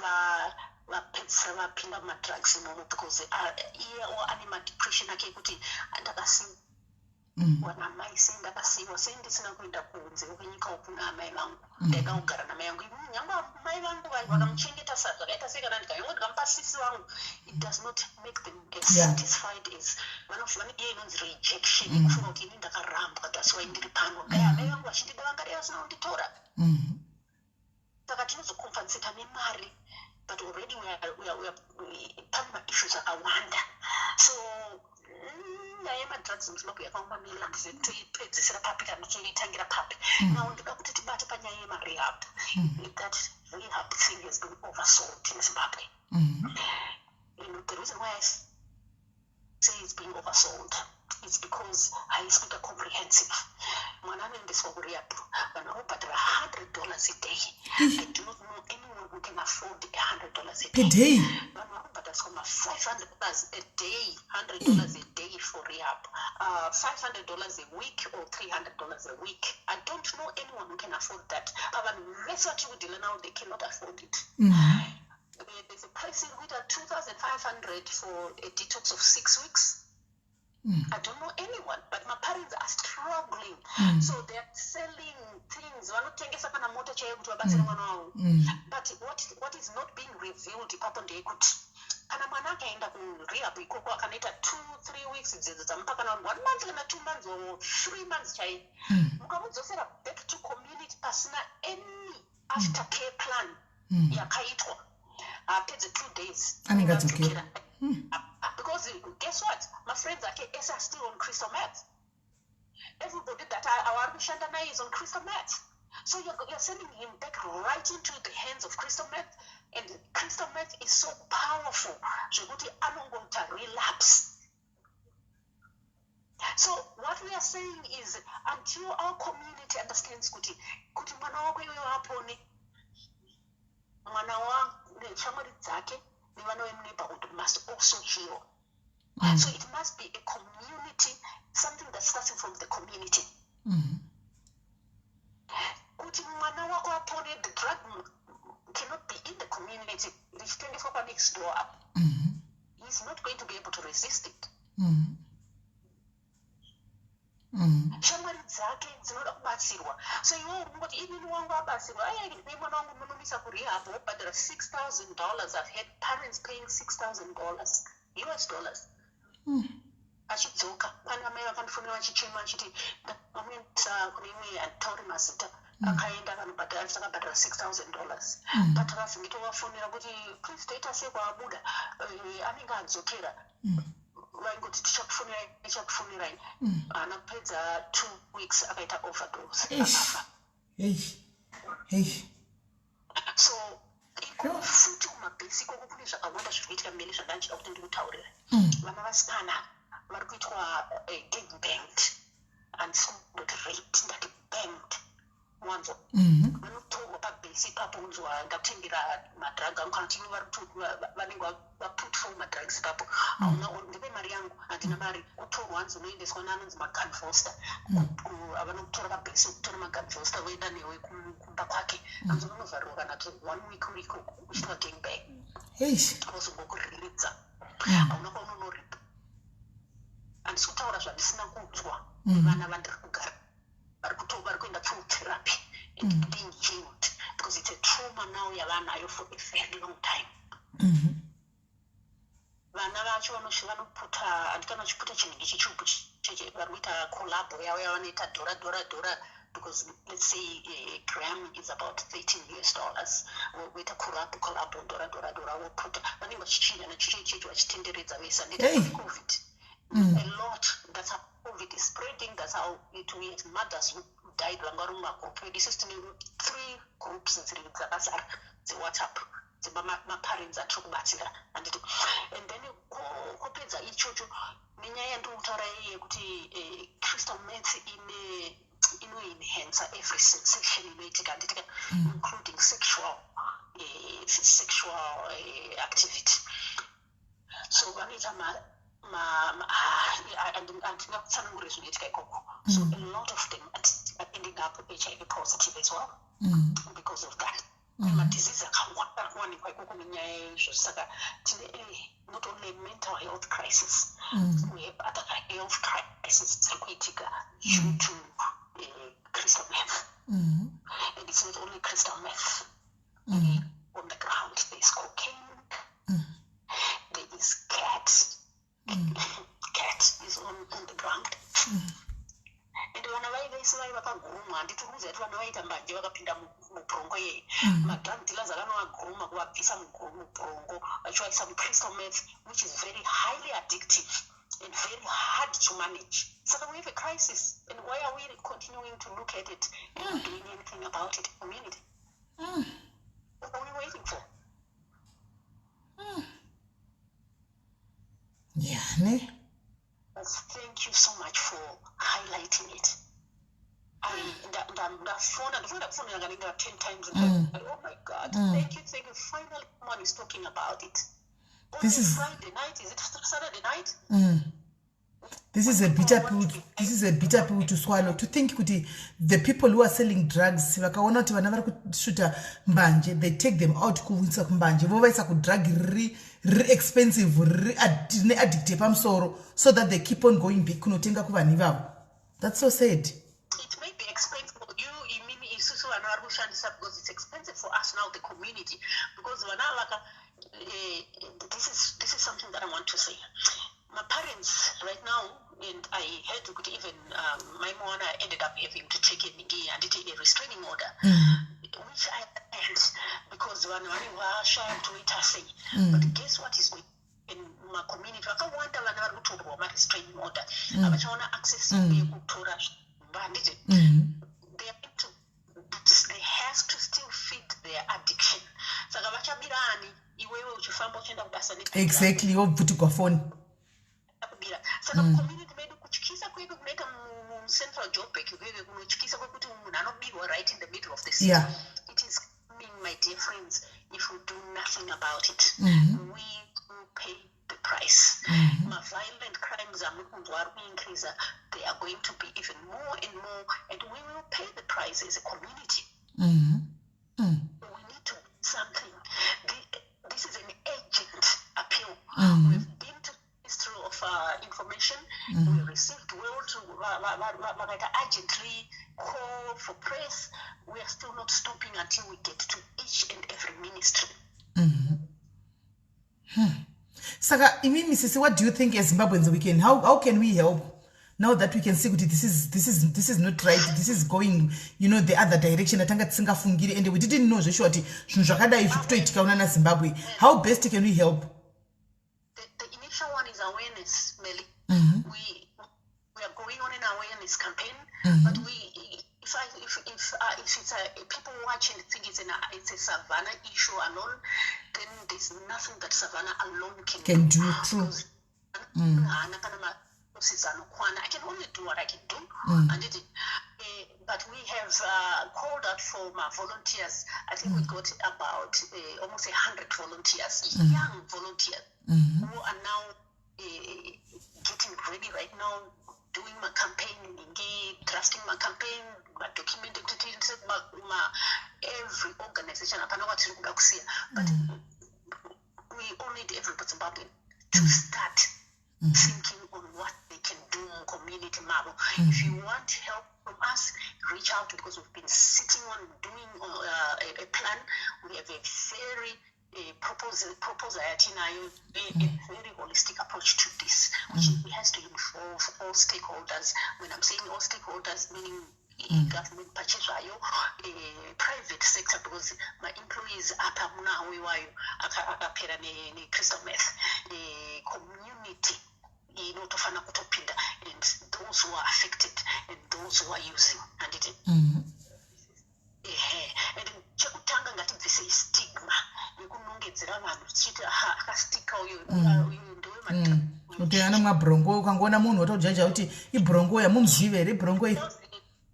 vapedzisira vapinda mumadrugs imomo because iyewo ane madepression ake ekuti ndakasiyiwa namai sei, ndakasiyiwa sei, ndisina kuenda kunze kwenyika uku naamai vangu, ndaida kugara namai vangu. Nyange mai vangu vakamuchengeta zvakaita sei, kana ndikanyange ndikamupa sisi vangu, it does not make them as satisfied as vane iye inonzi rejection, yekufunga kuti ini ndakarambwa, that's why ndiri pano. Dai amai vangu vachindida, vangadai vasina kunditora. Saka tinozocompensata nemari, but already we are, pane maissues akawanda. So nyaya yemadrugs muZimbabwe yakaoma miri. Handizivi toipedzisira papi kana toitangira papi. Now ndoda kuti tibate panyaya yemarehab. That rehab thing has been oversold in Zimbabwe. The reason why I say it's being oversold is because haisi kuita comprehensive. Mwana anoendeswa kurehab, vanhu vanobhadhara $100 a day. I do not know anyone who can afford $100 a Per day. day? Vanhu vari kubhadhariswa ma-$500 a day, $100 a day for rehab, $500 a week or $300 a week. I don't know anyone who can afford that. Pavanhu vese vatiri kudhila now, they cannot afford it. There's a price iri kuita 2500 for a detox of 6 weeks. I don't know anyone, but my parents are struggling. So they're selling things. Vanotengesa kana mota chaiyo kuti vabatsire mwana wavo. But what is not being revealed ipapo ndeyekuti kana mwana akaenda kurehab ikoko, akanoita 2, 3 weeks dzedzo dzamupa, kana one month kana 2 months or 3 months chaiyo, mukamudzosera back to community pasina any after care plan yakaitwa, apedze 2 days Anenge adzokera. Because guess what? My friends ake ese are still on crystal meth. Everybody that avari kushanda naye is on crystal meth. So you're sending him back right into the hands of crystal meth, and crystal meth is so powerful zvekuti anongoita relapse. So what we are saying is, until our community understands kuti mwana wako iwewe apone, mwana wa neshamwari dzake nevana vemuneighborhood must also heal. So it must be a community, something that's starting from the community. Kuti mwana wako apone, the drug cannot be in the community richitengeswa panext door up. He's not going to be able to resist it. Shamwari dzake dzinoda kubatsirwa. So iwewe ungoti inini wangu abatsirwa, ai mwana wangu munomisa kurehab, wobhadhara $6000. I've had parents paying $6000 US dollars. Achidzoka, pane amai vakandifonera vachichema achiti ndamuendesa kune imwe, handitauri mazita, akaenda akanobhadhara, akabhadhara $6000, but akazonge tovafonera kuti please toita sei kwaabuda, anenge adzokera. Vaingoti tichakufonerai, tichakufonerai. Haana kupedza 2 weeks akaita overdose, akafa. Eish. Eish. So iko futi kumabhesi ikoko kune zvakawanda zviri kuitika mberi zvandandida kuti ndikutaurire. Vana vasikana vari kuitwa gang banged. Handisi kumboti raped, ndati banged. Wanzwa? Vanotorwa pabhesi ipapo, unzwa, "Ndakutengera madrugs angu," kana tini vanenge vaput for madrugs ipapo. "Hauna, ndipe mari yangu." "Handina mari." Kutorwa, hanzi unoendeswa neanonzi maganvoster. Vanokutora pabhesi, kutora maganvoster, voenda newe kumba kwake. Hanzi unonovharirwa kana kuti one week uri ikoko uchitwa gangbang. Vozongokuriridza, hauna kwaunonoripa. Handisi kutaura zvandisina kunzwa. Vana vandiri kugara vari kuenda through therapy and being healed because it's a trauma now yavanayo for a very long time. Vana vacho vanoputa, handikana vachiputa chinhu ichi chubu, vari kuita collabo yavo yavanoita dhora dhora dhora, because let's say a gram is about US$13. Voita collabo collabo, dhora dhora dhora, voputa. Vanenge vachichinjana chicho ichecho, vachitenderedza vese. COVID a lot, that's how COVID is spreading. That's how it, we have mothers who died vanga vari mumagroup edu. Isusu tine three groups dziri dzakazara dzeWhatsApp dzemaparents atiri kubatsira, handiti? And then kwopedza ichocho nenyaya yandiri kutaura iyi yekuti crystal meth ine inoenhansa every sensation inoitika, handitika? Including sexual activity. So vanoita handina kutsanangura zvinoitika ikoko. So a lot of them are ending up HIV positive as well because of that. Madisease akawanda ari kuwanikwa ikoko nenyaya yeizvo. Saka tine not only mental health crisis, we have other health crisis dziri kuitika due to crystal meth. And it's not only crystal meth on the ground. There's cocaine, there is cat. Cat is on the ground. And vana vai vese vai vakagurumwa, handiti? Uri kuziva kuti vana vaita mbanje vakapinda mubrongo yei, madrug dealers akanovaguruma kuvabvisa mubrongo vachivaisa mucrystal meth, which is very highly addictive and very hard to manage. Saka we have a crisis, and why are we continuing to look at it and not doing anything about it? Community, what are we waiting for? Yeah, ne. Thank you so much for highlighting it. Ndafona, ndofuna ndakufonera kanenge 10 times. Oh my God, thank you, thank you. Finally someone is talking about it. This is Friday night, is it Saturday night? This is a bitter pill. This is a bitter pill to swallow, to think kuti the people who are selling drugs vakaona kuti vana vari kusvuta mbanje, they take them out kuisa kumbanje, vovaisa kudrug riri expensive, riri rine addict yepamusoro, so that they keep on going back kunotenga kuvanhu ivavo. That's so sad. It may be expensive for you, imimi, isusu vana vari kushandisa, because it's expensive for us now, the community, because vana vaka this is something that I want to say. My parents right now, and I heard kuti even my Moana ended up having to take a restraining order, which I understand, because vanhu vanenge vashaya kuti voita sei. But guess what is going in macommunity? Vakawanda vana vari kutorwa marestraining order, havachaona access yekutora, handiti? They have to still feed their addiction. Saka vachabira ani iwewe uchifamba uchienda kubasa? Exactly, wobvutigwa foni. Kubira. Saka mucommunity medu, kutyisa kwedu kunoita mucentral Joburg kweke kunotyisa kwekuti munhu anobirwa right in the middle of the city. It is coming, my dear friends. If we do nothing about it, we will pay the price. Maviolent crimes amuri kunzwa ari kuincreasa, they are going to be even more and more, and we will pay the price as a community. We need to do something. This is an urgent appeal. We've been to Ministry of Information. We received well to vakaita urgently call for press. We are still not stopping until we get to each and every ministry. Saka imimi sisi, what do you think as Zimbabweans we can how can we help now that we can see kuti this is not right, this is going the other direction atanga tisingafungiri, and we didn't know zveshuwa kuti zvinhu zvakadai zviri kutoitika una naZimbabwe? How best can we help? The initial one is awareness, Melly. We are going on an awareness campaign, but we if I if it's a people watching think it's a Savannah issue alone, then there's nothing that Savannah alone can Can do, true. Because haana kana maresources anokwana. I can only do what I can do, handiti? But we have called out for my volunteers. I think we got about almost 100 volunteers, young volunteers, who are now getting ready right now, doing my campaign, drafting my campaign, my document, my every organization. Hapana kwatiri kuda kusiya, but we all need every Zimbabwean to start thinking on what they can do in community mavo. If you want help from us, reach out, because we've been sitting on doing a plan. We have a very proposal yatinayo, a very holistic approach to this, which has to involve all stakeholders. When I'm saying all stakeholders, meaning government pachezvayo, private sector, because maemployees apa munawo iwayo akapera necrystal meth, community inotofana kutopinda, and those who are affected and those who are using, handiti? Ehe, and chekutanga, ngatibvisei stigma yekunongedzera vanhu tichiti, "Aha, akastika uyo, uyu ndewe." Kuti anomwa bronco, ukangoona munhu watojaja kuti ibronco, yamumuzive here ibronco iyi?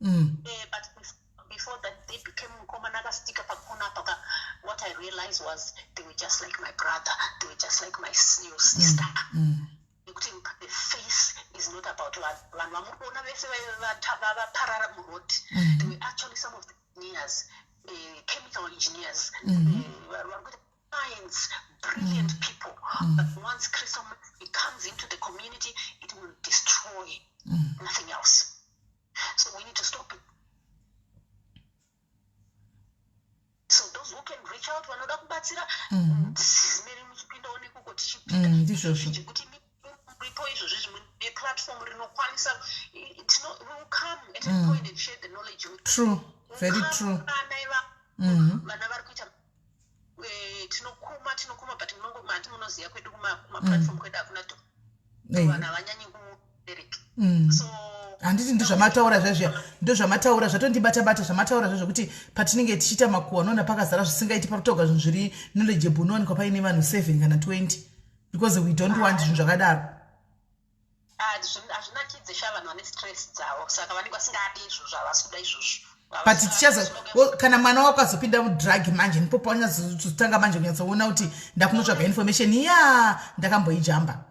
But before that they became mukomana akastika pakona paka, what I realized was they were just like my brother, they were just like my your sister, nekuti the face is not about vanhu vamuri kuona vese vaparara muroad. They were actually some of the engineers, chemical engineers, vari kuita science, brilliant people. But once crystal meth comes into the community, it will destroy nothing else. So we need to stop it. So those who can reach out, vanoda kubatsira, zimeri muchipindawo nekuko tichipinda. Ndizvozvo. Zvekuti muripo izvozvi zvimwe neplatform rinokwanisa, we will come at a point and share the knowledge with True, very true. vana ivavo, vana vari kuita, tinokuma, tinokuma, but mati munoziva kwedu kumaplatform kwedu hakuna vanhu havanyanyi kubereki. So Handiti ndozvamataura zvezviya, ndozvamataura zvatondibata-bata, zvamataura zvezvo kuti patinenge tichiita makuhwa, unoona pakazara zvisingaiti, parikutoga zvinhu zviri knowledgeable, unowanikwa paine vanhu 7 kana 20, because we don't want zvinhu zvakadaro. Ah, hazvinakidze sha, vanhu vane stress dzavo, saka vanenge vasingadi izvozvo, havasi kuda izvozvo. But tichazo kana mwana wako azopinda mudrug manje, ndipo paunyatsotanga manje kunyatsoona kuti ndakunotsvaga information ya ndakamboijamba.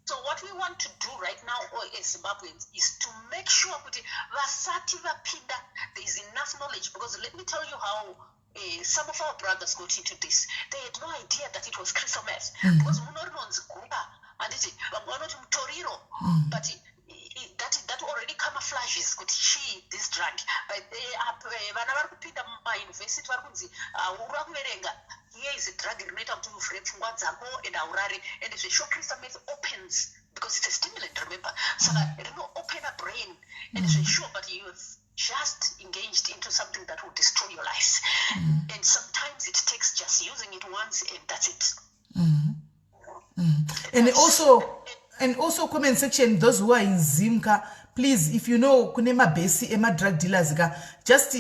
So what we want to do right now as Zimbabweans is to make sure kuti vasati vapinda, there is enough knowledge, because let me tell you how some of our brothers got into this. They had no idea that it was crystal meth, because muno rinonzi guka, handiti? Vamwe vanoti mutoriro, but that already camouflages kuti chii this drug. But vana vari kupinda mumauniversity vari kunzi, "Haura kuverenga, here is a drug rinoita kuti uvhure pfungwa dzako and haurari." And zvesure, crystal meth opens, because it's a stimulant, remember, saka rino-open a brain and zvesure, but you've just engaged into something that will destroy your life, and sometimes it takes just using it once and that's it. And also comment section, those who are in Zimka, please, if you know kune mabhesi emadrug dealers ka, just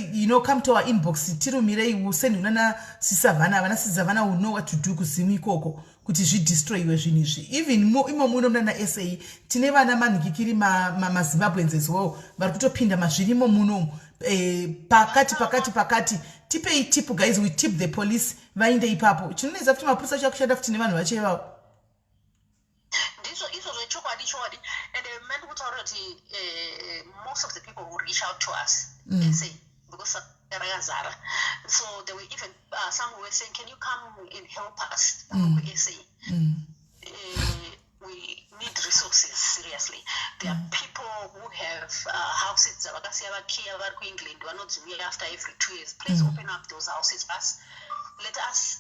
come to our inbox, tirumirei, will send unana sisavhana, vana sisavhana will know what to do kuZimu ikoko kuti zvidestroyiwe zvinhu izvi. Even imo muno munana SA tine vana manhikikiri maZimbabweans as well vari kutopinda mazvirimo munomu, pakati pakati pakati. Tipei tip, guys, we tip the police vainde ipapo. Chinonetsa futi, mapurisa chakushanda futi nevanhu vacho ivavo. Ndizvo izvozvo, chokwadi, chokwadi. And mandi kutaura kuti most of the people who reach out to us say because rakazara, so there were even some who were saying, "Can you come and help us ku-SA?" We need resources, seriously. There are people who have houses dzavakasiya vakiya vari kuEngland, vanodziuya after every 2 years. Please open up those houses for us. Let us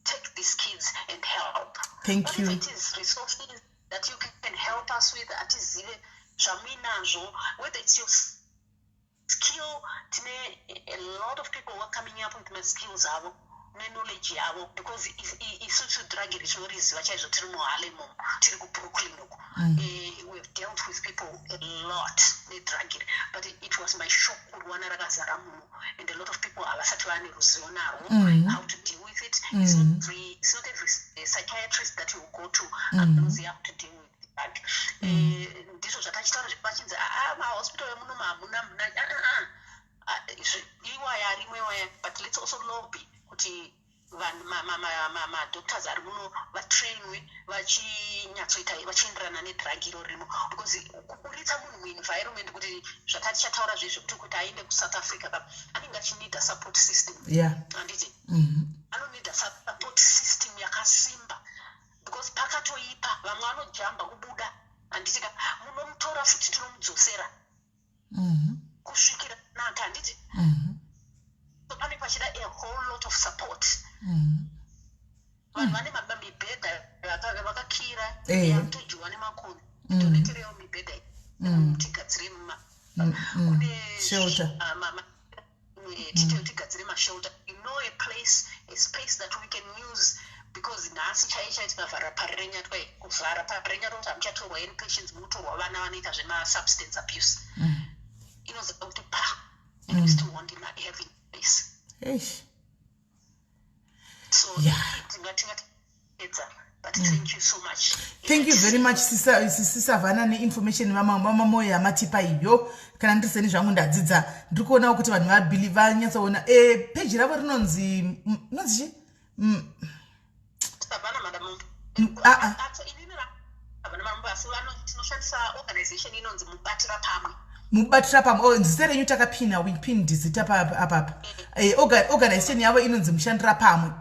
take these kids and help. Thank What you. If it is resources that you can help us with, atizive zvamuinazvo, whether it's your skill, tine a lot of people who are coming up with maskills avo neknowledge yavo, because isusu drug iri tinoriziva chaizvo, tiri muHarlem umu, tiri kuBrooklyn uku. We've dealt with people a lot nedrug iri, but it was my shock kuriwana rakazara muno, and a lot of people havasati vane ruzivo narwo, how to deal with it. It's not every psychiatrist that you go to anoziva how to deal with the drug. Ndizvo zvatachitaura, vachinzi, "Aa, mahospital emuno." Hamuna muna ah, ah, ah. Iwaya arimo iwaya, but let's also lobby kuti vanhu, madoctors ari muno vatrainwe vachinyatsoita, vachienderana nedrug iro ririmo, because kuburitsa munhu muenvironment, kuti zvatatichataura zvezvo, kuti aende kuSouth Africa ka, anenge achinida support system. Handiti? Anonida support system yakasimba, because pakatoipa vamwe vanojamba kubuda, handiti ka? Munomutora futi, tinomudzosera kusvikira naka, handiti? So pane pachida a whole lot of support. Vanhu vane mibhedha vakakira yakutodyiwa nemakoni. Toneterewo mibhedha, tigadzire kune shelter. Tigadzire mashelter, a place, a space that we can use, because nhasi chai chai tikavhara Parirenyatwa, kuvhara Parirenyatwa kuti hamuchatorwa any patients, munotorwa vana vanoita zvemasubstance abuse, inoziva kuti pa and we still want having place. Eish. So tingatingatedza, but thank you so much. Thank you very much, Sisi Savana, neinformation vamamoyo yamatipa iyo. Kana ndiri seni zvangu, ndadzidza. Ndiri kuonawo kuti vanhu vabili vanyatsoona peji ravo rinonzi rinonzi chi? Savana Madamombe. Ah, ah. Inini Savana Madamombe, asi tinoshandisa organization inonzi Mubatira Pamwe. Mubatira Pamwe. Oh, zita renyu takapina, we pinned zita apapa. Organization yavo inonzi Mushandira Pamwe.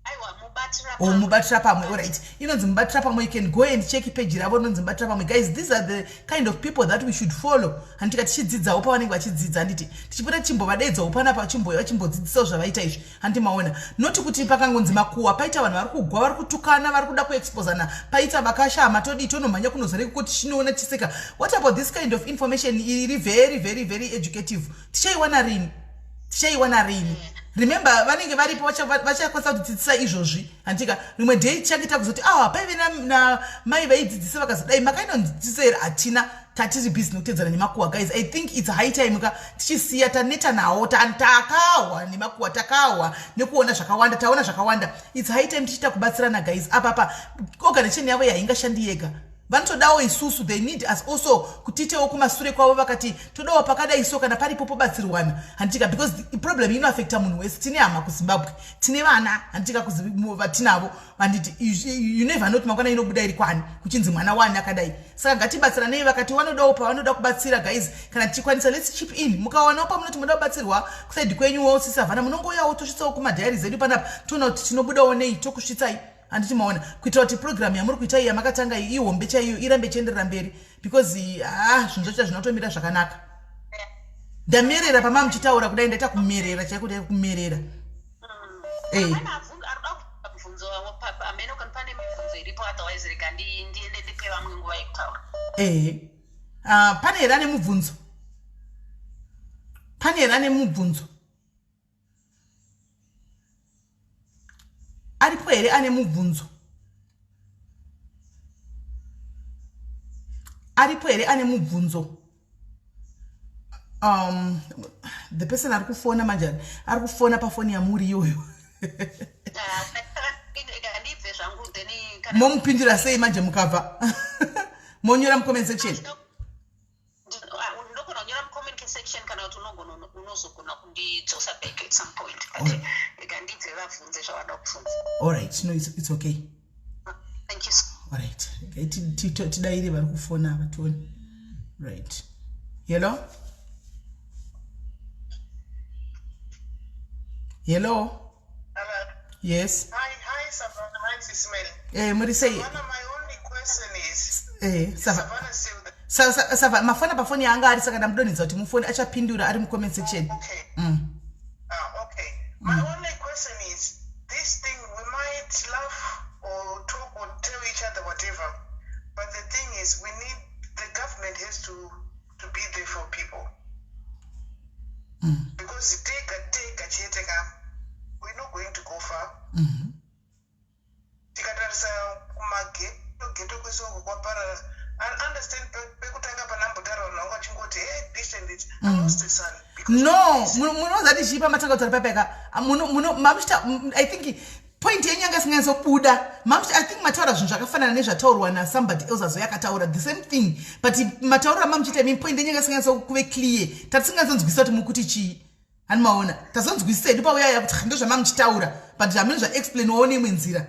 Aiwa, Mubatira Oh, Mubatira Pamwe, alright, inonzi Mubatira Pamwe. You can go and check page ravo rinonzi Mubatira Pamwe. Guys, these are the kind of people that we should follow, handiti? Tichidzidzawo pavanenge vachidzidza, handiti? Tichipota tichimbovadaidzawo panapa, vachimboya vachimbodzidzisawo zvavaita izvi, handiti? Maona, noti kuti pakangonzi makuhwa, paita vanhu vari kugwa, vari kutukana, vari kuda kuexposana, paita vakashama, todii? Tonomhanya kunozara ikoko, tichinoona, tichiseka. What about this kind of information iri very, very, very educative? Tichaiwana rini? Tichaiwana rini? Remember, vanenge varipo vachakwanisa kutidzidzisa izvozvi, handika? Rimwe day tichakuita kuzoti, ah, paive namai vaidzidzisa vakazodai, makainondzidzisa here? Hatina, tatiri busy nekutedzana nemakuhwa. Guys, I think it's high time ka tichisiya, taneta nawo, takahwa nemakuhwa, takahwa nekuona zvakawanda, taona zvakawanda. It's high time tichiita kubatsirana, guys. Apapa organization yavo yaingashandi yega, vanotodawo isusu. They need us also kutiitewo kumasure kwavo. Vakati todawo pakadai, so kana paripo pobatsirwana, handitika? Because problem inoafecta munhu wese. Tine hama kuZimbabwe, tine vana, handitika, vatinavo, handiti? You never know kuti mangwana inobuda iri kwani, kuchinzi mwana wani akadai. Saka ngatibatsiranei. Vakati vanodawo pavanoda kubatsira, guys, kana tichikwanisa, let's chip in. Mukawanawo pamunoti munoda kubatsirwa kuside kwenyuwo, sisavhana, munongouyawo, tosvitsawo kumadiaries edu panapa, toona kuti tinobudawo nei, tokusvitsai, handiti? Maona, kuitira kuti program yamuri kuita iyi, yamakatanga iyi, ihombe chaiyo, irambe ichienderera mberi, because ah, zvinhu zvacho zvinotomira zvakanaka. Ndamerera pama muchitaura kudai, ndaita kumerera chaiko, ndaita kumerera. Pane arikuda mubvunzo amene, kana pane mibvunzo iripo, otherwise rega ndiende ndipe vamwe nguva yekutaura. Ehe. Ah, pane here ane mubvunzo? Pane here ane mubvunzo? Aripo here ane mubvunzo? Aripo here ane mubvunzo? The person ari kufona manje, ari kufona pafoni yamuri iyoyo. Ndibve zvangu then kana Momupindura sei manje mukabva? Monyora mucomment section. Ndogona kunyora mucomment section, kana kuti unogona, unozogona kundidzosa back at some point, but rega ndibve vabvunze zvavada kubvunza. Alright, no, it's okay. Thank you. Alright. Okay, tidayire vari kufona ava, tione. Right, hello, hello. Hello. Yes. Hi, hi, Savannah. Hi, Sis Melly. Muri sei? Savannah, my only question is, is Savannah still there? Sava mafona pafoni yaanga ari, saka ndamudonhedza kuti mufoni achapindura ari mucomment section. Okay. Ah, okay. My only question is, this thing, we might laugh or talk or tell each other whatever, but the thing is, we need, the government has to be there for people. Because tega chete ka, we're not going to go far. Tikatarisa kumageto geto kwese uko kwaparara. I understand pekutanga panambotaura vanhu vanga vachingoti, "Hey, this and this." I lost a son because No, of this. Munoziva kuti chii? Pamatanga kutaura papeka, mamuchita, I think Point yenyu yanga isinganyatsobuda. I think mataura zvinhu zvakafanana nezvataurwa nasomebody else azo yakataura the same thing, but matauriro amamuchiita imi, point yenyu yanga isinganyatsokuve clear. Tatisinganyatsonzwisisa kuti mukuti chii. Hani maona, tazonzwisisa hedu pauyaya kuti ndo zvamamuchitaura, but hamene zvaexplainwawo neimwe nzira,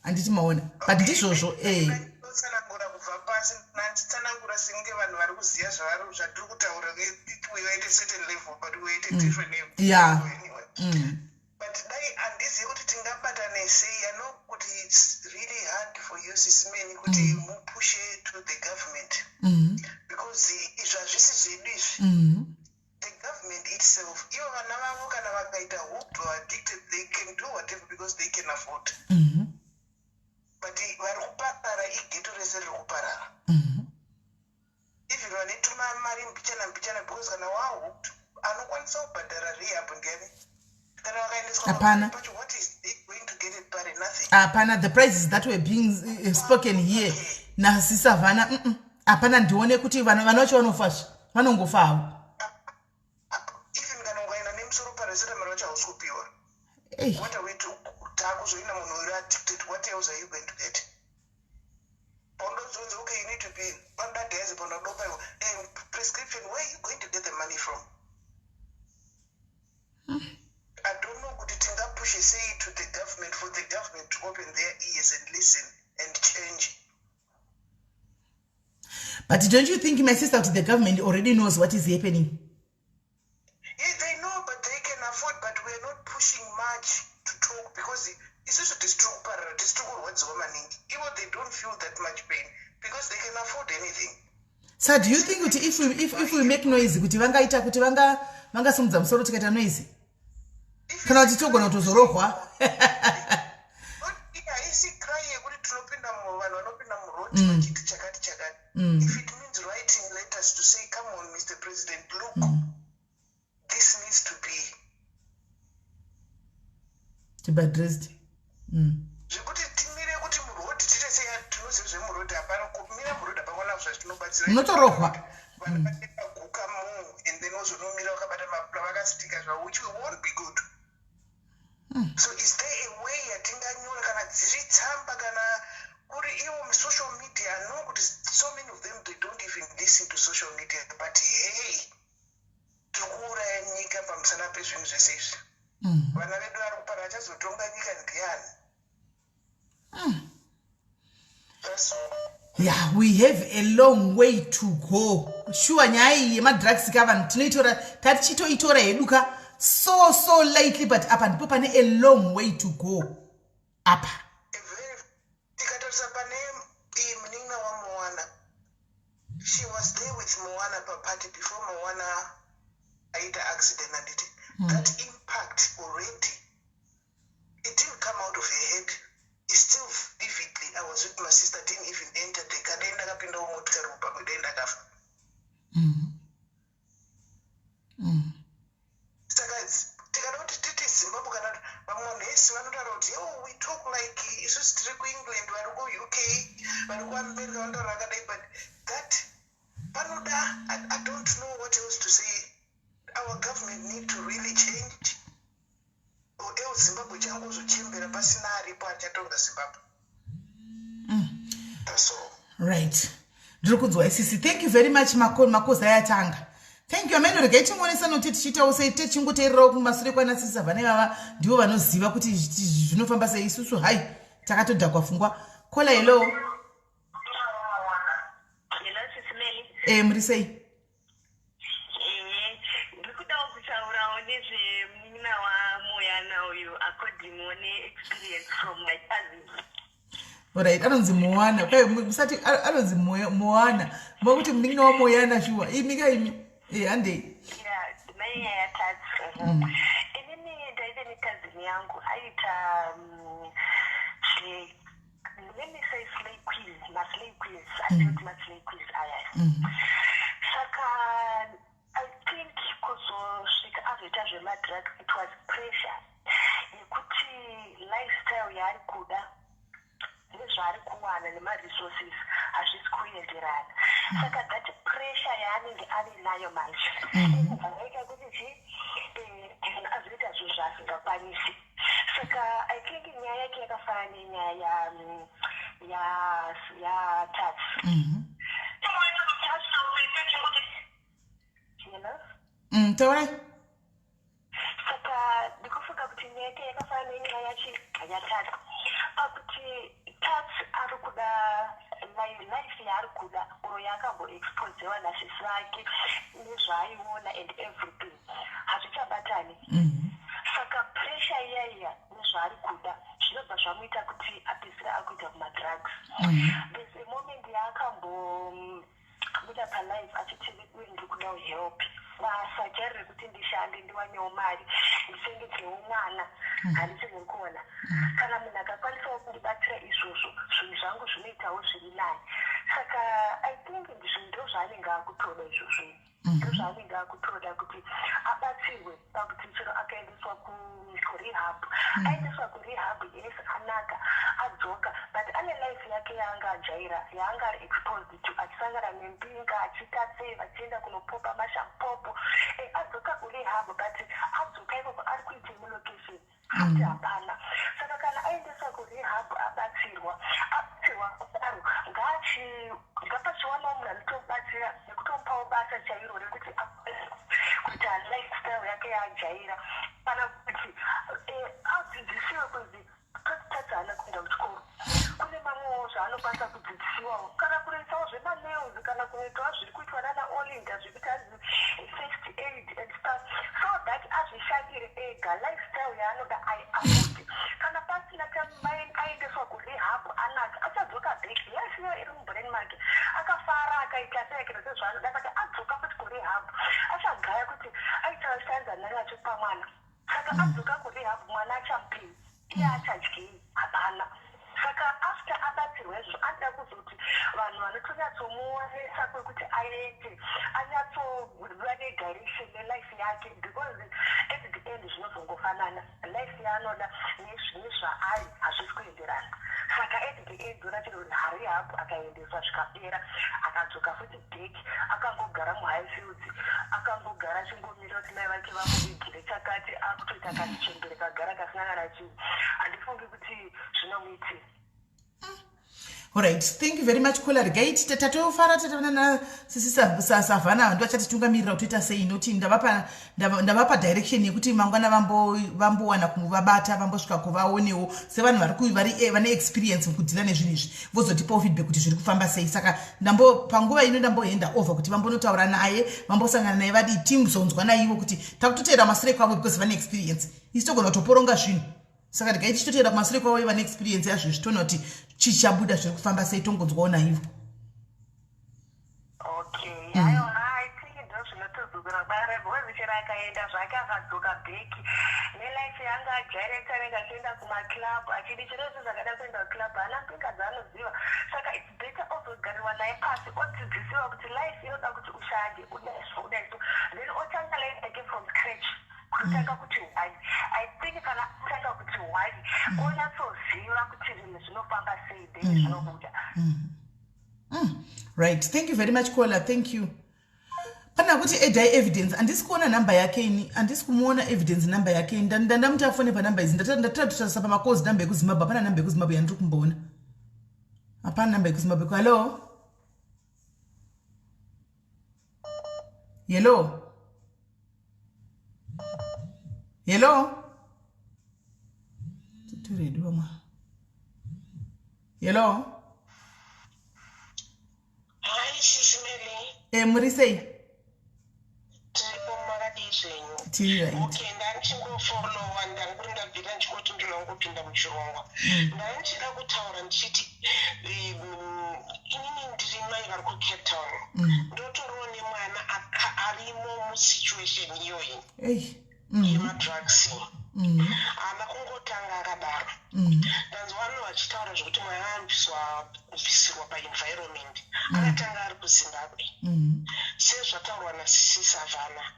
handiti maona? But ndizvozvo, eh. Tsanangura kubva pasi, nanditsanangura senge vanhu vari kuziva zvatiri kutaura. We are at a certain level, but we are at a different level. Anyway. But dai handizivi kuti tingabatane sei. I know kuti it's really hard for you, Sis Melly, kuti mupushe to the government, because izvi hazvisi zvedu izvi. The government itself, ivo vana vavo kana vakaita hooked or addicted, they can do whatever because they can afford. But vari kuparara, ighetto rese riri kuparara. Even vane tumamari mbichana mbichana, because kana wahooked, anokwanisa kubhadhara rehab ndiani? Kana vakaendeswa Hapana. pacho, what is they going to get it pare? Nothing. Hapana. The prices that were being spoken here nasisavhana, Hapana. Ndione kuti vana vacho vanofazve, vanongofa havo. Even kana ukaenda nemusoro paracetamol vacho, hausi kupiwa. Ei. What are we to taakuzoina munhu uri addicted? What else are you going to get? Paundozonzi, okay, you need to be panoda diazepam, panoda prescription, where are you going to get the money from? I don't know kuti tingapushe sei to the government for the government to open their ears and listen and change. But don't you think, my sister, kuti the government already knows what is happening? Yeah, they know, but they can afford, but we are not pushing much to talk because isusu tisiri kuparara, tisiri kurwadziwa maningi. Ivo, they don't feel that much pain because they can afford anything. So do you think kuti if we make noise, kuti vangaita kuti vangasimudza musoro tikaita noise, kana kuti togona kutozorohwa? Haisi cry yekuti tinopinda, vanhu vanopinda muroad vachiti chakati chakati. If it means writing letters to say, "Come on, Mr President, look, this needs to be addressed." Zvekuti timire kuti muroad tiite sei, tinoziva zvemuroad hapana kumira muroad, hapana zvatinobatsira. Munotorohwa. Vanhu vaguka mo and then wozonomira vakabata mapula, vakasitika zvavo, which won't be good. So is there a way yatinganyora, kana dziri tsamba, kana kuri ivo social media? I know kuti so many of them, they don't even listen to social media, but hey, tiri kuuraya nyika pamusana pezvinhu zvese izvi. Vana vedu vari kupara, vachazotonga nyika ndiani? That's all. Yeah, we have a long way to go, sure. Nyaya iyi yemadrugs ka, vanhu tinoitora, tatichitoitora hedu ka so so lightly, but apa ndipo pane a long way to go apa. Tikatarisa pane iyi munin'ina waMoana, she was there with Moana paparty before Moana aita accident, anditi? That impact already, it didn't come out of her head. It's still vividly. I was with my sister, didn't even enter the car. Dai ndakapindawo motikari pamwe dai ndakafa. Saka tikada kuti titi Zimbabwe, kana kuti vamwe vanhu vese vanotaura kuti, "Oh, we talk like isusu tiri kuEngland, vari kuUK, vari kuAmerica vanotaura vakadai," but that panoda, I don't know what else to say. Our government need to really change, or else Zimbabwe changozochembera pasina aripo achatonga Zimbabwe. That's all. Right, ndiri kunzwa isisi. Thank you very much. Makozi ayatanga. Thank you, ameno. Regai tingonesa nokuti tichiitawo sei, tichingoteererawo kumasure kwana sisi vane vava, ndivo vanoziva kuti zvinofamba sei. Isusu hai, takatodhakwa fungwa. Caller, hello. Hello, Sis Melly. E, muri sei? Ndiri kudawo kutaurawo nezvemunin'ina waMoana uyu, according neexperience from my cousin. Alright, anonzi Moana kwai musati anonzi Moana, makuti munin'ina waMoyana, shuwa imi ka imi. E, handei. Yeah, nainyaya yatadzi. Inini ndaive necousin yangu aita let me say slay queens, maslay queens, atoti maslay queens aya. Saka I think kuzosvika azoita zvemadrugs, it was pressure yekuti lifestyle yaari kuda nezvaari kuwana nemaresources hazvisi kuenderana. Saka that pressure yaanenge ave nayo manje inobva yaita kuti chi azoita zvinhu zvaasingakwanisi. Saka I think nyaya yake Taurai. Saka ndikufunga kuti nyaya yake yakafanana nenyaya yachi yaTats, pakuti Tats ari kuda life yaari kuda oro yaakamboexposewa nasisi vake nezvaaiona and everything hazvichabatani. Saka pressure iya iya nezvaari kuda zvinobva zvamuita kuti apedzisire akuita kumadrugs. There's a moment yaakambobuda palive achiti, "Ndiri kudawo help, basa chairo rekuti ndishande, ndiwanewo mari, ndichengetewo mwana." Handiti muri kuona, kana munhu akakwanisawo kundibatsira izvozvo, zvinhu zvangu zvinoitawo zviri nani. Saka I think zvinhu ndo zvaanenge akutoda izvozvo, ndo zvaanenge akutoda kuti abatsirwe, pakuti chero akaendeswa kurehab, aendeswa kurehab, yes, anaka adzoka, but ane life yake yaanga ajaira, yaanga ari exposed to, achisangana nembinga, achiita sei, vachienda kunopopa mashampopo. Adzoka kurehab, but adzoka ikoko ari kuitei mulocation? Futi hapana. Saka kana aendeswa kurehab, abatsirwa, abatsirwa kudaro, ngapachiwanawo munhu anotomubatsira nekutomupawo basa chairo rekuti kuita lifestyle yake yaajaira, kana kuti adzidzisiwe kunzi totadzana kuenda kuchikoro. Kune mamwewo zvaanokwanisa kudzidzisiwawo, kana kunoitawo zvemanails, kana kunoitawo zviri kuitwa nana Olinda, zvekuti hanzi first aid and stuff, so that azvishandire ega lifestyle yaanoda aiaffordi. Kana pasina, aendeswa kurehab, anaka, achadzoka back, life iyo iri mubrain make, akafara, akaita seakaita sezvaanoda. Saka adzoka futi kurehab, achagaya kuti aita shanza nani achipa mwana. Saka adzoka kurehab, mwana achamupei? Iye achadyei? Hapana. Saka after abatsirwa izvozvo, anoda kuzoti vanhu vanotonyatsomuonesa kwekuti aende, anyatsova nedirection nelife yake, because at the end zvinozongofanana, life yaanoda nezvaari hazvisi kuenderana. Saka at the end ona chero rehab akaendeswa, zvikapera, akadzoka futi back, akangogara muHighfields, akangogara achingomira kuti mai vake vamuvigire chakati, akutoita kachichembere kagara kasina kana chinhu. Handifungi kuti zvinomuitira. Alright, thank you very much, caller. Regai tatofara tataona sisi Savhana, ndo achatitungamirira kutoita sei, noti ndavapa direction yekuti mangwana vambowana kuvabata, vambosvika kuvaonewo sevanhu vane experience mukudeala nezvinhu izvi, vozotipawo feedback kuti zviri kufamba sei. Saka ndambo panguva ino ndambohenda over kuti vambonotaura naye, vambosangana naye, vadi timuzonzwa naivo kuti takutoteera masure kwavo, because vane experience. Isi togona kutoporonga zvinhu. Saka regai tichitoteera kumasure kwavo, vane experience yazvo, zvitoona kuti chichabuda, zviri kufamba sei, tongonzwawo naivo. Okay, aiwa, I think ndo zvinotozokura bara, because chero akaenda zvake, akadzoka back nelife yanga ajaira, anenge achienda kumaclub, achidi chero izvo zvakada kuenda kuclub, haana mbinga dzaanoziva. Saka it's better ozogarirwa naye pasi, odzidzisiwa kuti life inoda kuti ushande, udaiso, udaiso, then otanga life yake from scratch, kutanga kuti why. I think kana atanga kuti why, onyatsoziva kuti zvinhu zvinofamba sei, then zvinobuda. Right, thank you very much, caller, thank you. Pana kuti edai Evidence, handisi kuona nhamba yake ini, handisi kumuona Evidence, namba yake ini. Ndandamuti afone panhamba idzi. Ndatira pamacalls namba yekuZimbabwe, hapana namba yekuZimbabwe yandiri kumboona, hapana namba yekuZimbabwe. Hallo, hello, hello, titoredu vamwe. Hello. Hi, Sisi Meli. Muri sei? Tiripo, makadii zvenyu? Tiri right. Okay, ndandichingofollowa, ndanguri ndabvira ndichingoti ndoda kungopinda muchirongwa. Ndandichida kutaura ndichiti inini ndiri mai vari kuCape Town. Ndotoriwo nemwana arimo musituation iyoyi Ei. Yemadrugs. Haana kungotanga akadaro. Ndanzwa vanhu vachitaura zvekuti mwana anobviswa, kubvisirwa paenvironment. Akatanga ari kuZimbabwe. Sezvataurwa nasisi Savhana,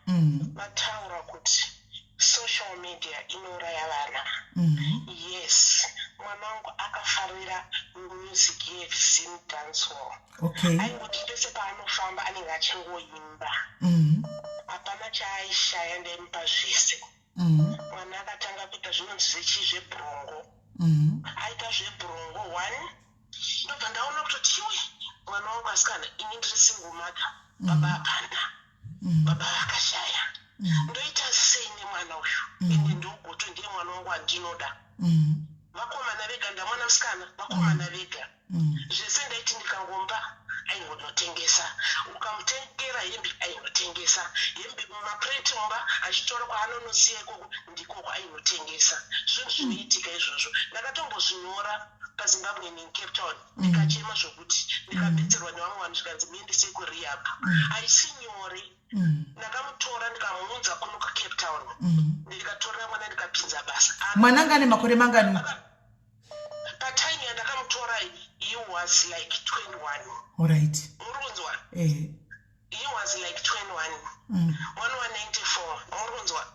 vataura kuti social media inouraya vana. Yes, mwana wangu akafarira music yeZim dancehall. Aingoti pese paanofamba anenge achingoimba. Hapana chaaishaya, ndaimupa zvese. Mwana akatanga kuita zvinonzi zvechii, zvebhurongo. Aita zvebhurongo one, ndobva ndaona kutoti iwe mwana wangu. Vasikana, ini ndiri single mother, baba hapana, baba vakashaya. Ndoita sei nemwana uyu? Ende ndogoto, ndiye mwana wangu wandinoda. Vakomana vega, ndamwana musikana, vakomana vega. Zvese ndaiti ndikangomba aingonotengesa. Ukamutengera hembe, ainotengesa hembe, mapureti mumba achitora kwaanonosiya ikoko, ndikoko ainotengesa. Zvinhu zvinoitika izvozvo. Ndakatombozvinyora paZimbabwe in Cape Town, ndikachema zvokuti ndikabetserwa nevamwe vanhu, zvikanzi muendesei kurehab. Haisi nyore. Ndakamutora, ndikamuunza kuno kuCape Town, ndikatorera mwana, ndikapinza basa. Mwana anga ane makore mangani? Patime yandakamutora, he was like 21. Muri kunzwa? Eh. He was like 21. Mwana wa94, muri kunzwa?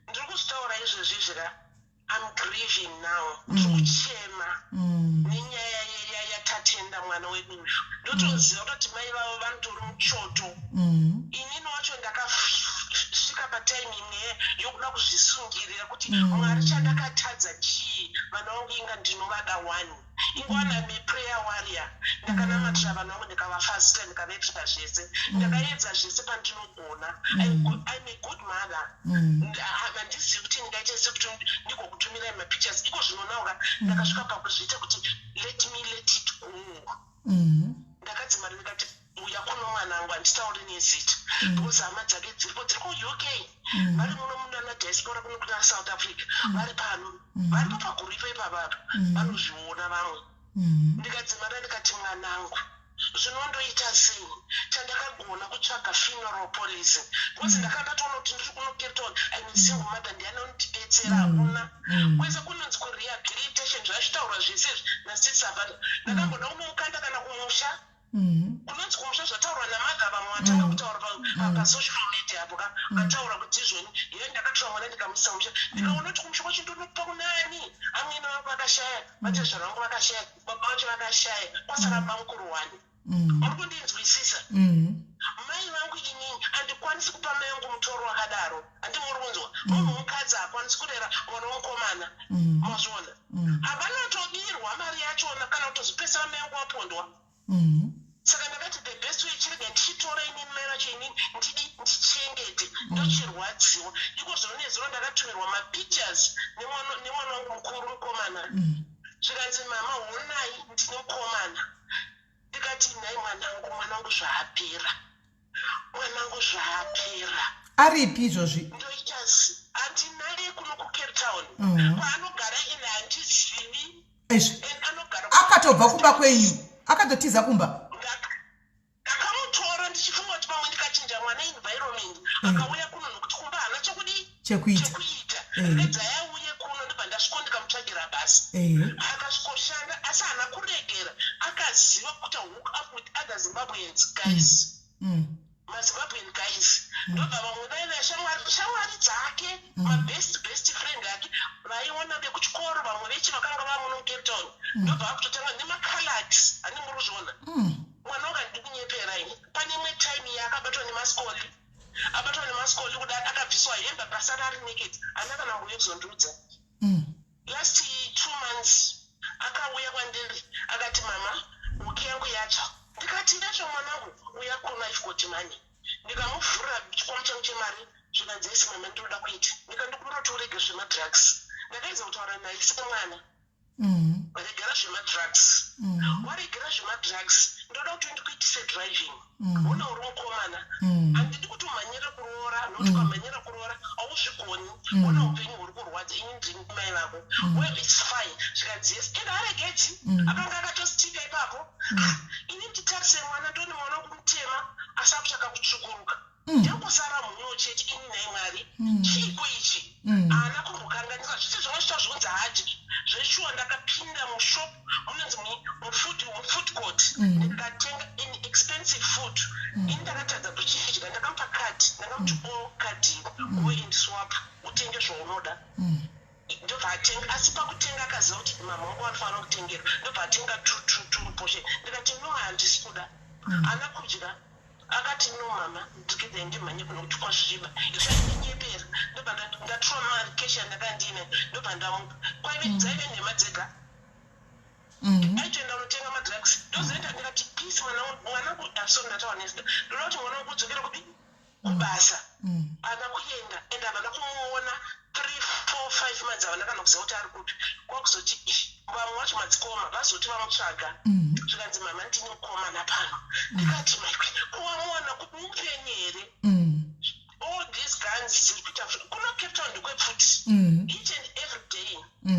Ndiri kuzvitaura izvezvi izvira, I'm grieving now. Ndiri kuchema nenyaya yaTatenda, mwana wedu uyu. Ndotoziva kutoti mai vavo vanotori muchoto. Inini wacho ndakasvika patime imwe yokuda kuzvisungirira kuti, "Mwari, chandakatadza chii? Vana vangu inga ndinovada one." Ingwana neprayer warrior, ndakanamatira vana vangu, ndikavafasita, ndikavaitira zvese, ndakaedza zvese pandinogona. I'm a good mother. Handizivi kuti ndingaita sei kuti ndigokutumirai mapictures iko zvinonauka. Ndakasvika pakuzviita kuti let me let it go. Ndakadzimara ndikati, "Uya kuno mwanangu." Handitauri nezita because hama dzake dziripo, dziri kuUK, vari muno munana diaspora kuno kuna South Africa, vari pano, varipo paguripo ipapapa, vanozviona vamwe. Ndikadzimara ndikati, "Mwanangu, zvinondoita sei?" Chandakagona kutsvaga funeral policy because ndakanga ndatoona kuti ndiri kuno Cape Town, I'm a single mother, ndiani unondibetsera? Hakuna. Kwese kunonzi kurehabilitation, zvachitaurwa zvese izvi nasisavana. Ndakamboda kunomukanda kana kumusha, kunonzi kumusha, zvataurwa namadha vamwe vatanga kutaura pasocial media apo ka, vataura kuti izvoni ye ndakatora mwana ndikamuisa musha, ndikaona kuti kumusha kwacho ndonopa kunani? Amwene vangu vakashaya, vatezvara vangu vakashaya, baba vacho vakashaya, kwasara bamukuru wani. Muri kundinzwisisa? Mai vangu, inini handikwanisi kupa mai vangu mutoro wakadaro. Handi muri kunzwa? Munhu mukadzi haakwanisi kurera mwana womukomana. Mazviona? Havanatobirwa mari yachona kana kutozopesera mai vangu vapondwa. Saka ndakati the best way, chirega ndichitora inini mai vacho, inini ndidi ndichengete. Ndochirwadziwa iko zvino. Nezuro ndakatumirwa mapictures nemwana wangu mukuru, mukomana, zvikanzi, "Mama, honai, ndine mukomana." Ndikati, "Nhai mwanangu, mwanangu, zvaapera, mwanangu, zvaapera." Aripi izvozvi? Ndoita handinaye kuno kuCape Town. Kwaanogara ini handizivi. Izvi And anogara akatobva kumba kwenyu, akatotiza kumba? Ndakamutora ndichifunga kuti pamwe ndikachinja mwana environment, akauya kuno, nokuti kumba haana chekudii? Chekuita. Chekuita. Redza yauye kuno, ndobva ndasviko ndikamutsvagira basa. Akasvikoshanda, asi haana kuregera. Akaziva kuti hook up with other Zimbabweans guys, maZimbabwean guys. Ndobva vamwe vaiva shamwari dzake, mabest best friend ake vaiona vekuchikoro, vamwe vechi vakanga vamuno muCape Town, ndobva vakutotanga nemacoloreds. Handi muri kuzviona? Mwana wanga, ndiri kunyepera ini? Pane imwe time yaakabatwa nemaskoli, abatwa nemaskoli kudai, akabviswa hembe, akasara ari naked. Haana kana mbuyo kuzondiudza. Last 2 months akauya kwandiri akati, "Mama, huki yangu yatsva." Ndikati, "Yatsva mwanangu? Uya kuno, I've got money." Ndikamuvhurira chikwama changu chemari. Zvikanzi, "Yes mama, ndinoda kuita." Ndikandikumbira kuti urege zvemadrugs. Ndakaedza kutaura naye semwana. "Regera zvemadrugs. Waregera zvemadrugs, ndoda kuti ndikuitise driving. Una uri mukomana. Handidi kuti umhanyire kuroora, nokuti ukamhanyira kuroora hauzvigoni. Ona upenyu huri kurwadza, ini ndini mai vako." "Well, it's fine." Zvikanzi, "Yes." Ende aregedzi. Akanga akatostika ipapo. Ah, ini nditarise mwana, ndoni mwana wokumutema, asi akutsvaka kutsvukuruka. Ndangosara mhuno chete ini. Nhai Mwari, chiiko ichi? Haana kumbokanganisa zvese zvanga zvita zvonzi hadyi zveshuwa. Ndakapinda mushop munonzi mufood court, ndikatenga in expensive food. Ini ndakatadza kuchidya. Ndakamupa kadhi, ndakamuti, "O kadhi, go and swap, utenge zvaunoda." Ndobva atenga, asi pakutenga akaziva kuti mama wangu vanofanira kutengerwa. Ndobva atenga two portion. Ndikati, "No, handisi kuda." Haana kudya. Akati, "No mama, ndikidze ndimhanye kuno kuti kwasviba." Izvo aindinyepera. Ndobva ndatora mari cash yandanga ndine, ndobva ndamupa. Kwaive dzaive nhema dzega. Aitoenda kunotenga madrugs. Ndozoenda ndikati peace. Mwana mwanangu, sorry, ndataura nezita. Ndoda kuti mwana wangu udzokere kupi? Kubasa. Ana kuenda, and havana kumuona 3, 4, 5 months. Havana kana kuziva kuti ari kupi. Kwakuzoti ih, vamwe vacho madzikoma vazoti vamutsvaga, zvikanzi, "Mama, ndini mukomana pano." Ndikati, "Maikwe, kuwamuwana kupi? Mupenyu here?" All these guns dziri kuita kuno Cape Town ndekwepfuti each and every day.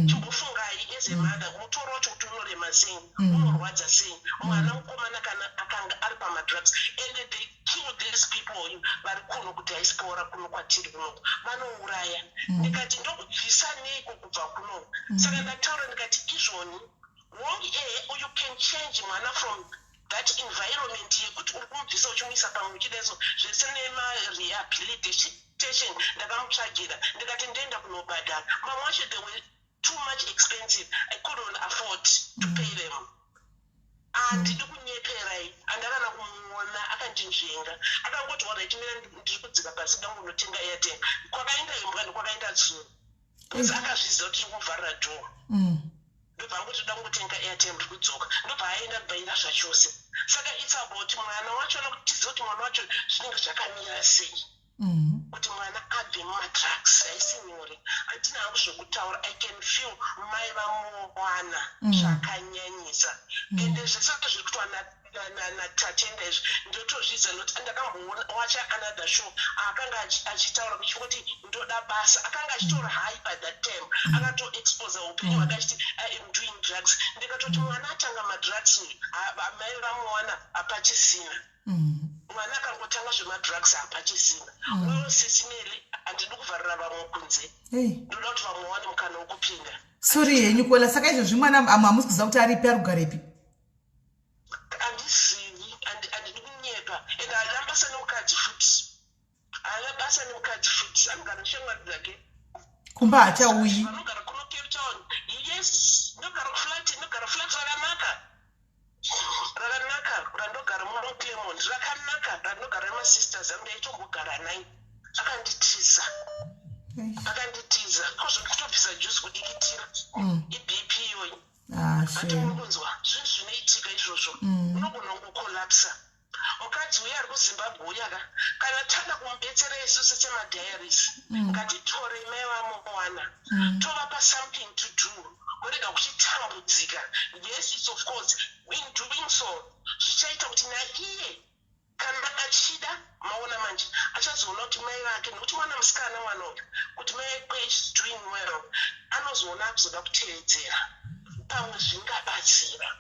Chimbofungai as a mother, mutoro wacho kuti unorema sei, unorwadza sei. Mwana mukomana kana akanga ari pamadrugs, and they kill these people vari kuno kudiaspora, kuno kwatiri kunoku vanouraya. Ndikati, "Ndokubvisa neiko kubva kunoku?" Saka ndataura ndikati, izvoni wrong. You can change mwana from that environment yekuti uri kumubvisa uchimuisa pamwe uchideso zvese nemarehabilitation. Ndakamutsvagira, ndikati ndoenda kunobhadhara. Mamwe acho, they were too much expensive, I couldn't afford to pay them. Handidi kunyeperai, handakana kumuona. Akandinzvenga, akangoti, "Alright, mira, ndiri kudzika pasi, dangunotenga airtime." Kwakaenda imbwa nekwakaenda tsuro, because akazviziva kuti tiri kuvharira door. Ndobva angoti, "Dangotenga airtime, ndiri kudzoka." Ndobva aenda bhaira zvachose. Saka it's about mwana wachona, kuti tizive kuti mwana wacho zvinenge zvakamira sei, kuti mwana abve mumadrugs. Haisi nyore, handina hangu zvokutaura. I can feel mai vamuwana zvakanyanyisa, ende zvese zviri kuitwa naTatenda izvi ndotozvidza, nokuti ndakambowacha another show akanga achitaura kuchingoti, "Ndoda basa." Akanga achitora high by that time, akatoexposa upenyu hwake achiti, "I am doing drugs." Ndikatoti mwana atanga madrugs uyu, mai vamuwana hapachisina. Mwana akangotanga zvemadrugs, hapachisina. Wewo Sisi Melly, handidi kuvharira vamwe kunze. Ndoda kuti vamwe wane mukana wokupinda. Sorry henyu, caller. Saka izvozvi mwana hamusi kuziva kuti aripi, ari kugarepi? Handizivi, handidi kunyepa. And haana basa nemukadzi futi, haana basa nemukadzi futi, anogara neshamwari dzake. Kumba hachauyi? Vanogara kuno Cape Town, yes. Ndogara kuflat, ndogara flat rakanaka, rakanaka randogara muno Claremont, rakanaka randogara nemasisters angu. Ndaitombogara nai, akanditiza. Akanditiza kozvokutobvisa juzi kudikitira, iBP iyoyi. Ah, hati muri kunzwa zvinhu zvinoitika izvozvo. Unogona kungocollapsa. Mukadzi uyo ari kuZimbabwe uyaka, kana tada kumubetsera isusu semadiaries, ngatitorei mai vamuwana, tovapa something to do, vorega kuchitambudzika. Yes, it's of course, in doing so zvichaita kuti naiye kana achida, maona manje, achazoona kuti mai vake, nekuti mwana musikana, mwana uyu, kuti mai vake is doing well, anozoona akuzoda kuteedzera pamwe zvingabatsira.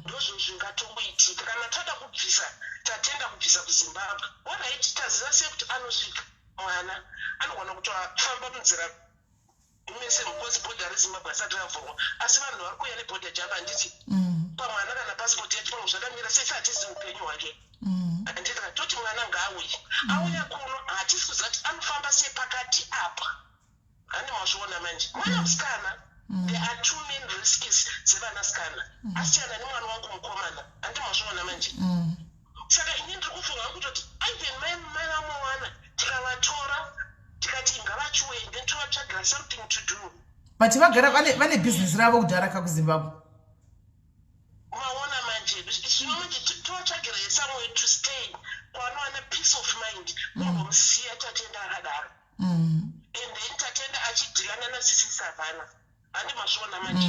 Ndozvinhu zvingatomboitika kana tada kubvisa Tatenda, kubvisa kuZimbabwe. Alright, taziva sei kuti anosvika? Mwana anogona kutofamba munzira mese, because bhodha reZimbabwe asati ravhurwa, asi vanhu vari kuuya nebhodha jamba, handiti? Pamwana kana pasipoti yacho, pamwe zvakamira sese, hatizi upenyu hwake. Handiti toti mwana ngaauye, auya kuno, hatisi kuziva kuti anofamba sei pakati apa. Handi mazviona manje, mwana musikana, there are two main risks dzevanasikana, asiyana nemwana wangu mukomana. Handi mazviona manje? Saka ini ndiri kufunga kutoti even mai vamowana, tikavatora tikati ngavachiuye, then tovatsvagira something to do. But vagara vane bhizinesi ravo kudhara kakuZimbabwe. Maona manje, zvino manje tovatsvagira somewhere to stay kwanowana peace of mind, kumbomusiya Tatenda akadaro. And then Tatenda achidealana nasisi Savana, handi mazviona manje?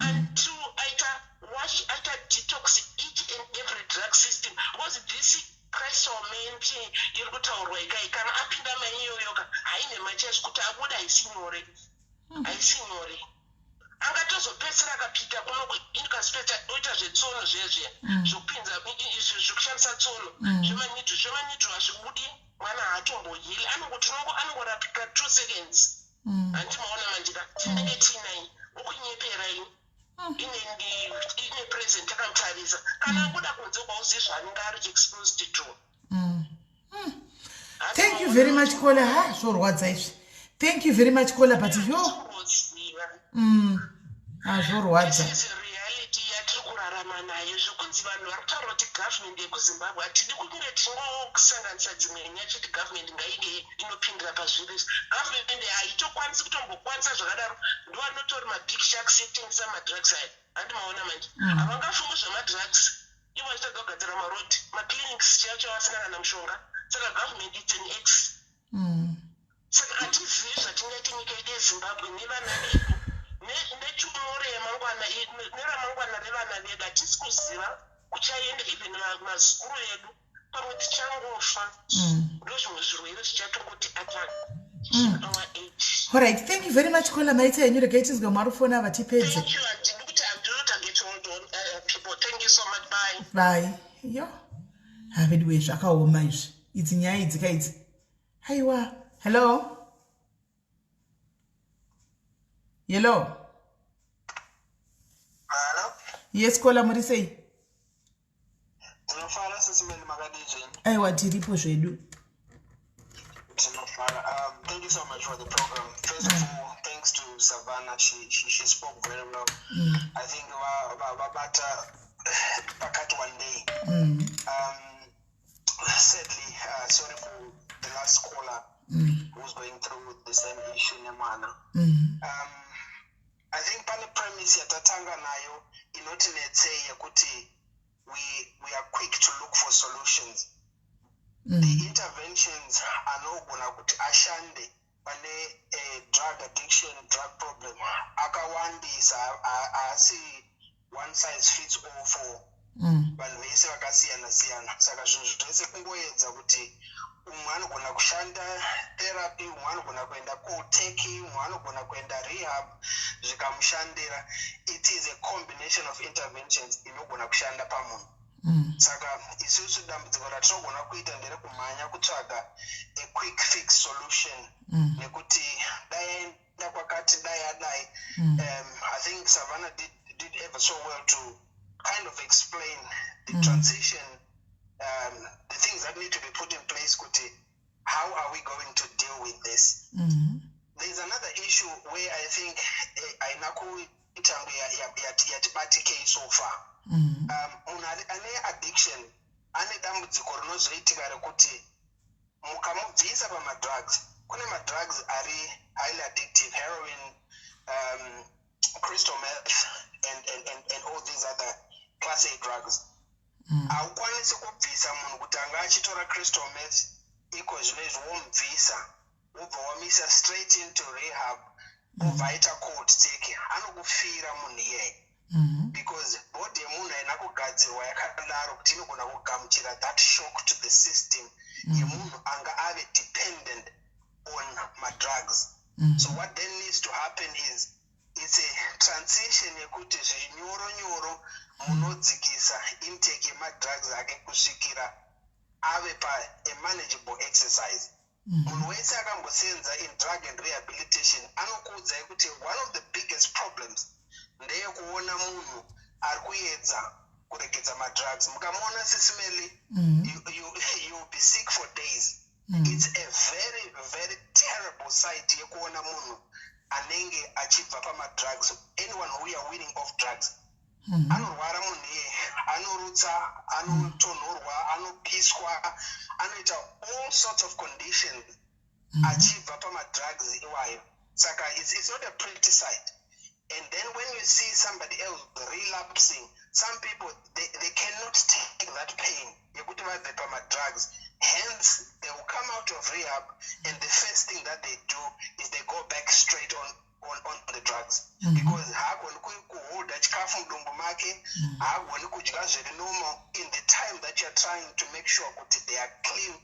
Until aita wash, aita detox each and every drug system, because this crystal meth iri kutaurwa ikai, kana apinda maiyoyoka, haine machaizvo kuti abuda. Haisi nyore, haisi nyore. Angatozopedzisira akapinda kuno inkasipeta, oita zvetsono zvezve, zvokupinza, zvekushandisa tsono, zvemanidhu, zvemanidhu, hazvibudi. Mwana haatomboheali, anongoti anongorapika 2 seconds. Handi maona manjika, tinenge tiinai okunyeperai, ine present takamutarisa. Kana abuda kunze, kwauzivi zvaanenge ari exposed to. Thank you very much, caller. Ha, zvorwadza izvi. Thank you very much, caller, but yo Kuziva. Ah, zvorwadza. This is a reality yatiri kurarama nayo, zvokunzi vanhu vari kutaura kuti government yekuZimbabwe, hatidi kunge tingosanganisa dzimwe nyaya chiti government ngainge inopindira pazviri izvi. Government haitokwanisi kutombokwanisa zvakadaro. Ndovanotori mabig sharks ekutengesa madrugs aya. Handi maona manje? Havangafungi zvemadrugs ivo vachitadza. kugadzira marodhi, maclinics chacho asina kana mushonga. Saka government, it's an X. Saka hatizivi zvatingaite nyika yedu yeZimbabwe nevana vedu netomorrow yamangwana, neramangwana revana vedu. Hatisi kuziva kuchaenda even mazukuru edu. Pamwe tichangofa. Ndo zvimwe zvirwere zvichatongoti attack our age. Alright, thank you very much, caller. Maita henyu. Regai tinzwe marufona vatipedze. Thank you. Handidi kuti handinotarget hold on people. Thank you so much, bye. Bye. Yo, haveduwe, zvakaoma izvi. Idzi nyaya idzi ka idzi, haiwa. Hello, hello. Hello? Yes, caller, muri sei? Ndinofara, Sis Melly, makadii zvenyu? Aiwa, tiripo zvedu. Ndinofara. Thank you so much for the program. First of all, thanks to Savannah. She spoke very well. I think vabata pakati one day. Sadly, sorry for the last caller who's going through the same issue nemwana. I think pane premise yatatanga nayo inoti netsei yekuti we are quick to look for solutions. The interventions anogona kuti ashande pane a drug addiction, drug problem akawandisa. Haasi one size fits all for vanhu vese vakasiyana siyana. Saka zvinhu zvese kungoedza kuti umwe anogona kushanda therapy, umwe anogona kuenda cold turkey, umwe anogona kuenda rehab zvikamushandira. It is a combination of interventions inogona kushanda pamunhu. Saka isusu dambudziko ratinogona kuita nderekumhanya kutsvaga a quick fix solution nekuti dai aenda kwakati, dai adai. I think Savannah did ever so well to kind of explain the transition, the things that need to be put in place kuti how are we going to deal with this. There's another issue where I think haina kuita kunge yatibatikei so far. Munhu ane addiction ane dambudziko rinozoitika rekuti mukamubvisa pamadrugs, kune madrugs ari highly addictive, heroin, crystal meth and all these other class A drugs. Haukwanisi kubvisa munhu kuti anga achitora crystal meth iko zvino izvi, womubvisa, wobva wamisa straight into rehab, wobva aita cold turkey. Anokufira munhu iyeye because body yemunhu haina kugadzirwa yakadaro kuti inogona kugamuchira that shock to the system yemunhu anga ave dependent on madrugs. So what then needs to happen is it's a transition yekuti zvinyoro nyoro munodzikisa intake yemadrugs ake kusvikira ave pa a manageable exercise. Munhu wese akambosenza in drug and rehabilitation anokuudzai kuti one of the biggest problems ndeyekuona munhu ari kuedza kuregedza madrugs. Mukamuona, Sis Melly, you will be sick for days. It's a very, very terrible sight yekuona munhu anenge achibva pamadrugs. Anyone who are weaning off drugs anorwara munhu iye, anorutsa, anotonhorwa, anopiswa, anoita all sorts of conditions achibva pamadrugs iwayo. Saka it's not a pretty sight. And then when you see somebody else relapsing, some people, they cannot take that pain yekuti vabve pamadrugs. Hence they will come out of rehab and the first thing that they do is they go back straight on the drugs because haagoni kuholda chikafu mudumbu make, haagoni kudya zviri normal in the time that you are trying to make sure kuti they are clean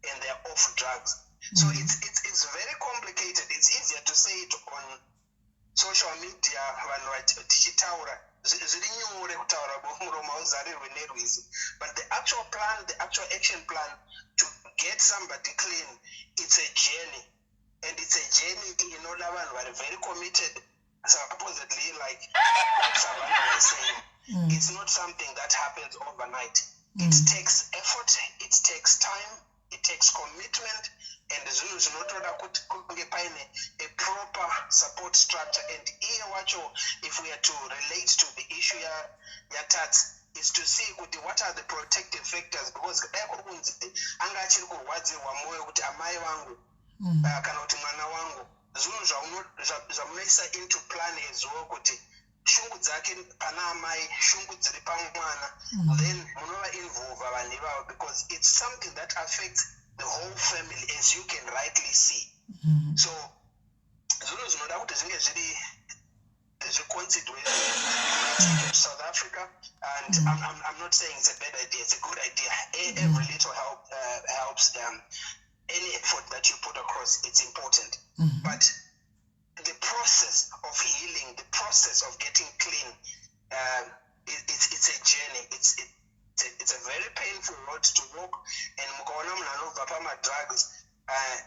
and they are off drugs. So it's very complicated. It's easier to say it on social media, vanhu tichitaura zviri nyore kutaura, muromo hauzarirwe nerwizi, but the actual plan, the actual action plan to get somebody clean, it's a journey, and it's a journey inoda vanhu vari very committed. Supposedly, like what Savannah was saying, it's not something that happens overnight. It takes effort, it takes time, it takes commitment, and zvinhu zvinotoda kuti kunge paine a proper support structure. And iye wacho, if we are to relate to the issue yaTats, is to see kuti what are the protective factors, because dai kuri kunzi anga achiri kurwadzirwa mwoyo kuti amai vangu kana kuti mwana wangu, zvinhu zvamunoisa into plan as well kuti shungu dzake pana amai, shungu dziri pamwana, then munova involve. ivava because it's something that affects the whole family, as you can rightly see. So zvinhu zvinoda kuti zvinge zviri zviconsiderwe. Take it to South Africa and I'm not saying it's a bad idea, it's a good idea. Every little help helps. Any effort that you put across, it's important. But the process of healing, the process of getting clean, it's a journey. It's a very painful road to walk. And mukaona munhu anobva pamadrugs,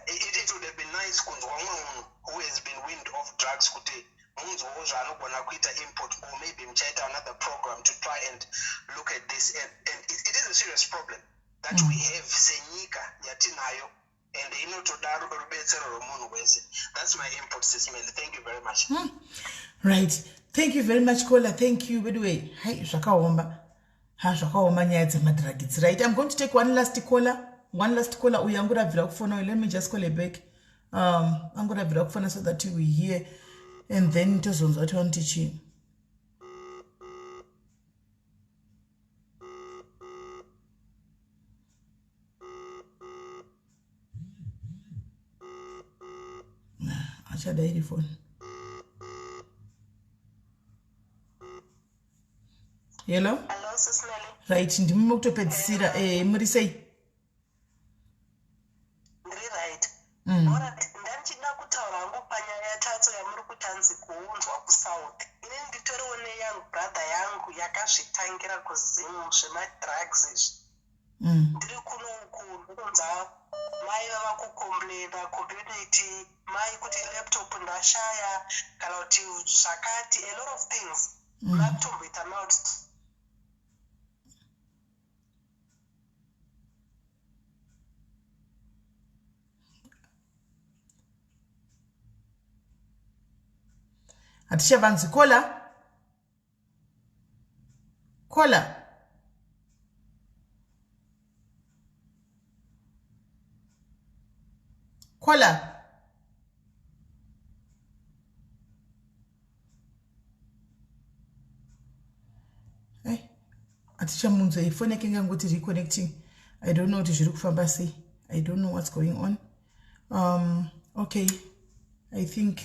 it would have been nice kunzwa mumwe munhu who has been weaned off drugs kuti munzwawo zvaanogona kuita input, or maybe muchaita another program to try and look at this. And it is a serious problem that we have senyika yatinayo, and inotoda rubetsero rwemunhu wese. That's my input, Sis Melly. Thank you very much. Right, thank you very much, caller. Thank you. By the way, hai, zvakaoma, ha, zvakaoma nyaya dzemadrugs. Right, I'm going to take one last caller, one last caller. Uyu angorabvira kufona. Let me just call her back. Angorabvira kufona so that we hear and then tozonzwa kuti vanoti chii. Achadairi foni. Hello? Hello, Sis Melly. Right, ndimi mukutopedzisira. Muri sei? Ndiri right. Alright, ndandichida kutaura hangu panyaya yatatso yamuri kutanzi kuunzwa kuSouth. Inini nditoriwo neyoung brother yangu yakazvitangira kuZimu zvemadrugs izvi. Ndiri kuno uku, ndinonza mai vava kucomplaina community, mai kuti laptop ndashaya kana kuti zvakati, a lot of things. Vakutomboita mouth. Hatichavanzi. Caller, caller. Caller. Hatichamunzwa. Ifoni yake ingangoti reconnecting. I don't know kuti zviri kufamba sei. I don't know what's going on. Okay, I think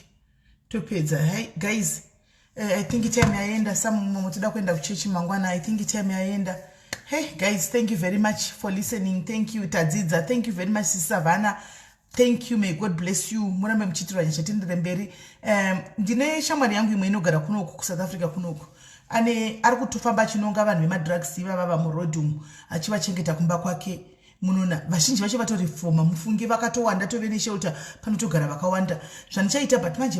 topedza. Hi guys, I think time yaenda. Samumwe toda kuenda kuchechi mangwana. I think time yaenda. Hey guys, thank you very much for listening. Thank you, tadzidza. Thank you very much, Savannah. Thank you, may God bless you. Murambe muchiitirwa nyasha, tiendere mberi. Ndine shamwari yangu imwe inogara kunoku kuSouth Africa kunoku, ane ari kutofamba achinonga vanhu vemadrugs ivava muroad umu, achivachengeta kumba kwake. Munoona vazhinji vacho vatorifoma, mufunge vakatowanda, tove neshelter panotogara vakawanda. Zvandichaita, but manje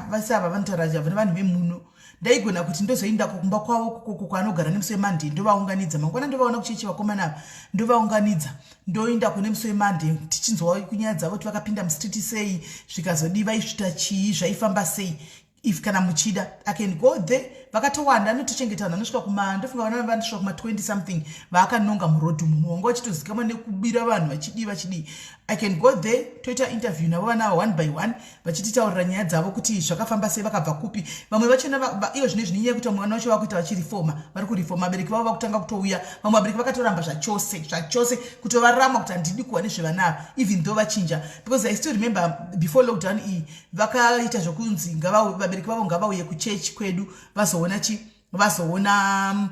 vase ava vanotaura vanhu vemuno, ndaigona kuti ndozoendako kumba kwavo kukoko kwaanogara nemusi weMonday, ndovaunganidza mangwana, ndovaona kuchechi vakomana ava, ndovaunganidza, ndoendako nemusi weMonday, tichinzwa kunyaya dzavo kuti vakapinda mustreet sei, zvikazodii, vaisvita chii, zvaifamba sei. If kana muchida, I can go there. Vakatowanda, anotochengeta vanhu vanosvika kuma, ndofunga vana vanosvika kuma20 something vaakanonga muroad umu, wanga vachitozikamwa nekubira vanhu, vachidii vachidii. I can go there, toita interview navo vana ava one by one, vachititaurira nyaya dzavo kuti zvakafamba sei, vakabva kupi. Vamwe vachona iyo zvino zvine nyaya yekuti vamwe vana vacho vakuita vachirifoma, vari kurifoma, vabereki vavo vakutanga kutouya. Vamwe vabereki vakatoramba zvachose zvachose, kutovarama kuti handidi kuva nezvevana ava, even though vachinja. Because I still remember before lockdown iyi, vakaita zvokunzi vabereki vavo ngavauye kuchechi kwedu vazoona chi vazoona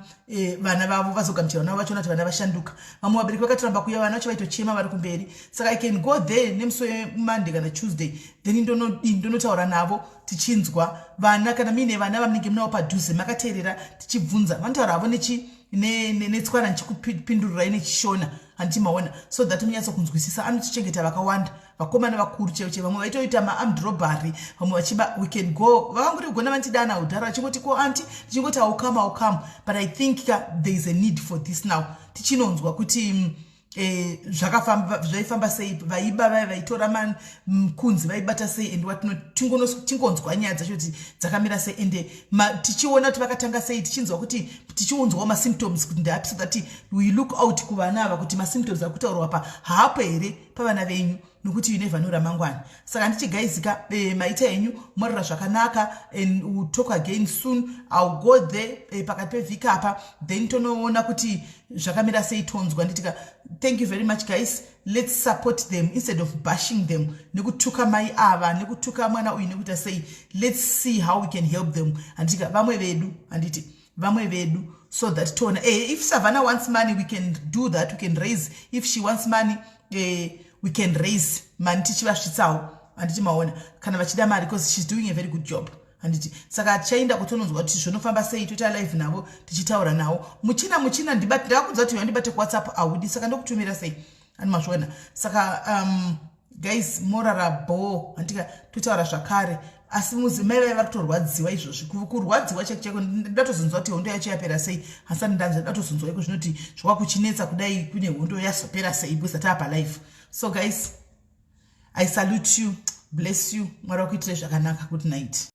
vana vavo, vazogamuchira vana vavo, vachiona kuti vana vashanduka. Vamwe vabereki vakatoramba kuuya, vana vacho vaitochema vari kumberi. Saka I can go there nemusi weMonday kana Tuesday, then ndonodii, ndonotaura navo, tichinzwa vana. Kana muine vana vamunenge munavo padhuze makateerera, tichibvunza, vanotaura havo nechi netswana, ndichikupindururai nechishona, handiti maona, so that munyatsokunzwisisa. Anotichengeta vakawanda, vakomana vakuru chaivo chaivo, vamwe vaitoita maarmed robbery, vamwe vachiba. We can go. Vakangoti kugona vanotidana kudhara, vachingoti ko aunty, tichingoti aukam aukam. But I think ka, there is a need for this now, tichinonzwa kuti zvakafamba, zvaifamba sei, vaiba vaya vaitora kunzi vaibata sei and what not. Tingonzwa nyaya dzacho kuti dzakamira sei, ende tichiona kuti vakatanga sei, tichinzwa kuti, tichiunzwawo masymptoms kuti ndeapi, so that we look out kuvana ava kuti masymptoms ari kutaurwa pa haapo here pavana venyu. Nokuti you never know ramangwana. Saka ndichigaizika, maita henyu, morara zvakanaka, and we'll talk again soon. I'll go there pakati pevhiki apa, then tonoona kuti zvakamira sei, tonzwa nditika. Thank you very much, guys. Let's support them instead of bashing them, nekutuka mai ava, nekutuka mwana uyu, nekuita sei. Let's see how we can help them, handitika? Vamwe vedu, handiti vamwe vedu? So that toona, if Savannah wants money, we can do that. We can raise. If she wants money, we can raise money tichivasvitsawo, handiti maona? Kana vachida mari, because she's doing a very good job, handiti? Saka tichaenda kutononzwa kuti zvinofamba sei, toita live navo, tichitaura navo. Muchina, muchina, ndakakudza kuti wandibate kuWhatsApp, haudi, saka ndokutumira sei? Ani mazviona? Saka guys, morara bo, handika? Totaura zvakare. Asi mudzimai vai vari kutorwadziwa izvozvi, kurwadziwa chaiko chaiko. Ndatozonzwa kuti hondo yacho yapera sei, hasani ndanzwa. Ndatozonzwa iko zvinoti zvakwakuchinetsa kudai, kune hondo yazopera sei, because taapa life. So guys, I salute you, bless you. Mwari wakuitirai zvakanaka. Good night.